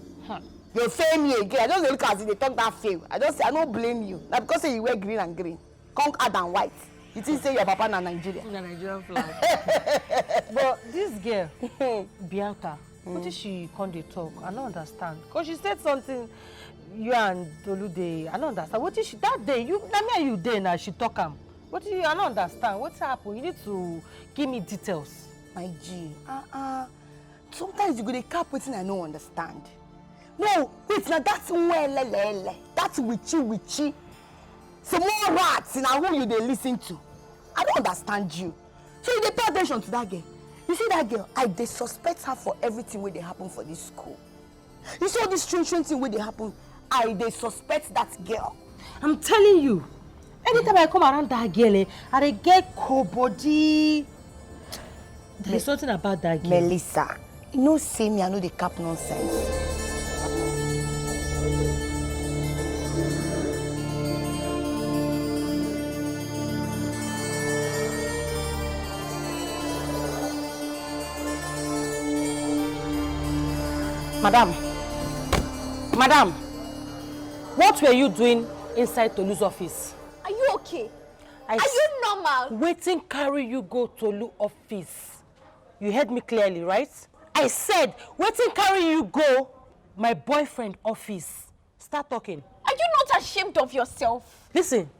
You fail me again. I just dey look as you dey talk that fail. I just say, I no blame you. Na because say you wear green and green. Come add am white. You think say your papa na Nigeria? Na Nigerian flag. But this girl, Bianca, wetin she come dey talk? I no understand. Because she said something, you and Tolu dey, I no understand. Wetin she, that day, you, na me and you dey na, she talk am. Wetin, I no understand. Wetin happen? You need to give me details. My G, uh-uh. Sometimes you go dey cap wetin I no understand. No, wait, na that nwelelele, that witchy witchy. Some more rats na who you dey listen to. I don't understand you. So you dey pay attention to that girl. You see that girl, I dey suspect her for everything wey dey happen for this school. You see all this strange strange thing wey dey happen, I dey suspect that girl. I'm telling you, anytime I come around that girl, eh, I dey get cold body. There is something about that girl. Melissa, you know say me, I no dey cap nonsense. Madam, madam, what were you doing inside Tolu's office? Are you okay? I Are you normal? Wetin carry you go Tolu office? You heard me clearly, right? I said, wetin carry you go my boyfriend office? Start talking. Are you not ashamed of yourself? Listen,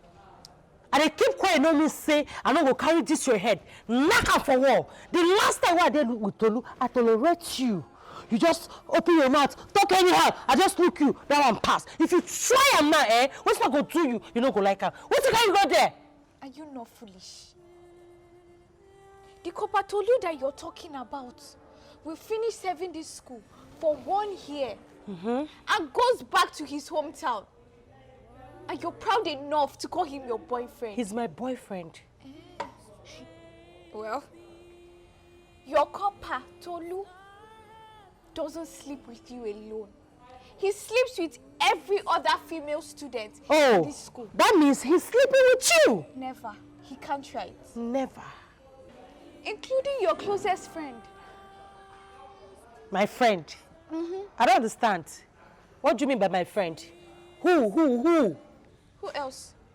I dey keep quiet no mean say I no go carry this your head, knack am for wall. The last time wey I dey with Tolu, I tolerate you. You just open your mouth, talk anyhow. I just look you, that one pass. If you try am now, eh, wetin I go do you, you no go like am. Wetin carry you go there? Are you not foolish? The Copper Tolu that you're talking about will finish serving this school for one year and goes back to his hometown. And you're proud enough to call him your boyfriend. He's my boyfriend. Well, your copper, Tolu, doesn't sleep with you alone. He sleeps with every other female student in this school. Oh, that means he's sleeping with you. Never. He can't try it. Never. Including your closest friend. My friend? Mm-hmm. I don't understand. What do you mean by my friend? Who, who, who? Who else?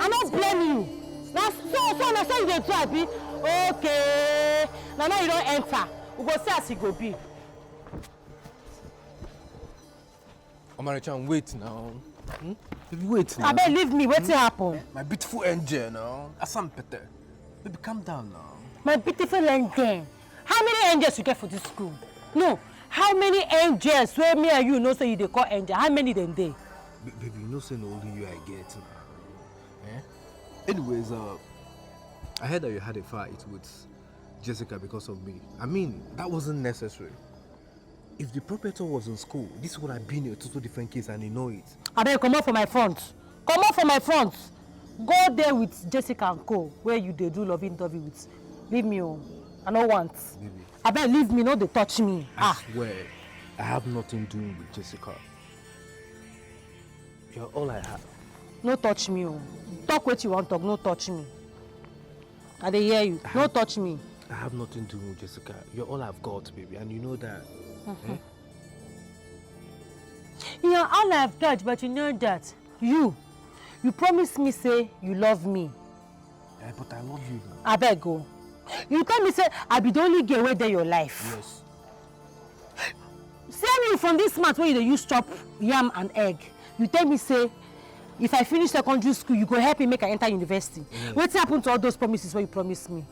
I no blame you. Na so so na so you dey do, abi? Okay. Na now you don enter. We go see as e go be. Omarichan, wait now. Hmm? Baby, wait now. Abeg, leave me. Wetin happen? My beautiful angel now. Asampete. Baby, calm down now. My beautiful angel. How many angels you get for this school? No. How many angels wey me and you know say you dey call angel? How many dem dey? Baby, you know say na only you I get now. Eh? Anyways, uh, I heard that you had a fight with Jessica because of me. I mean, that wasn't necessary. If the proprietor was in school, this would have been a total different case and you know it. Abeg, comot for my front. Comot for my front. Go there with Jessica and Co, where you dey do loving dovey with. Leave me o. I no want. Baby. Abeg, leave me, no dey touch me. I ah. Swear, I have nothing doing with Jessica. You're all I have. No touch me o. Talk wetin you wan talk, no touch me. I dey hear you. No touch me. I have nothing to do with Jessica. You're all I've got, baby, and you know that. Mm-hmm. Eh? You're all I've got, but you know that. You, you promise me say you love me. Eh, but I love you. I beg go. You tell me say I be the only girl wey dey your life. Yes. Same you from this month wey you dey use chop yam and egg. You tell me say if I finish secondary school, you go help me make I enter university. Mm. Wetin happen to all those promises wey you promise me?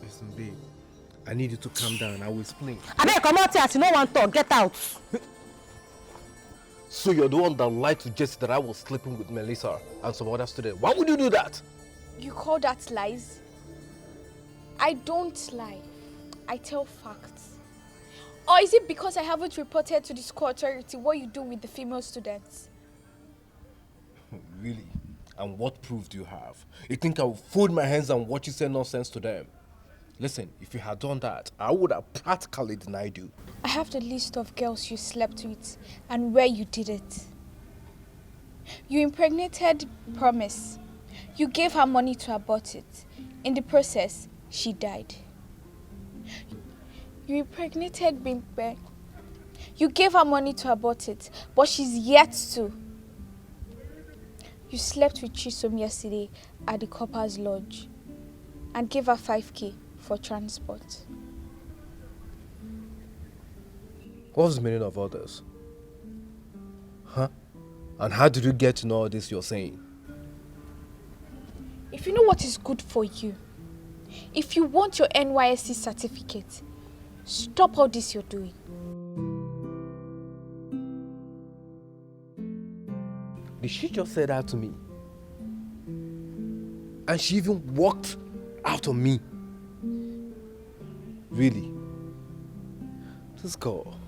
Listen, babe. I need you to calm down. I will explain. Abeg, comot here as you no wan talk. Get out. So you're the one that lied to Jesse that I was sleeping with Melissa and some other student. Why would you do that? You call that lies? I don't lie. I tell facts. Or is it because I haven't reported to the school authority what you do with the female students? Really? And what proof do you have? You think I will fold my hands and watch you say nonsense to them? Listen, if you had done that, I would have practically denied you. I have the list of girls you slept with and where you did it. You impregnated Promise. You gave her money to abort it. In the process, she died. You impregnated Bimpe. You gave her money to abort it, but she's yet to. You slept with Chisom yesterday at the Corper's Lodge and gave her five K for transport. What's the meaning of all this? Huh? And how did you get to know all this you're saying? If you know what is good for you, if you want your N Y S C certificate, stop all this you're doing. Did she just say that to me? And she even walked out on me. Really? This girl.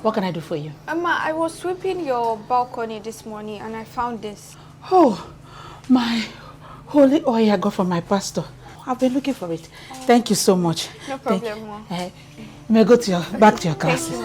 What can I do for you? Emma, I was sweeping your balcony this morning and I found this. Oh, my holy oil I got from my pastor. I've been looking for it. Thank you so much. No problem, Mom. Uh, you may go to your back to your classes.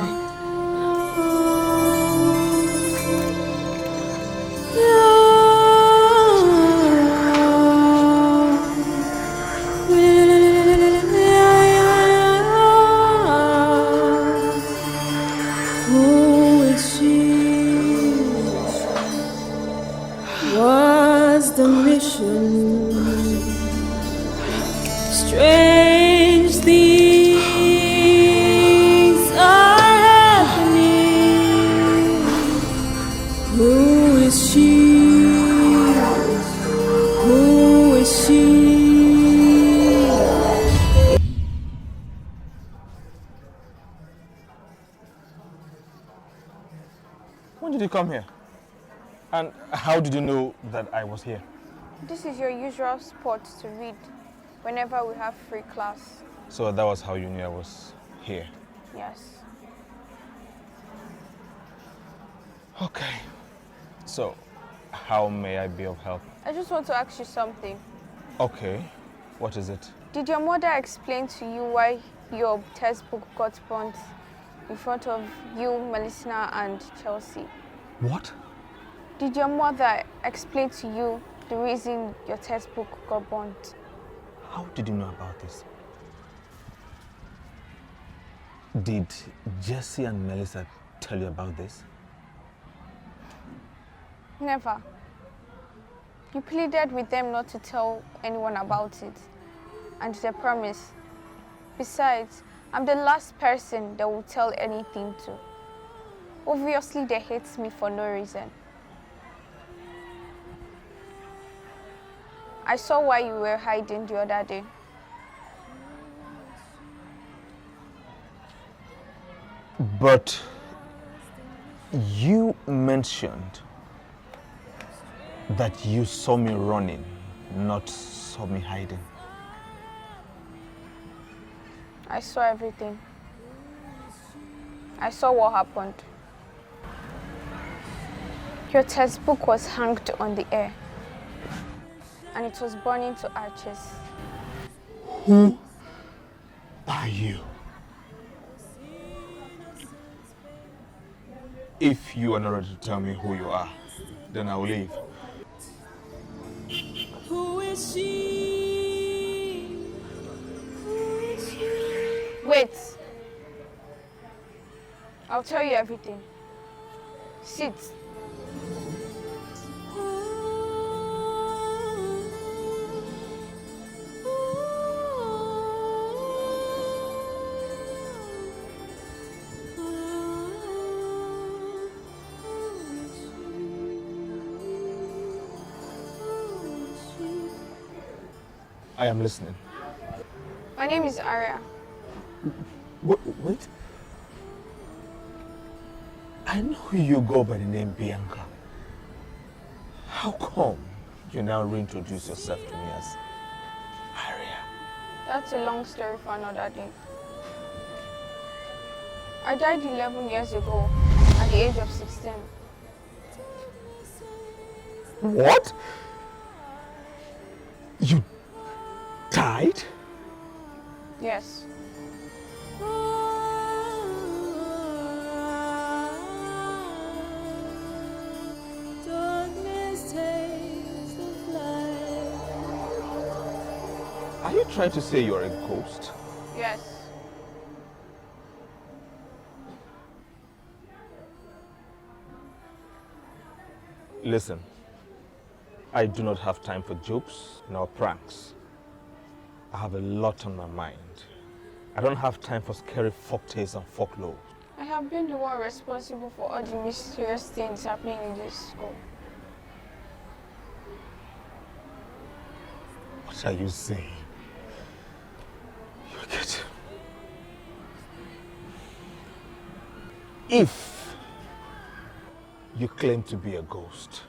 When did you come here? And how did you know that I was here? This is your usual spot to read whenever we have free class. So that was how you knew I was here? Yes. Okay. So, how may I be of help? I just want to ask you something. Okay. What is it? Did your mother explain to you why your textbook got burnt in front of you, Melissa, and Chelsea? What? Did your mother explain to you the reason your textbook got burnt? How did you know about this? Did Jesse and Melissa tell you about this? Never. You pleaded with them not to tell anyone about it, and they promised. Besides, I'm the last person they will tell anything to. Obviously, they hate me for no reason. I saw why you were hiding the other day. But you mentioned that you saw me running, not saw me hiding. I saw everything. I saw what happened. Your textbook was hanged on the air, and it was burning to ashes. Who are you? If you are not ready to tell me who you are, then I will leave. Who is she? Who is she? Wait. I'll tell you everything. Sit. I am listening. My name is Aria. Wait, wait. I know you go by the name Bianca. How come you now reintroduce yourself to me as Aria? That's a long story for another day. I died eleven years ago at the age of sixteen. What? You died? Yes. Are you trying to say you're a ghost? Yes. Listen, I do not have time for jokes nor pranks. I have a lot on my mind. I don't have time for scary folktales and folklore. I have been the one responsible for all the mysterious things happening in this school. What are you saying? You get If you claim to be a ghost,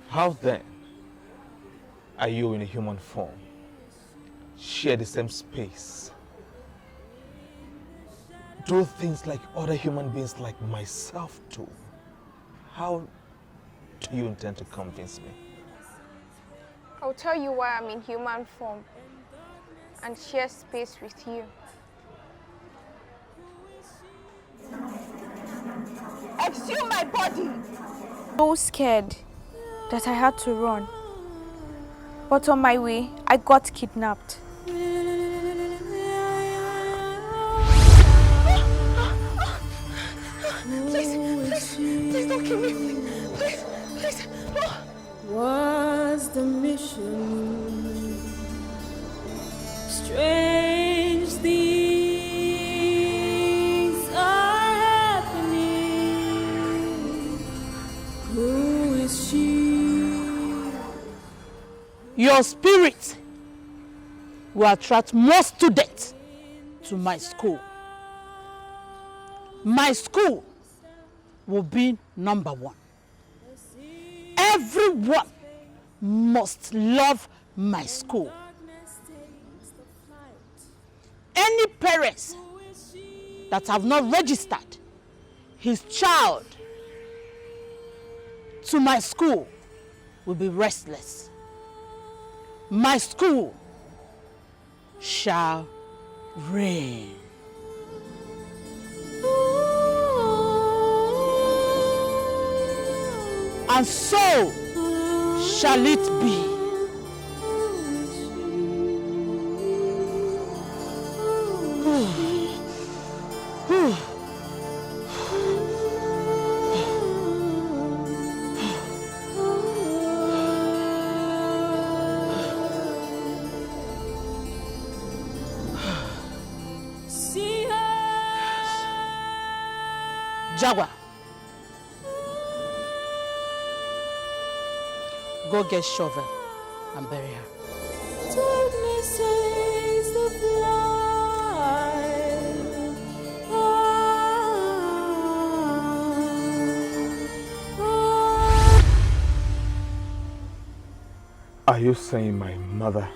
how then are you in a human form? Share the same space. Do things like other human beings like myself do. How do you intend to convince me? I'll tell you why I'm in human form and share space with you. Exhume my body! So scared that I had to run. But on my way, I got kidnapped. Please, please, please don't kill me. Please, please. No. What's the mission? Strange things are happening. Who is she? Your spirit will attract more students to my school. My school will be number one. Everyone must love my school. Any parents that have not registered his child to my school will be restless. My school shall reign. And so shall it be. Jaguar, go get shovel and bury her. Are you saying my mother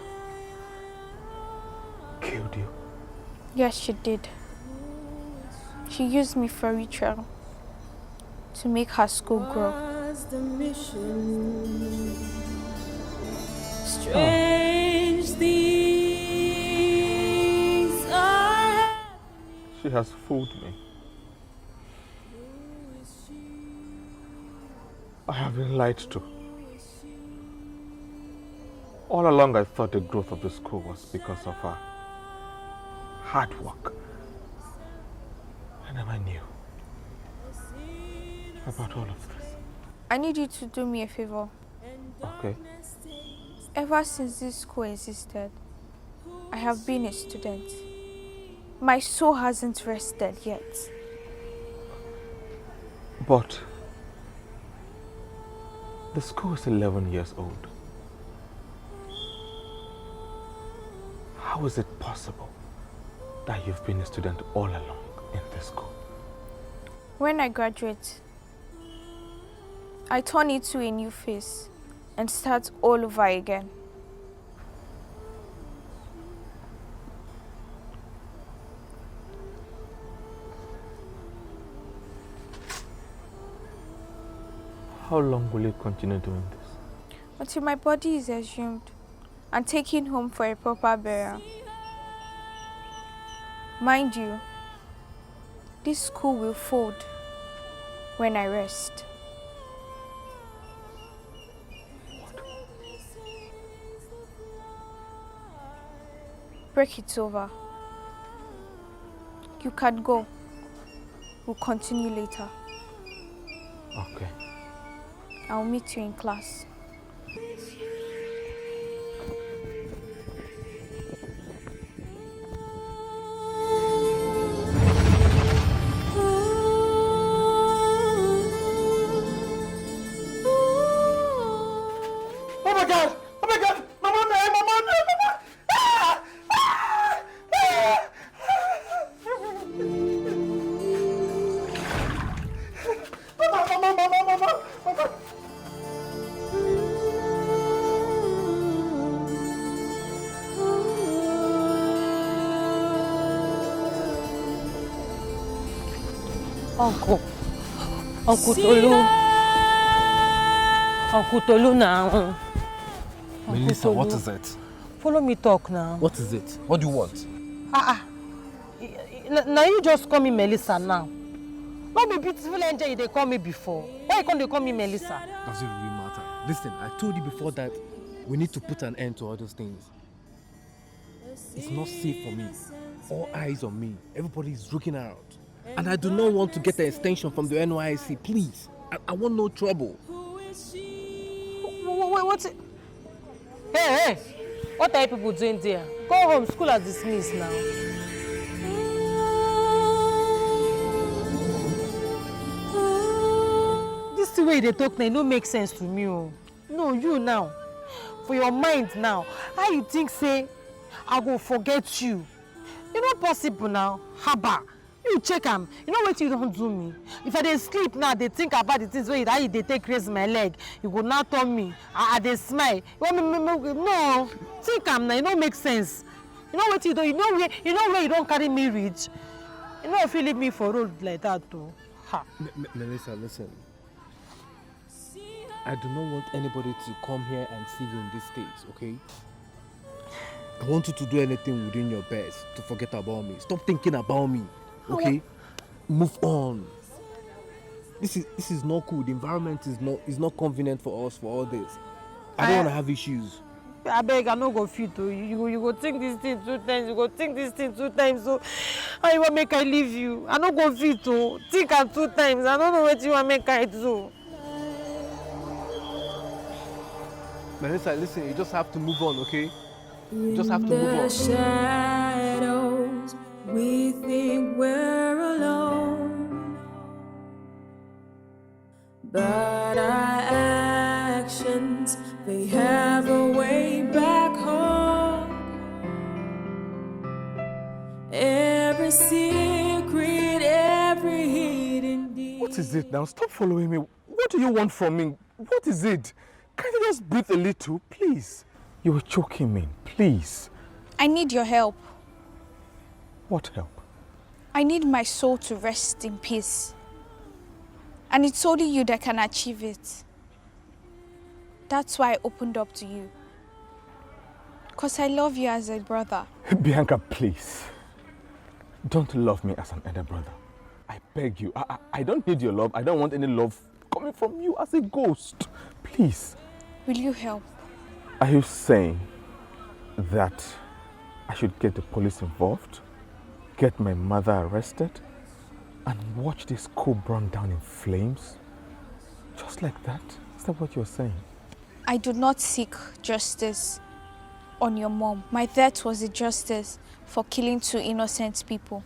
killed you? Yes, she did. She used me for ritual to make her school grow. What's the mission? Strange things are happening. She has fooled me. I have been lied to. All along I thought the growth of the school was because of her hard work. I never knew about all of this. I need you to do me a favor. Okay. Ever since this school existed, I have been a student. My soul hasn't rested yet. But the school is eleven years old. How is it possible that you've been a student all along in this school? When I graduate, I turn into a new face and start all over again. How long will you continue doing this? Until my body is exhumed and taken home for a proper burial. Mind you, this school will fold when I rest. Break it over. You can go. We'll continue later. Okay. I'll meet you in class. Oh my God! Oh my God! Mama, no, Mama, no, Mama! Ah! Ah! Ah! Mama, Mama, Mama, Mama, Mama! Uncle. Uncle Tolu. Uncle Tolu now. Melissa, what is it? Follow me talk now. What is it? What do you want? Ah ah. Now you just call me Melissa now. Not be beautiful angel you dey call me before. Why you come dey call me Melissa? Does it really matter? Listen, I told you before that we need to put an end to all those things. It's not safe for me. All eyes on me. Everybody is looking out. And I do not want to get an extension from the N Y S C, please. I, I want no trouble. What, what, what? Hey, hey! What are you people doing there? Go home, school has dismissed now. This thing wey you dey talk now, e no make sense to me o. No, you now. For your mind now, how you think say I go forget you? E no possible now. Haba. You check am. You know wetin you don do me? If I dey sleep now, dey think about the things wey you, how you dey take raise my leg, you go now turn me. I, I dey smile. You want me, me, me, no. Think am now. E no make sense. You know wetin you do? You know where, you know where you don carry me reach? You no fit leave me for road like that o. Ha. M- M- Melissa, listen. I do not want anybody to come here and see you in this state, okay? I want you to do anything within your best to forget about me. Stop thinking about me, okay? Move on. This is this is not cool. The environment is not is not convenient for us for all this. I don't I- want to have issues. Abeg, I no go fit o. You, you go, you go think this thing two times. You go think this thing two times. So how you wan make I leave you? I no go fit o. Think am two times. I no know wetin you wan make I do. Melissa, listen, you just have to move on, okay? You just have to move on. Shadows, we think we're alone. But our actions, they have a way back home. Every secret, every hidden deed. What is it now? Stop following me. What do you want from me? What is it? Can't you just breathe a little, please? You are choking me, please. I need your help. What help? I need my soul to rest in peace. And it's only you that can achieve it. That's why I opened up to you. Because I love you as a brother. Bianca, please. Don't love me as an elder brother. I beg you. I, I, I don't need your love. I don't want any love coming from you as a ghost. Please. Will you help? Are you saying that I should get the police involved, get my mother arrested, and watch this school burn down in flames? Just like that? Is that what you're saying? I do not seek justice on your mom. My death was a justice for killing two innocent people.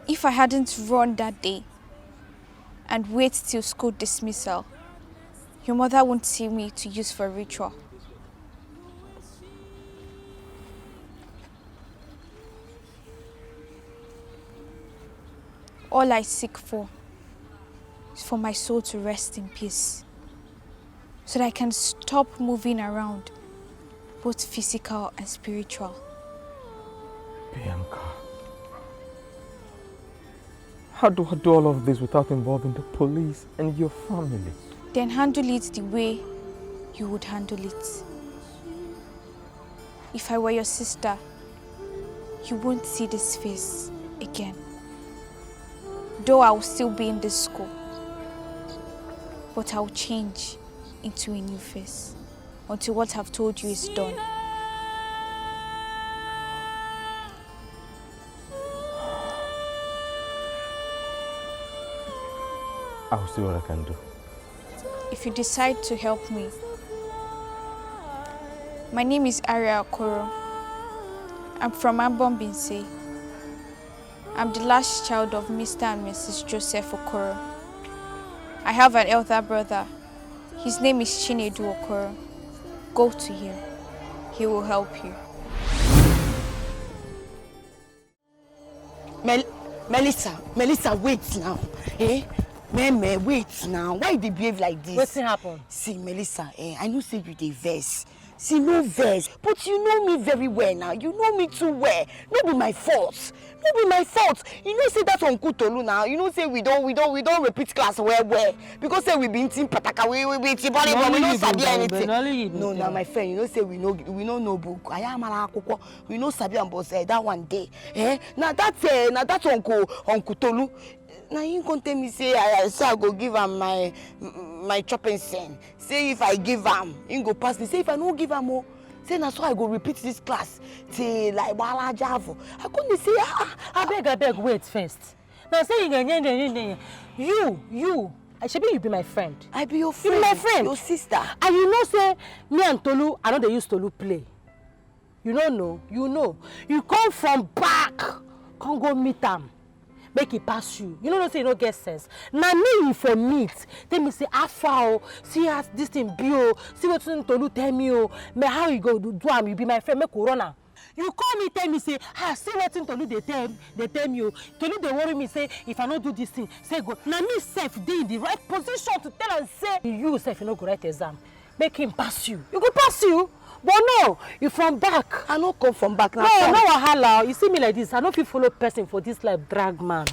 If I hadn't run that day and wait till school dismissal, your mother won't see me to use for ritual. All I seek for is for my soul to rest in peace so that I can stop moving around, both physical and spiritual. Bianca, how do I do all of this without involving the police and your family? Then handle it the way you would handle it. If I were your sister, you won't see this face again. Though I will still be in this school, but I will change into a new face until what I've told you is done. I'll see what I can do. If you decide to help me, my name is Aria Okoro. I'm from Ambon Binse. I'm the last child of Mister and Missus Joseph Okoro. I have an elder brother. His name is Chinedu Okoro. Go to him. He will help you. Mel Melissa, Melissa, wait now. Eh? Meme, wait now. Why you dey behave like this? Wetin happen? See, Melissa, eh, I know say you dey vex. See, no vex. But you know me very well now. You know me too well. No be my fault. No be my fault. You know say that Uncle Tolu now. You know say we don we don we don repeat class well well. Because say we been team pataka, we we be team body, but we no sabi anything. No, na my friend. You know say we no we no know book. I am akwụkwọ. We no sabi am, but eh, that one day. Eh? Na that eh, na that Uncle Uncle Tolu. Na him come tell me say I, I say I go give am my my chopping sen. Say if I give am, him go pass me. Say if I no give am o, say na so I go repeat this class till like Bala Javo. I come dey say ah ah. Abeg, abeg, wait first. Na say you get you you you. I shebi you be my friend. I be your friend. You be my friend. Your sister. And you know say me and Tolu, I no dey use Tolu play. You no know, you know. You come from back, come go meet am. Make e pass you. You no know say you no get sense. Na me you for meet. Tell me say, how far o? See as this thing be o. See wetin Tolu tell me o. Me how you go do, do am? You be my friend, make we run am. You call me tell me say, ah, see wetin Tolu dey tell dey tell me o. Tolu dey worry me say if I no do this thing, say go. Na me sef dey in the right position to tell am say you sef you no go write exam. Make him pass you. You go pass you. But no, you from back. I no come from back. No, no wahala. You see me like this. I no fit follow person for this life drag man.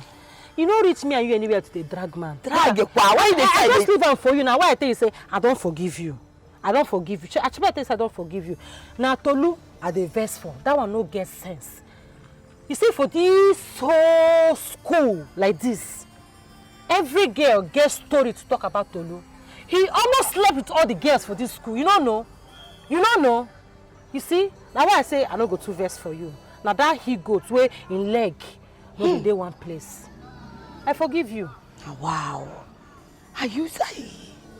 You no reach me and you anywhere to dey drag man. Drag ekwa. Why you dey I, I just leave am for you now. Why I tell you say I don forgive you. I don forgive you. Actually, I tell you say I don forgive you. Na Tolu I dey vex for. That one no get sense. You see for this whole school like this, every girl get story to talk about Tolu. He almost slept with all the girls for this school. You no know? You no know? You see? Na why I say I no go too vex for you. Na that he goat wey him leg no dey dey one place. I forgive you. Wow. Are you say?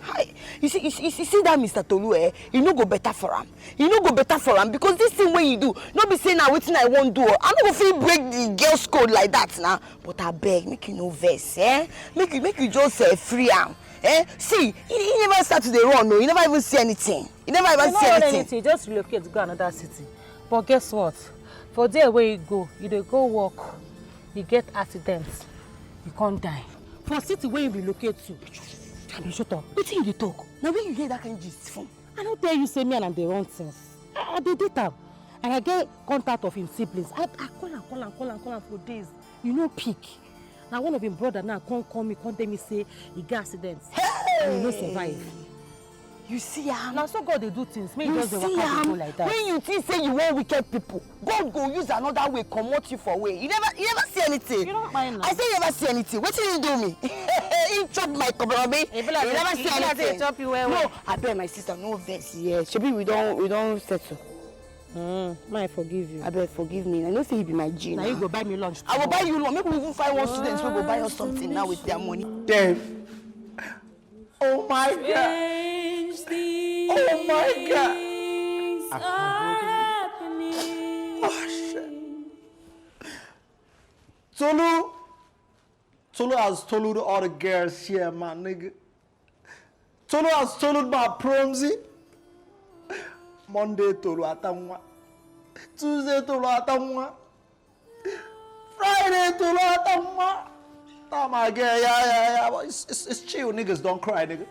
Hi. You see, you see, you see that Mister Tolu, eh? You no go better for am. You no go better for am because this thing wey you do, no be say na wetin I wan do. I no go fit break the girl's code like that na. But abeg, make you no vex, eh? Make you make you just uh, free am, eh? See, he, he never start to dey run, no. He never even see anything. He never even see anything. Anything. He just relocate go another city. But guess what? For there where he go, he dey go work. He get accident. He come die. For city where he relocate to. Abi shut up. Wetin you dey talk? Na where you hear that kind gist from? I no tell you say me and am dey run things. I, I dey date am. And I get contact of him siblings. I, I call am, call am, call am, call am for days. You no pick. Na one of him brother now come call me, come tell me say he get accident. Hey! And he no survive. You see am? Na so God dey do things. Make you just dey waka dey go like that. When you think say you wan wicked people, God go use another way comot you for way. You never, you never see anything. You don't mind now. I say you never see anything. Wetin you do me? He chop my koborabi. You never see anything. Chop you well well. No, abeg my sister, no vex. Yeah, shebi we don, we don settle. Mm, may I forgive you. Abeg forgive me. I know say you be my G. Now you go buy me lunch. I will buy you lunch. Make we even find one student wey go buy us something now with their money. Dev. Oh my God. Oh my God. Oh shit. Tolu. Tolu has told all the girls here, my nigga. Tolu has told my Promzy. Monday, Tolu Atamwa. Tuesday, Tolu Atamwa. Friday, Tolu Atamwa. Come again, yeah, yeah, yeah. But it's, it's, it's chill. Niggas don't cry, nigga.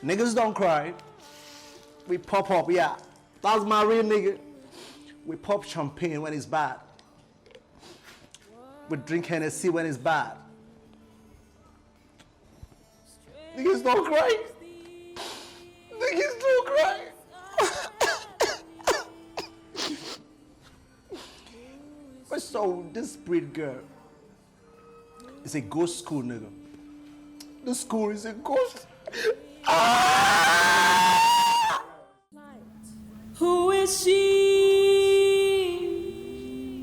Niggas don't cry. We pop up, yeah. That's my real nigga. We pop champagne when it's bad. We drink Hennessy when it's bad. Niggas don't cry. Niggas don't cry. What's up with this breed girl? It's a ghost school, nigga. The school is a ghost. Ah! Who is she?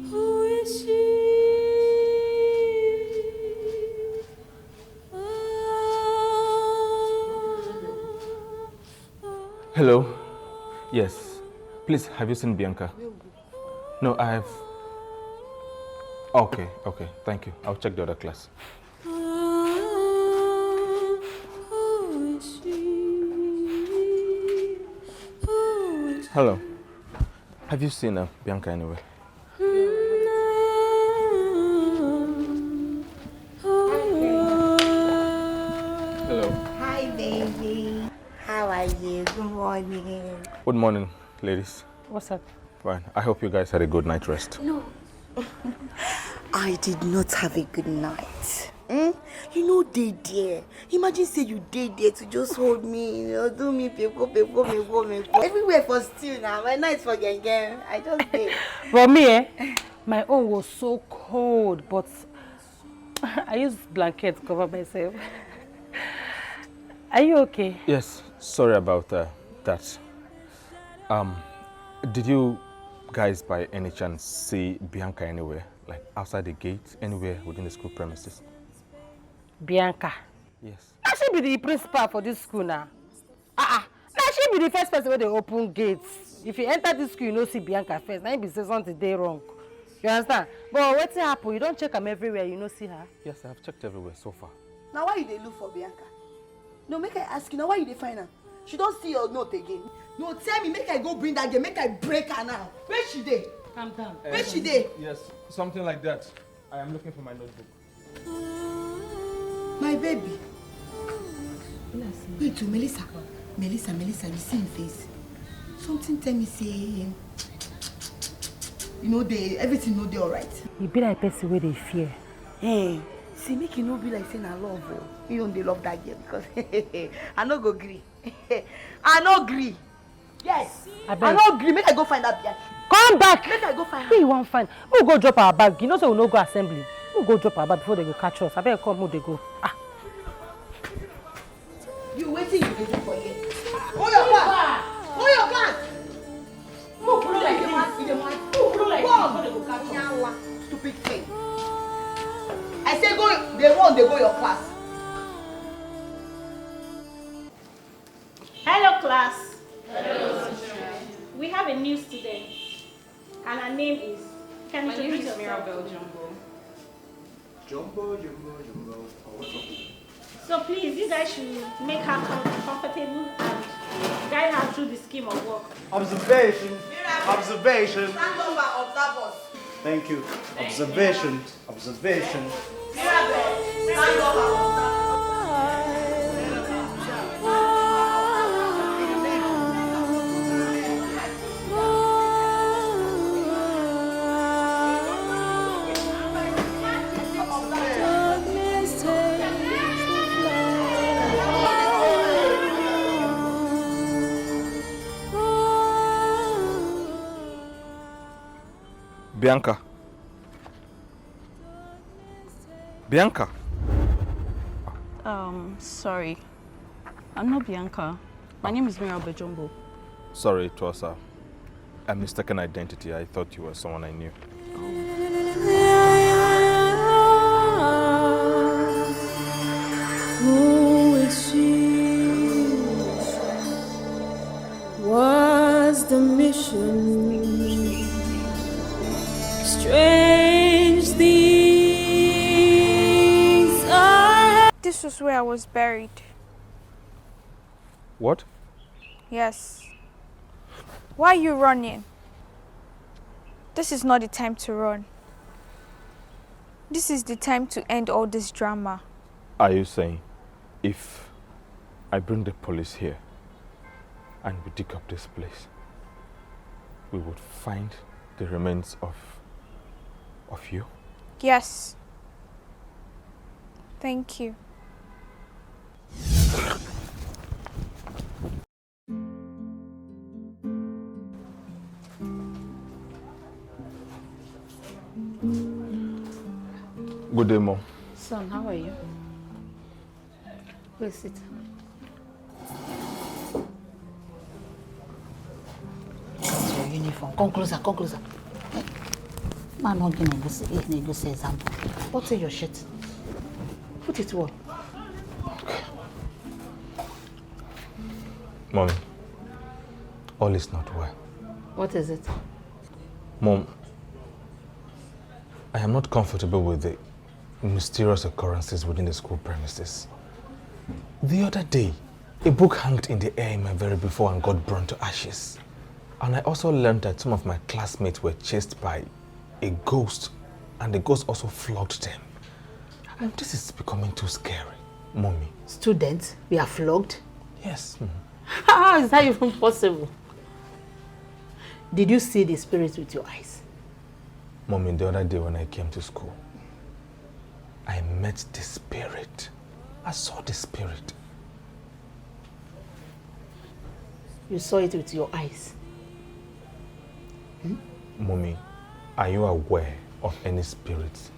Who is she? Hello? Yes. Please, have you seen Bianca? No, I've. Okay, okay. Thank you. I'll check the other class. Hello. Have you seen uh, Bianca anywhere? Hello. Hi, baby. How are you? Good morning. Good morning, ladies. What's up? Fine. I hope you guys had a good night rest. No. I did not have a good night. Hmm? You know they there. Imagine say you dey there to just hold me, you know, do me peko peko peko peko. Everywhere for still now. My night for gang gang. I just dey. But me, eh? My own was so cold, but I used blanket to cover myself. Are you okay? Yes, sorry about uh, that. Um, did you guys by any chance see Bianca anywhere? Like outside the gate, anywhere within the school premises? Bianca. Yes. Now she be the principal for this school now. Ah, ah. Now she be the first person wey dey open gates. If you enter this school, you no see Bianca first. Now you be say something dey wrong. You understand? But wetin happen? You don check am everywhere, you no see her. Yes, I have checked everywhere so far. Now why you dey look for Bianca? No, make I ask you. Now why you dey find am? She don see your note again. No, tell me, make I go bring that girl, make I break her now. Where she dey? Calm down. Where she dey? Yes, something like that. I am looking for my notebook. My baby. Wait, oh, Melissa. Melissa, Melissa, you see him face. Something tell me say, you know, they everything no dey alright. E be like person wey dey fear. Hey, see, make you no be like say na love o. You don dey love that girl because I no go gree. I no gree. Yes. I Abeg. No gree. Make I go find that Bianca. Come back. Make I go find Who her. You wan find? Who go drop our bag? You know say we no go assembly. Who go drop our bag before they go catch us? Abeg, come, make they go. Ah. You wetin you dey do for here? Hold your class. Hold your class. Move, follow like this. You dey mad. Move, follow like this. Come. Stupid thing. I say go. They run. They go your class. Hello, class. Hello, teacher. We have a new student, and her name is. Can you My name introduce is yourself? Mirabel Jumbo. Jumbo, jumbo, jumbo. Oh, what's up? So please, you guys should make her com- comfortable and guide her through the scheme of work. Observation. Observation. Stand up and observe us. Thank you. Observation. Observation. Mirabel, stand up and observe us. Bianca. Bianca. Um, sorry. I'm not Bianca. My name is Mirabel Jumbo. Sorry, it was uh, a mistaken identity. I thought you were someone I knew. Who is she? What's the mission? Strange things are. This was where I was buried. What? Yes. Why are you running? This is not the time to run. This is the time to end all this drama. Are you saying if I bring the police here and we dig up this place, we would find the remains of of you? Yes. Thank you. Good day, Mom. Son, how are you? Please sit. Your uniform. Come closer, come closer. Man, not gonna go say, eh, go say example. What's in your shirt? Put it well. Mommy, all is not well. What is it? Mom, I am not comfortable with the mysterious occurrences within the school premises. The other day, a book hung in the air in my very before and got burned to ashes. And I also learned that some of my classmates were chased by a ghost, and the ghost also flogged them. And this is becoming too scary, Mommy. Students, we are flogged? Yes, Mom. How is that even possible? Did you see the spirit with your eyes? Mommy, the other day when I came to school, I met the spirit. I saw the spirit. You saw it with your eyes. Mommy, are you aware of any spirits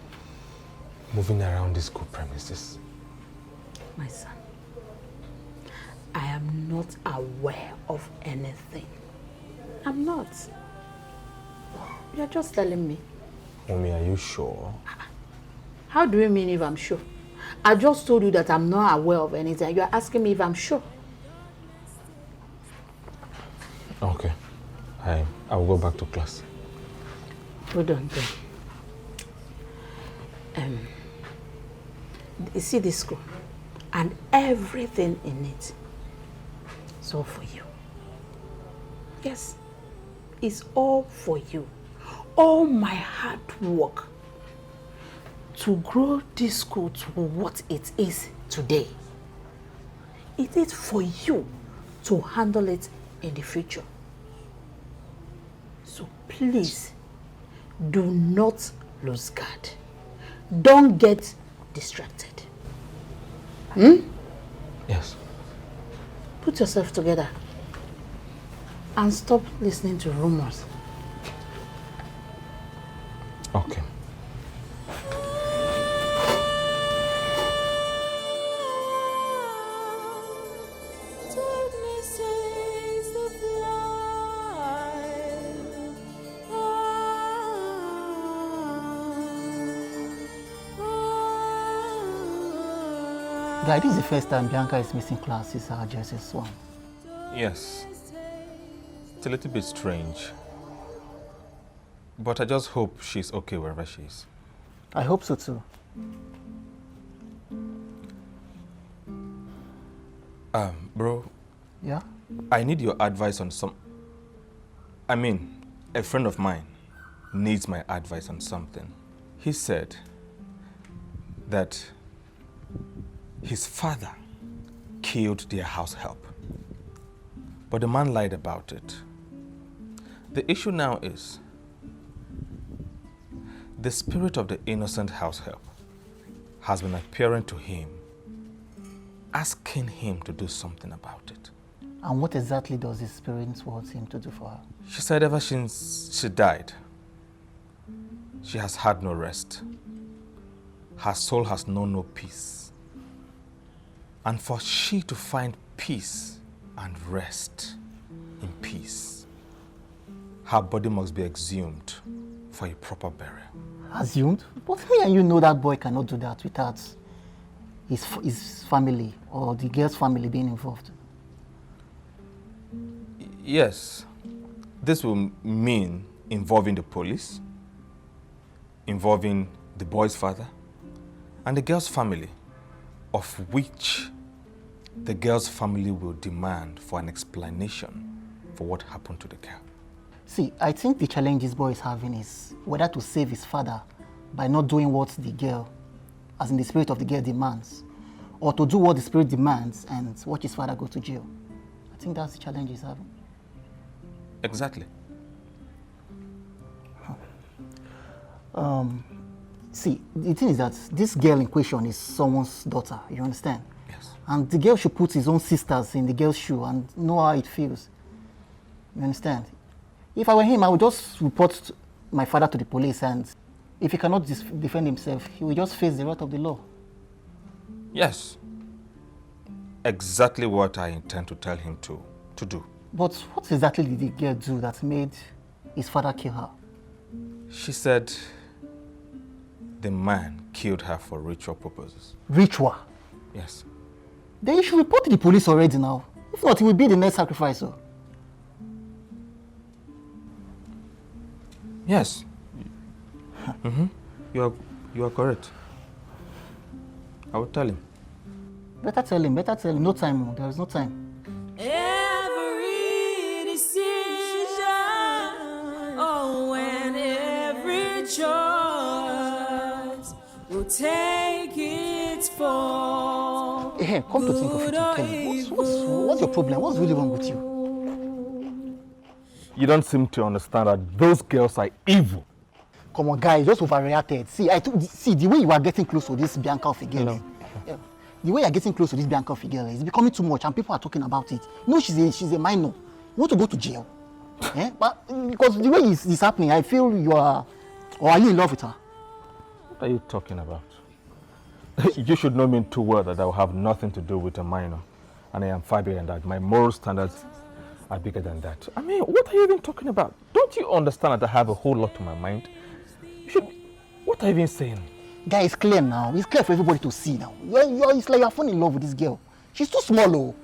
moving around the school premises? My son, I am not aware of anything. I'm not. You're just telling me. Mommy, are you sure? How do you mean if I'm sure? I just told you that I'm not aware of anything. You're asking me if I'm sure. Okay. I, I will go back to class. Hold on then. Um, you see this school and everything in it. It's all for you. Yes, it's all for you. All my hard work to grow this school to what it is today. It is for you to handle it in the future. So please, do not lose guard. Don't get distracted. Hmm? Yes. Put yourself together and stop listening to rumors. Okay. Guy, this is the first time Bianca is missing classes at J S S one. Yes. It's a little bit strange. But I just hope she's okay wherever she is. I hope so too. Um, bro. Yeah? I need your advice on some. I mean, a friend of mine needs my advice on something. He said that his father killed their house help, but the man lied about it. The issue now is the spirit of the innocent house help has been appearing to him, asking him to do something about it. And what exactly does the spirit want him to do for her? She said ever since she died, she has had no rest. Her soul has known no peace. And for she to find peace and rest in peace, her body must be exhumed for a proper burial. Assumed? But me and you know that boy cannot do that without his, f- his family or the girl's family being involved. Yes, this will mean involving the police, involving the boy's father, and the girl's family, of which the girl's family will demand for an explanation for what happened to the girl. See, I think the challenge this boy is having is whether to save his father by not doing what the girl, as in the spirit of the girl, demands, or to do what the spirit demands and watch his father go to jail. I think that's the challenge he's having. Exactly. Um, see, the thing is that this girl in question is someone's daughter, you understand? Yes. And the girl should put his own sisters in the girl's shoe and know how it feels. You understand? If I were him, I would just report my father to the police, and if he cannot dis- defend himself, he will just face the wrath of the law. Yes. Exactly what I intend to tell him to, to do. But what exactly did the girl do that made his father kill her? She said the man killed her for ritual purposes. Ritual. Yes. Then you should report to the police already now. If not, he will be the next sacrifice. So. Yes. Mm-hmm. You are you are correct. I will tell him. Better tell him, better tell him. No time, oh, there is no time. Every decision, oh, and every choice will take its fall. Hey, come to think of it, Kenny, what's, what's, what's your problem? What's really wrong with you? You don't seem to understand that those girls are evil. Come on, guys, just overreacted. See, I took, see the way you are getting close to this Bianca of a girl. No. Yeah. The way you're getting close to this Bianca of a girl is becoming too much, and people are talking about it. No, she's a she's a minor. You want to go to jail? Eh? But because the way it's, it's happening, I feel you are, or are you in love with her? What are you talking about? You should know me too well that I will have nothing to do with a minor. And I am far bigger than that. My moral standards are bigger than that. I mean, what are you even talking about? Don't you understand that I have a whole lot on my mind? You should, what are you even saying? Guy, it's clear now. It's clear for everybody to see now. You're, you're, it's like you're falling in love with this girl. She's too small, oh.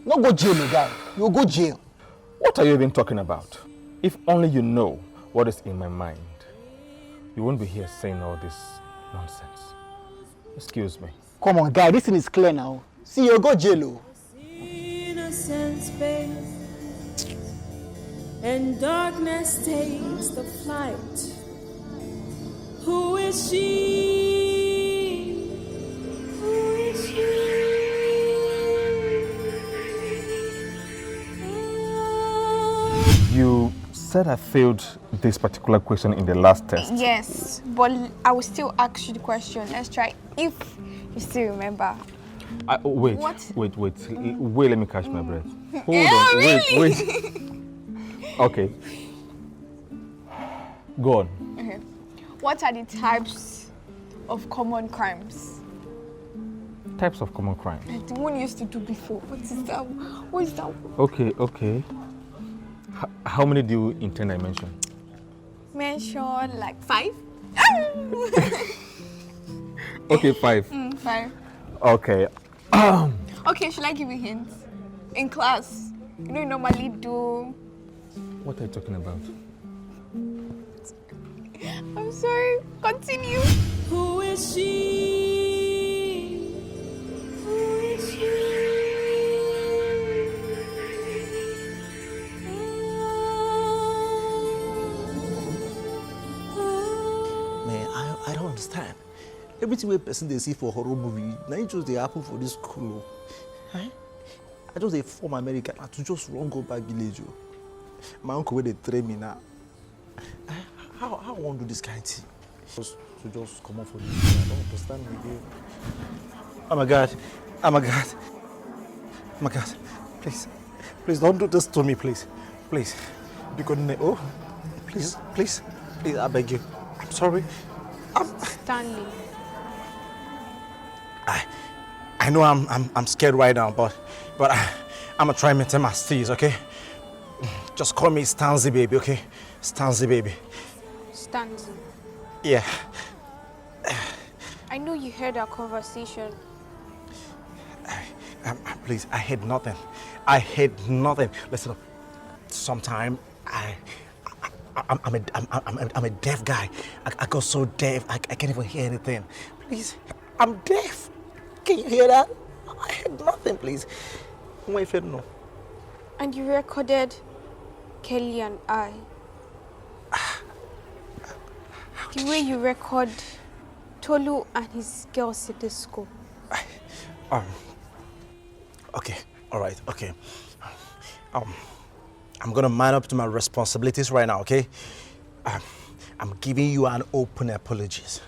No go jail, oh, guy. You go jail. What are you even talking about? If only you know what is in my mind, you won't be here saying all this nonsense. Excuse me. Come on, guy. This thing is clear now. See, you go jail, oh. Innocent space, and darkness takes the flight. Who is she? Who is she? You said I failed this particular question in the last test. Yes, but I will still ask you the question. Let's try if you still remember. I, oh, wait, What? wait, wait. L- Wait, let me catch my breath. Hold Yeah, on. Wait, really? Wait. Okay. Go on. Okay. What are the types of common crimes? Types of common crime. Like the one you used to do before. What is that? What is that? Okay, okay. H- how many do you intend I mention? Mention like five. Okay, five. Mm, five. Okay. Okay, should I give you hints? In class, you know, you normally do. What are you talking about? I'm sorry. Continue. Who is she? Who is she? Man, I, I don't understand. Everything wey person dey see for horror movie, na it just dey happen for this school. Oh. Eh? I just dey form America na to just run go back village. Oh. My uncle wey dey train me now. Eh, how how I wan do this kind thing? Just to just comot for this. I don't understand again. Oh my God! Oh my God! Oh my God! Please, please don't do this to me, please, please. Because ne- oh, please, please, please, I beg you. I'm sorry. I'm, Stanley. I, I know I'm, I'm, I'm scared right now, but, but I, I'm gonna try and maintain my steez, okay? Just call me Stanzy baby, okay? Stanzy baby. Stanley. Yeah. I know you heard our conversation. Um, um, please, I heard nothing. I heard nothing. Listen up. Sometime I, I I'm, I'm, a, I'm, I'm, I'm a deaf guy. I, I got so deaf, I, I can't even hear anything. Please, I'm deaf. Can you hear that? I heard nothing, please. Wait for no. And you recorded Kelly and I. The way you record Tolu and his girls at the school. Um, okay, all right, okay. Um, I'm gonna man up to my responsibilities right now, okay? Um, I'm giving you an open apologies.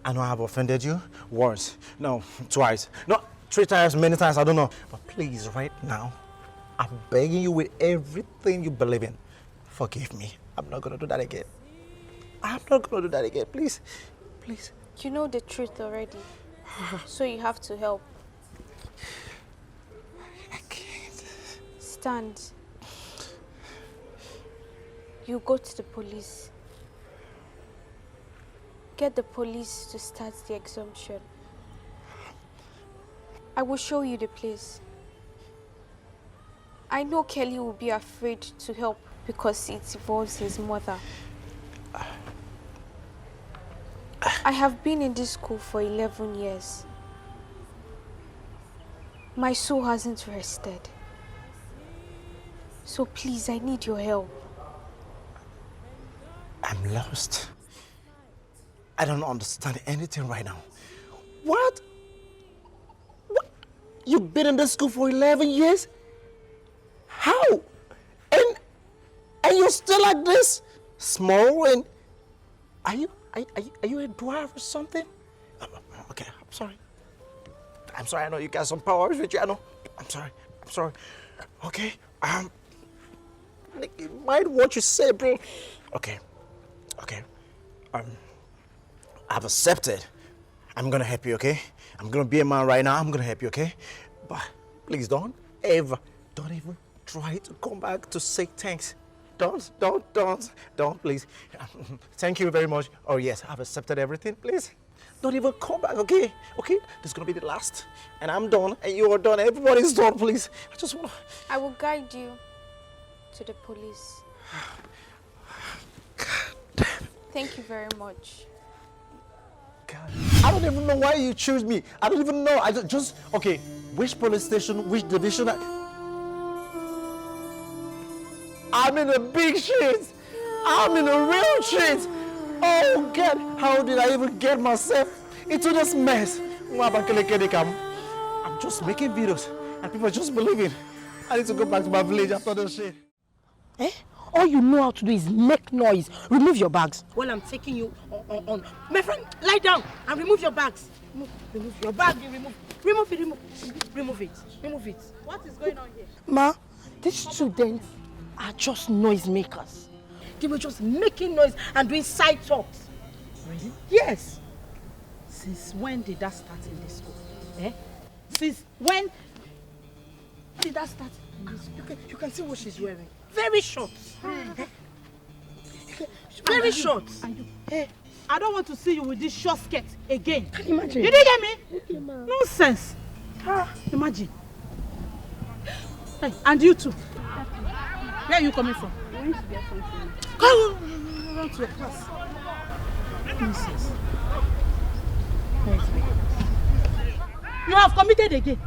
I know I've offended you once, no, twice, no, three times, many times, I don't know. But please, right now, I'm begging you with everything you believe in, forgive me. I'm not gonna do that again. I'm not gonna do that again. Please, please. You know the truth already, so you have to help. I can't. Stand. You go to the police. Get the police to start the examination. I will show you the place. I know Kelly will be afraid to help because it involves his mother. I have been in this school for eleven years. My soul hasn't rested. So please, I need your help. I'm lost. I don't understand anything right now. What? What? You've been in this school for eleven years? How? And and you're still like this? Small and are you are, are, you- are you a dwarf or something? Um, okay, I'm sorry. I'm sorry. I know you got some powers with you. I know. I'm sorry. I'm sorry. Okay. Um. Mind what you say, bro. Okay. Okay. Um. I've accepted. I'm gonna help you. Okay. I'm gonna be a man right now. I'm gonna help you. Okay. But please don't ever, don't even try to come back to say thanks. Don't, don't, don't, don't, please. Thank you very much. Oh yes, I've accepted everything. Please, don't even come back. Okay. Okay. This is gonna be the last, and I'm done, and you are done. Everybody's done. Please. I just wanna. I will guide you to the police. Thank you very much. God. I don't even know why you choose me. I don't even know. I ju- just okay. Which police station? Which division? I, I'm in a big shit. I'm in a real shit. Oh God, how did I even get myself into this mess? Nwa Abakaliki Dikam. I'm just making videos and people are just believing. I need to go back to my village after this shit. Eh? All you know how to do is make noise. Remove your bags. Well, I'm taking you on, on, on. My friend, lie down and remove your bags. Remove, remove your bag. You remove, remove it, remove, remove it, remove it. What is going on here? Ma, these students are just noisemakers. They were just making noise and doing side talks. Really? Yes. Since when did that start in this school? Eh? Since when did that start in this school? You can, you can see what she's wearing. Very short. Very short. Eh? I don't want to see you with this short skirt again. Can you imagine? Did you hear me? Nonsense. Ah, imagine. Hey, and you too. Where are you coming from? Come, run to your class. Nonsense. You have committed again.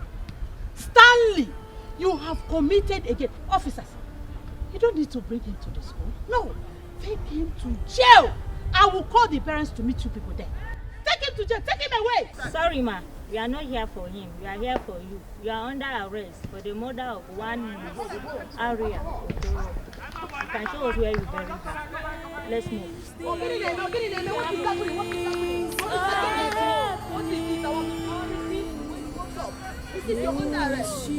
Stanley, you have committed again. Officers, you don't need to bring him to the school. No, take him to jail. I will call the parents to meet you people there. Take him to jail. Take him away. Sorry, ma. We are not here for him. We are here for you. You are under arrest for the murder of one Miss Aria Okoro. You can show us where you buried her. Let's move. This is your own arrest.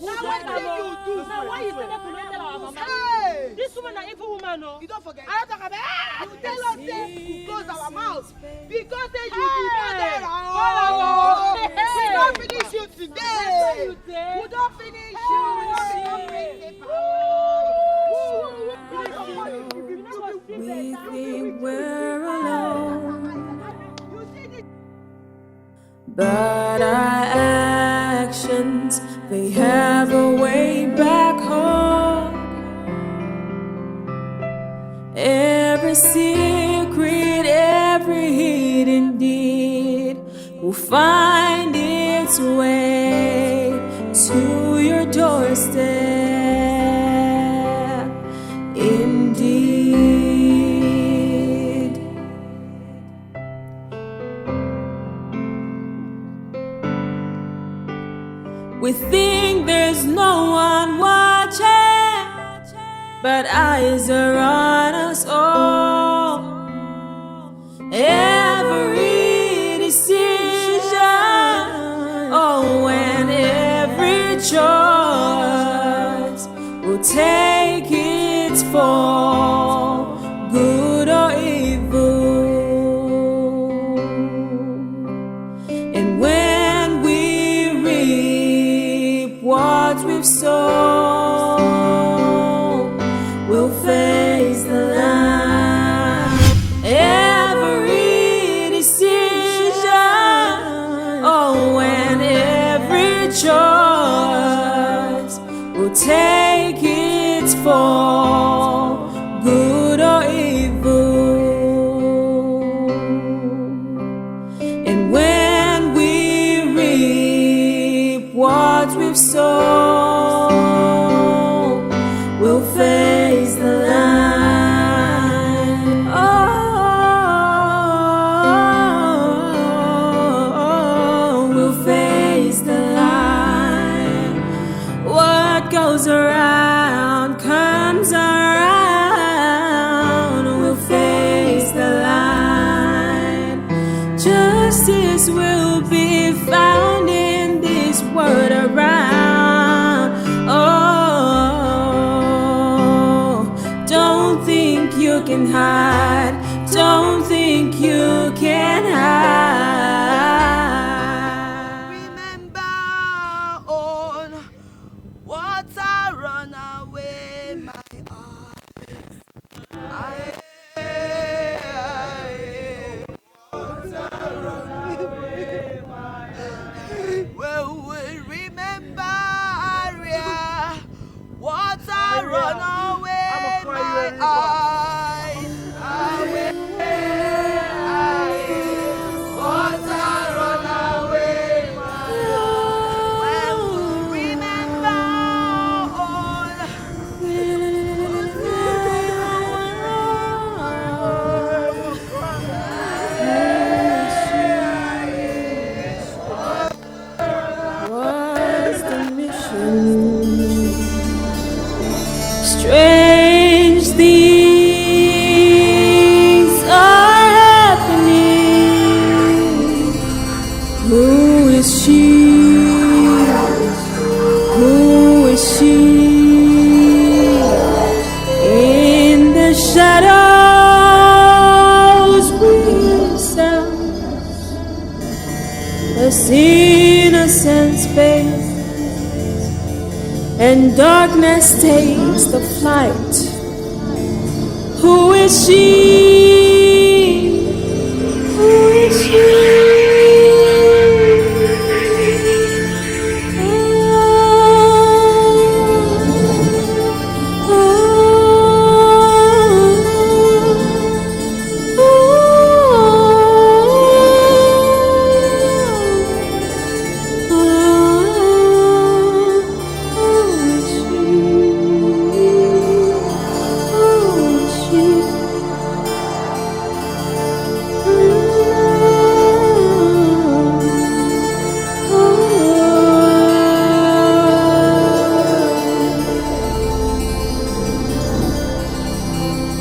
Now wetin you do? Now why you say make we no tell our mama? Hey! This woman na evil woman o. You don forget? I don talk about. You tell us say we close our mouth because say you be murderer. Oh, we don finish you today. We don finish you. We don break the power. We think we're alone. But our actions, they have a way back home. Every secret, every hidden deed will find its way to your doorstep. Indeed. Eyes are on us all. Every decision, oh, and every choice, we'll take it for good or evil. And when we reap what we've sown, we'll face the line. Every decision, oh, and every choice, we'll take it for good or evil. And when we reap what we've sown, we'll face the line. Oh, we'll face the line. What goes around comes around. We'll face the line. Justice will be found in this world around. Oh, don't think you can hide. Don't think you can hide. Remember on water run away my eyes. I, I, water run away my eyes. Well, we remember Aria. Water run away my eyes. Away, eyes. Water run away my eyes. Well, we remember all. What's the mission? Strange things are happening. Who is she? Who is she? In the shadows we stand. This innocent space, and darkness takes the flight. Who is she? Who is she?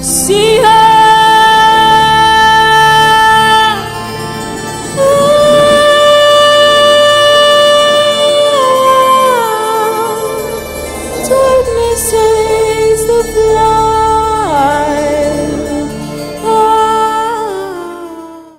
See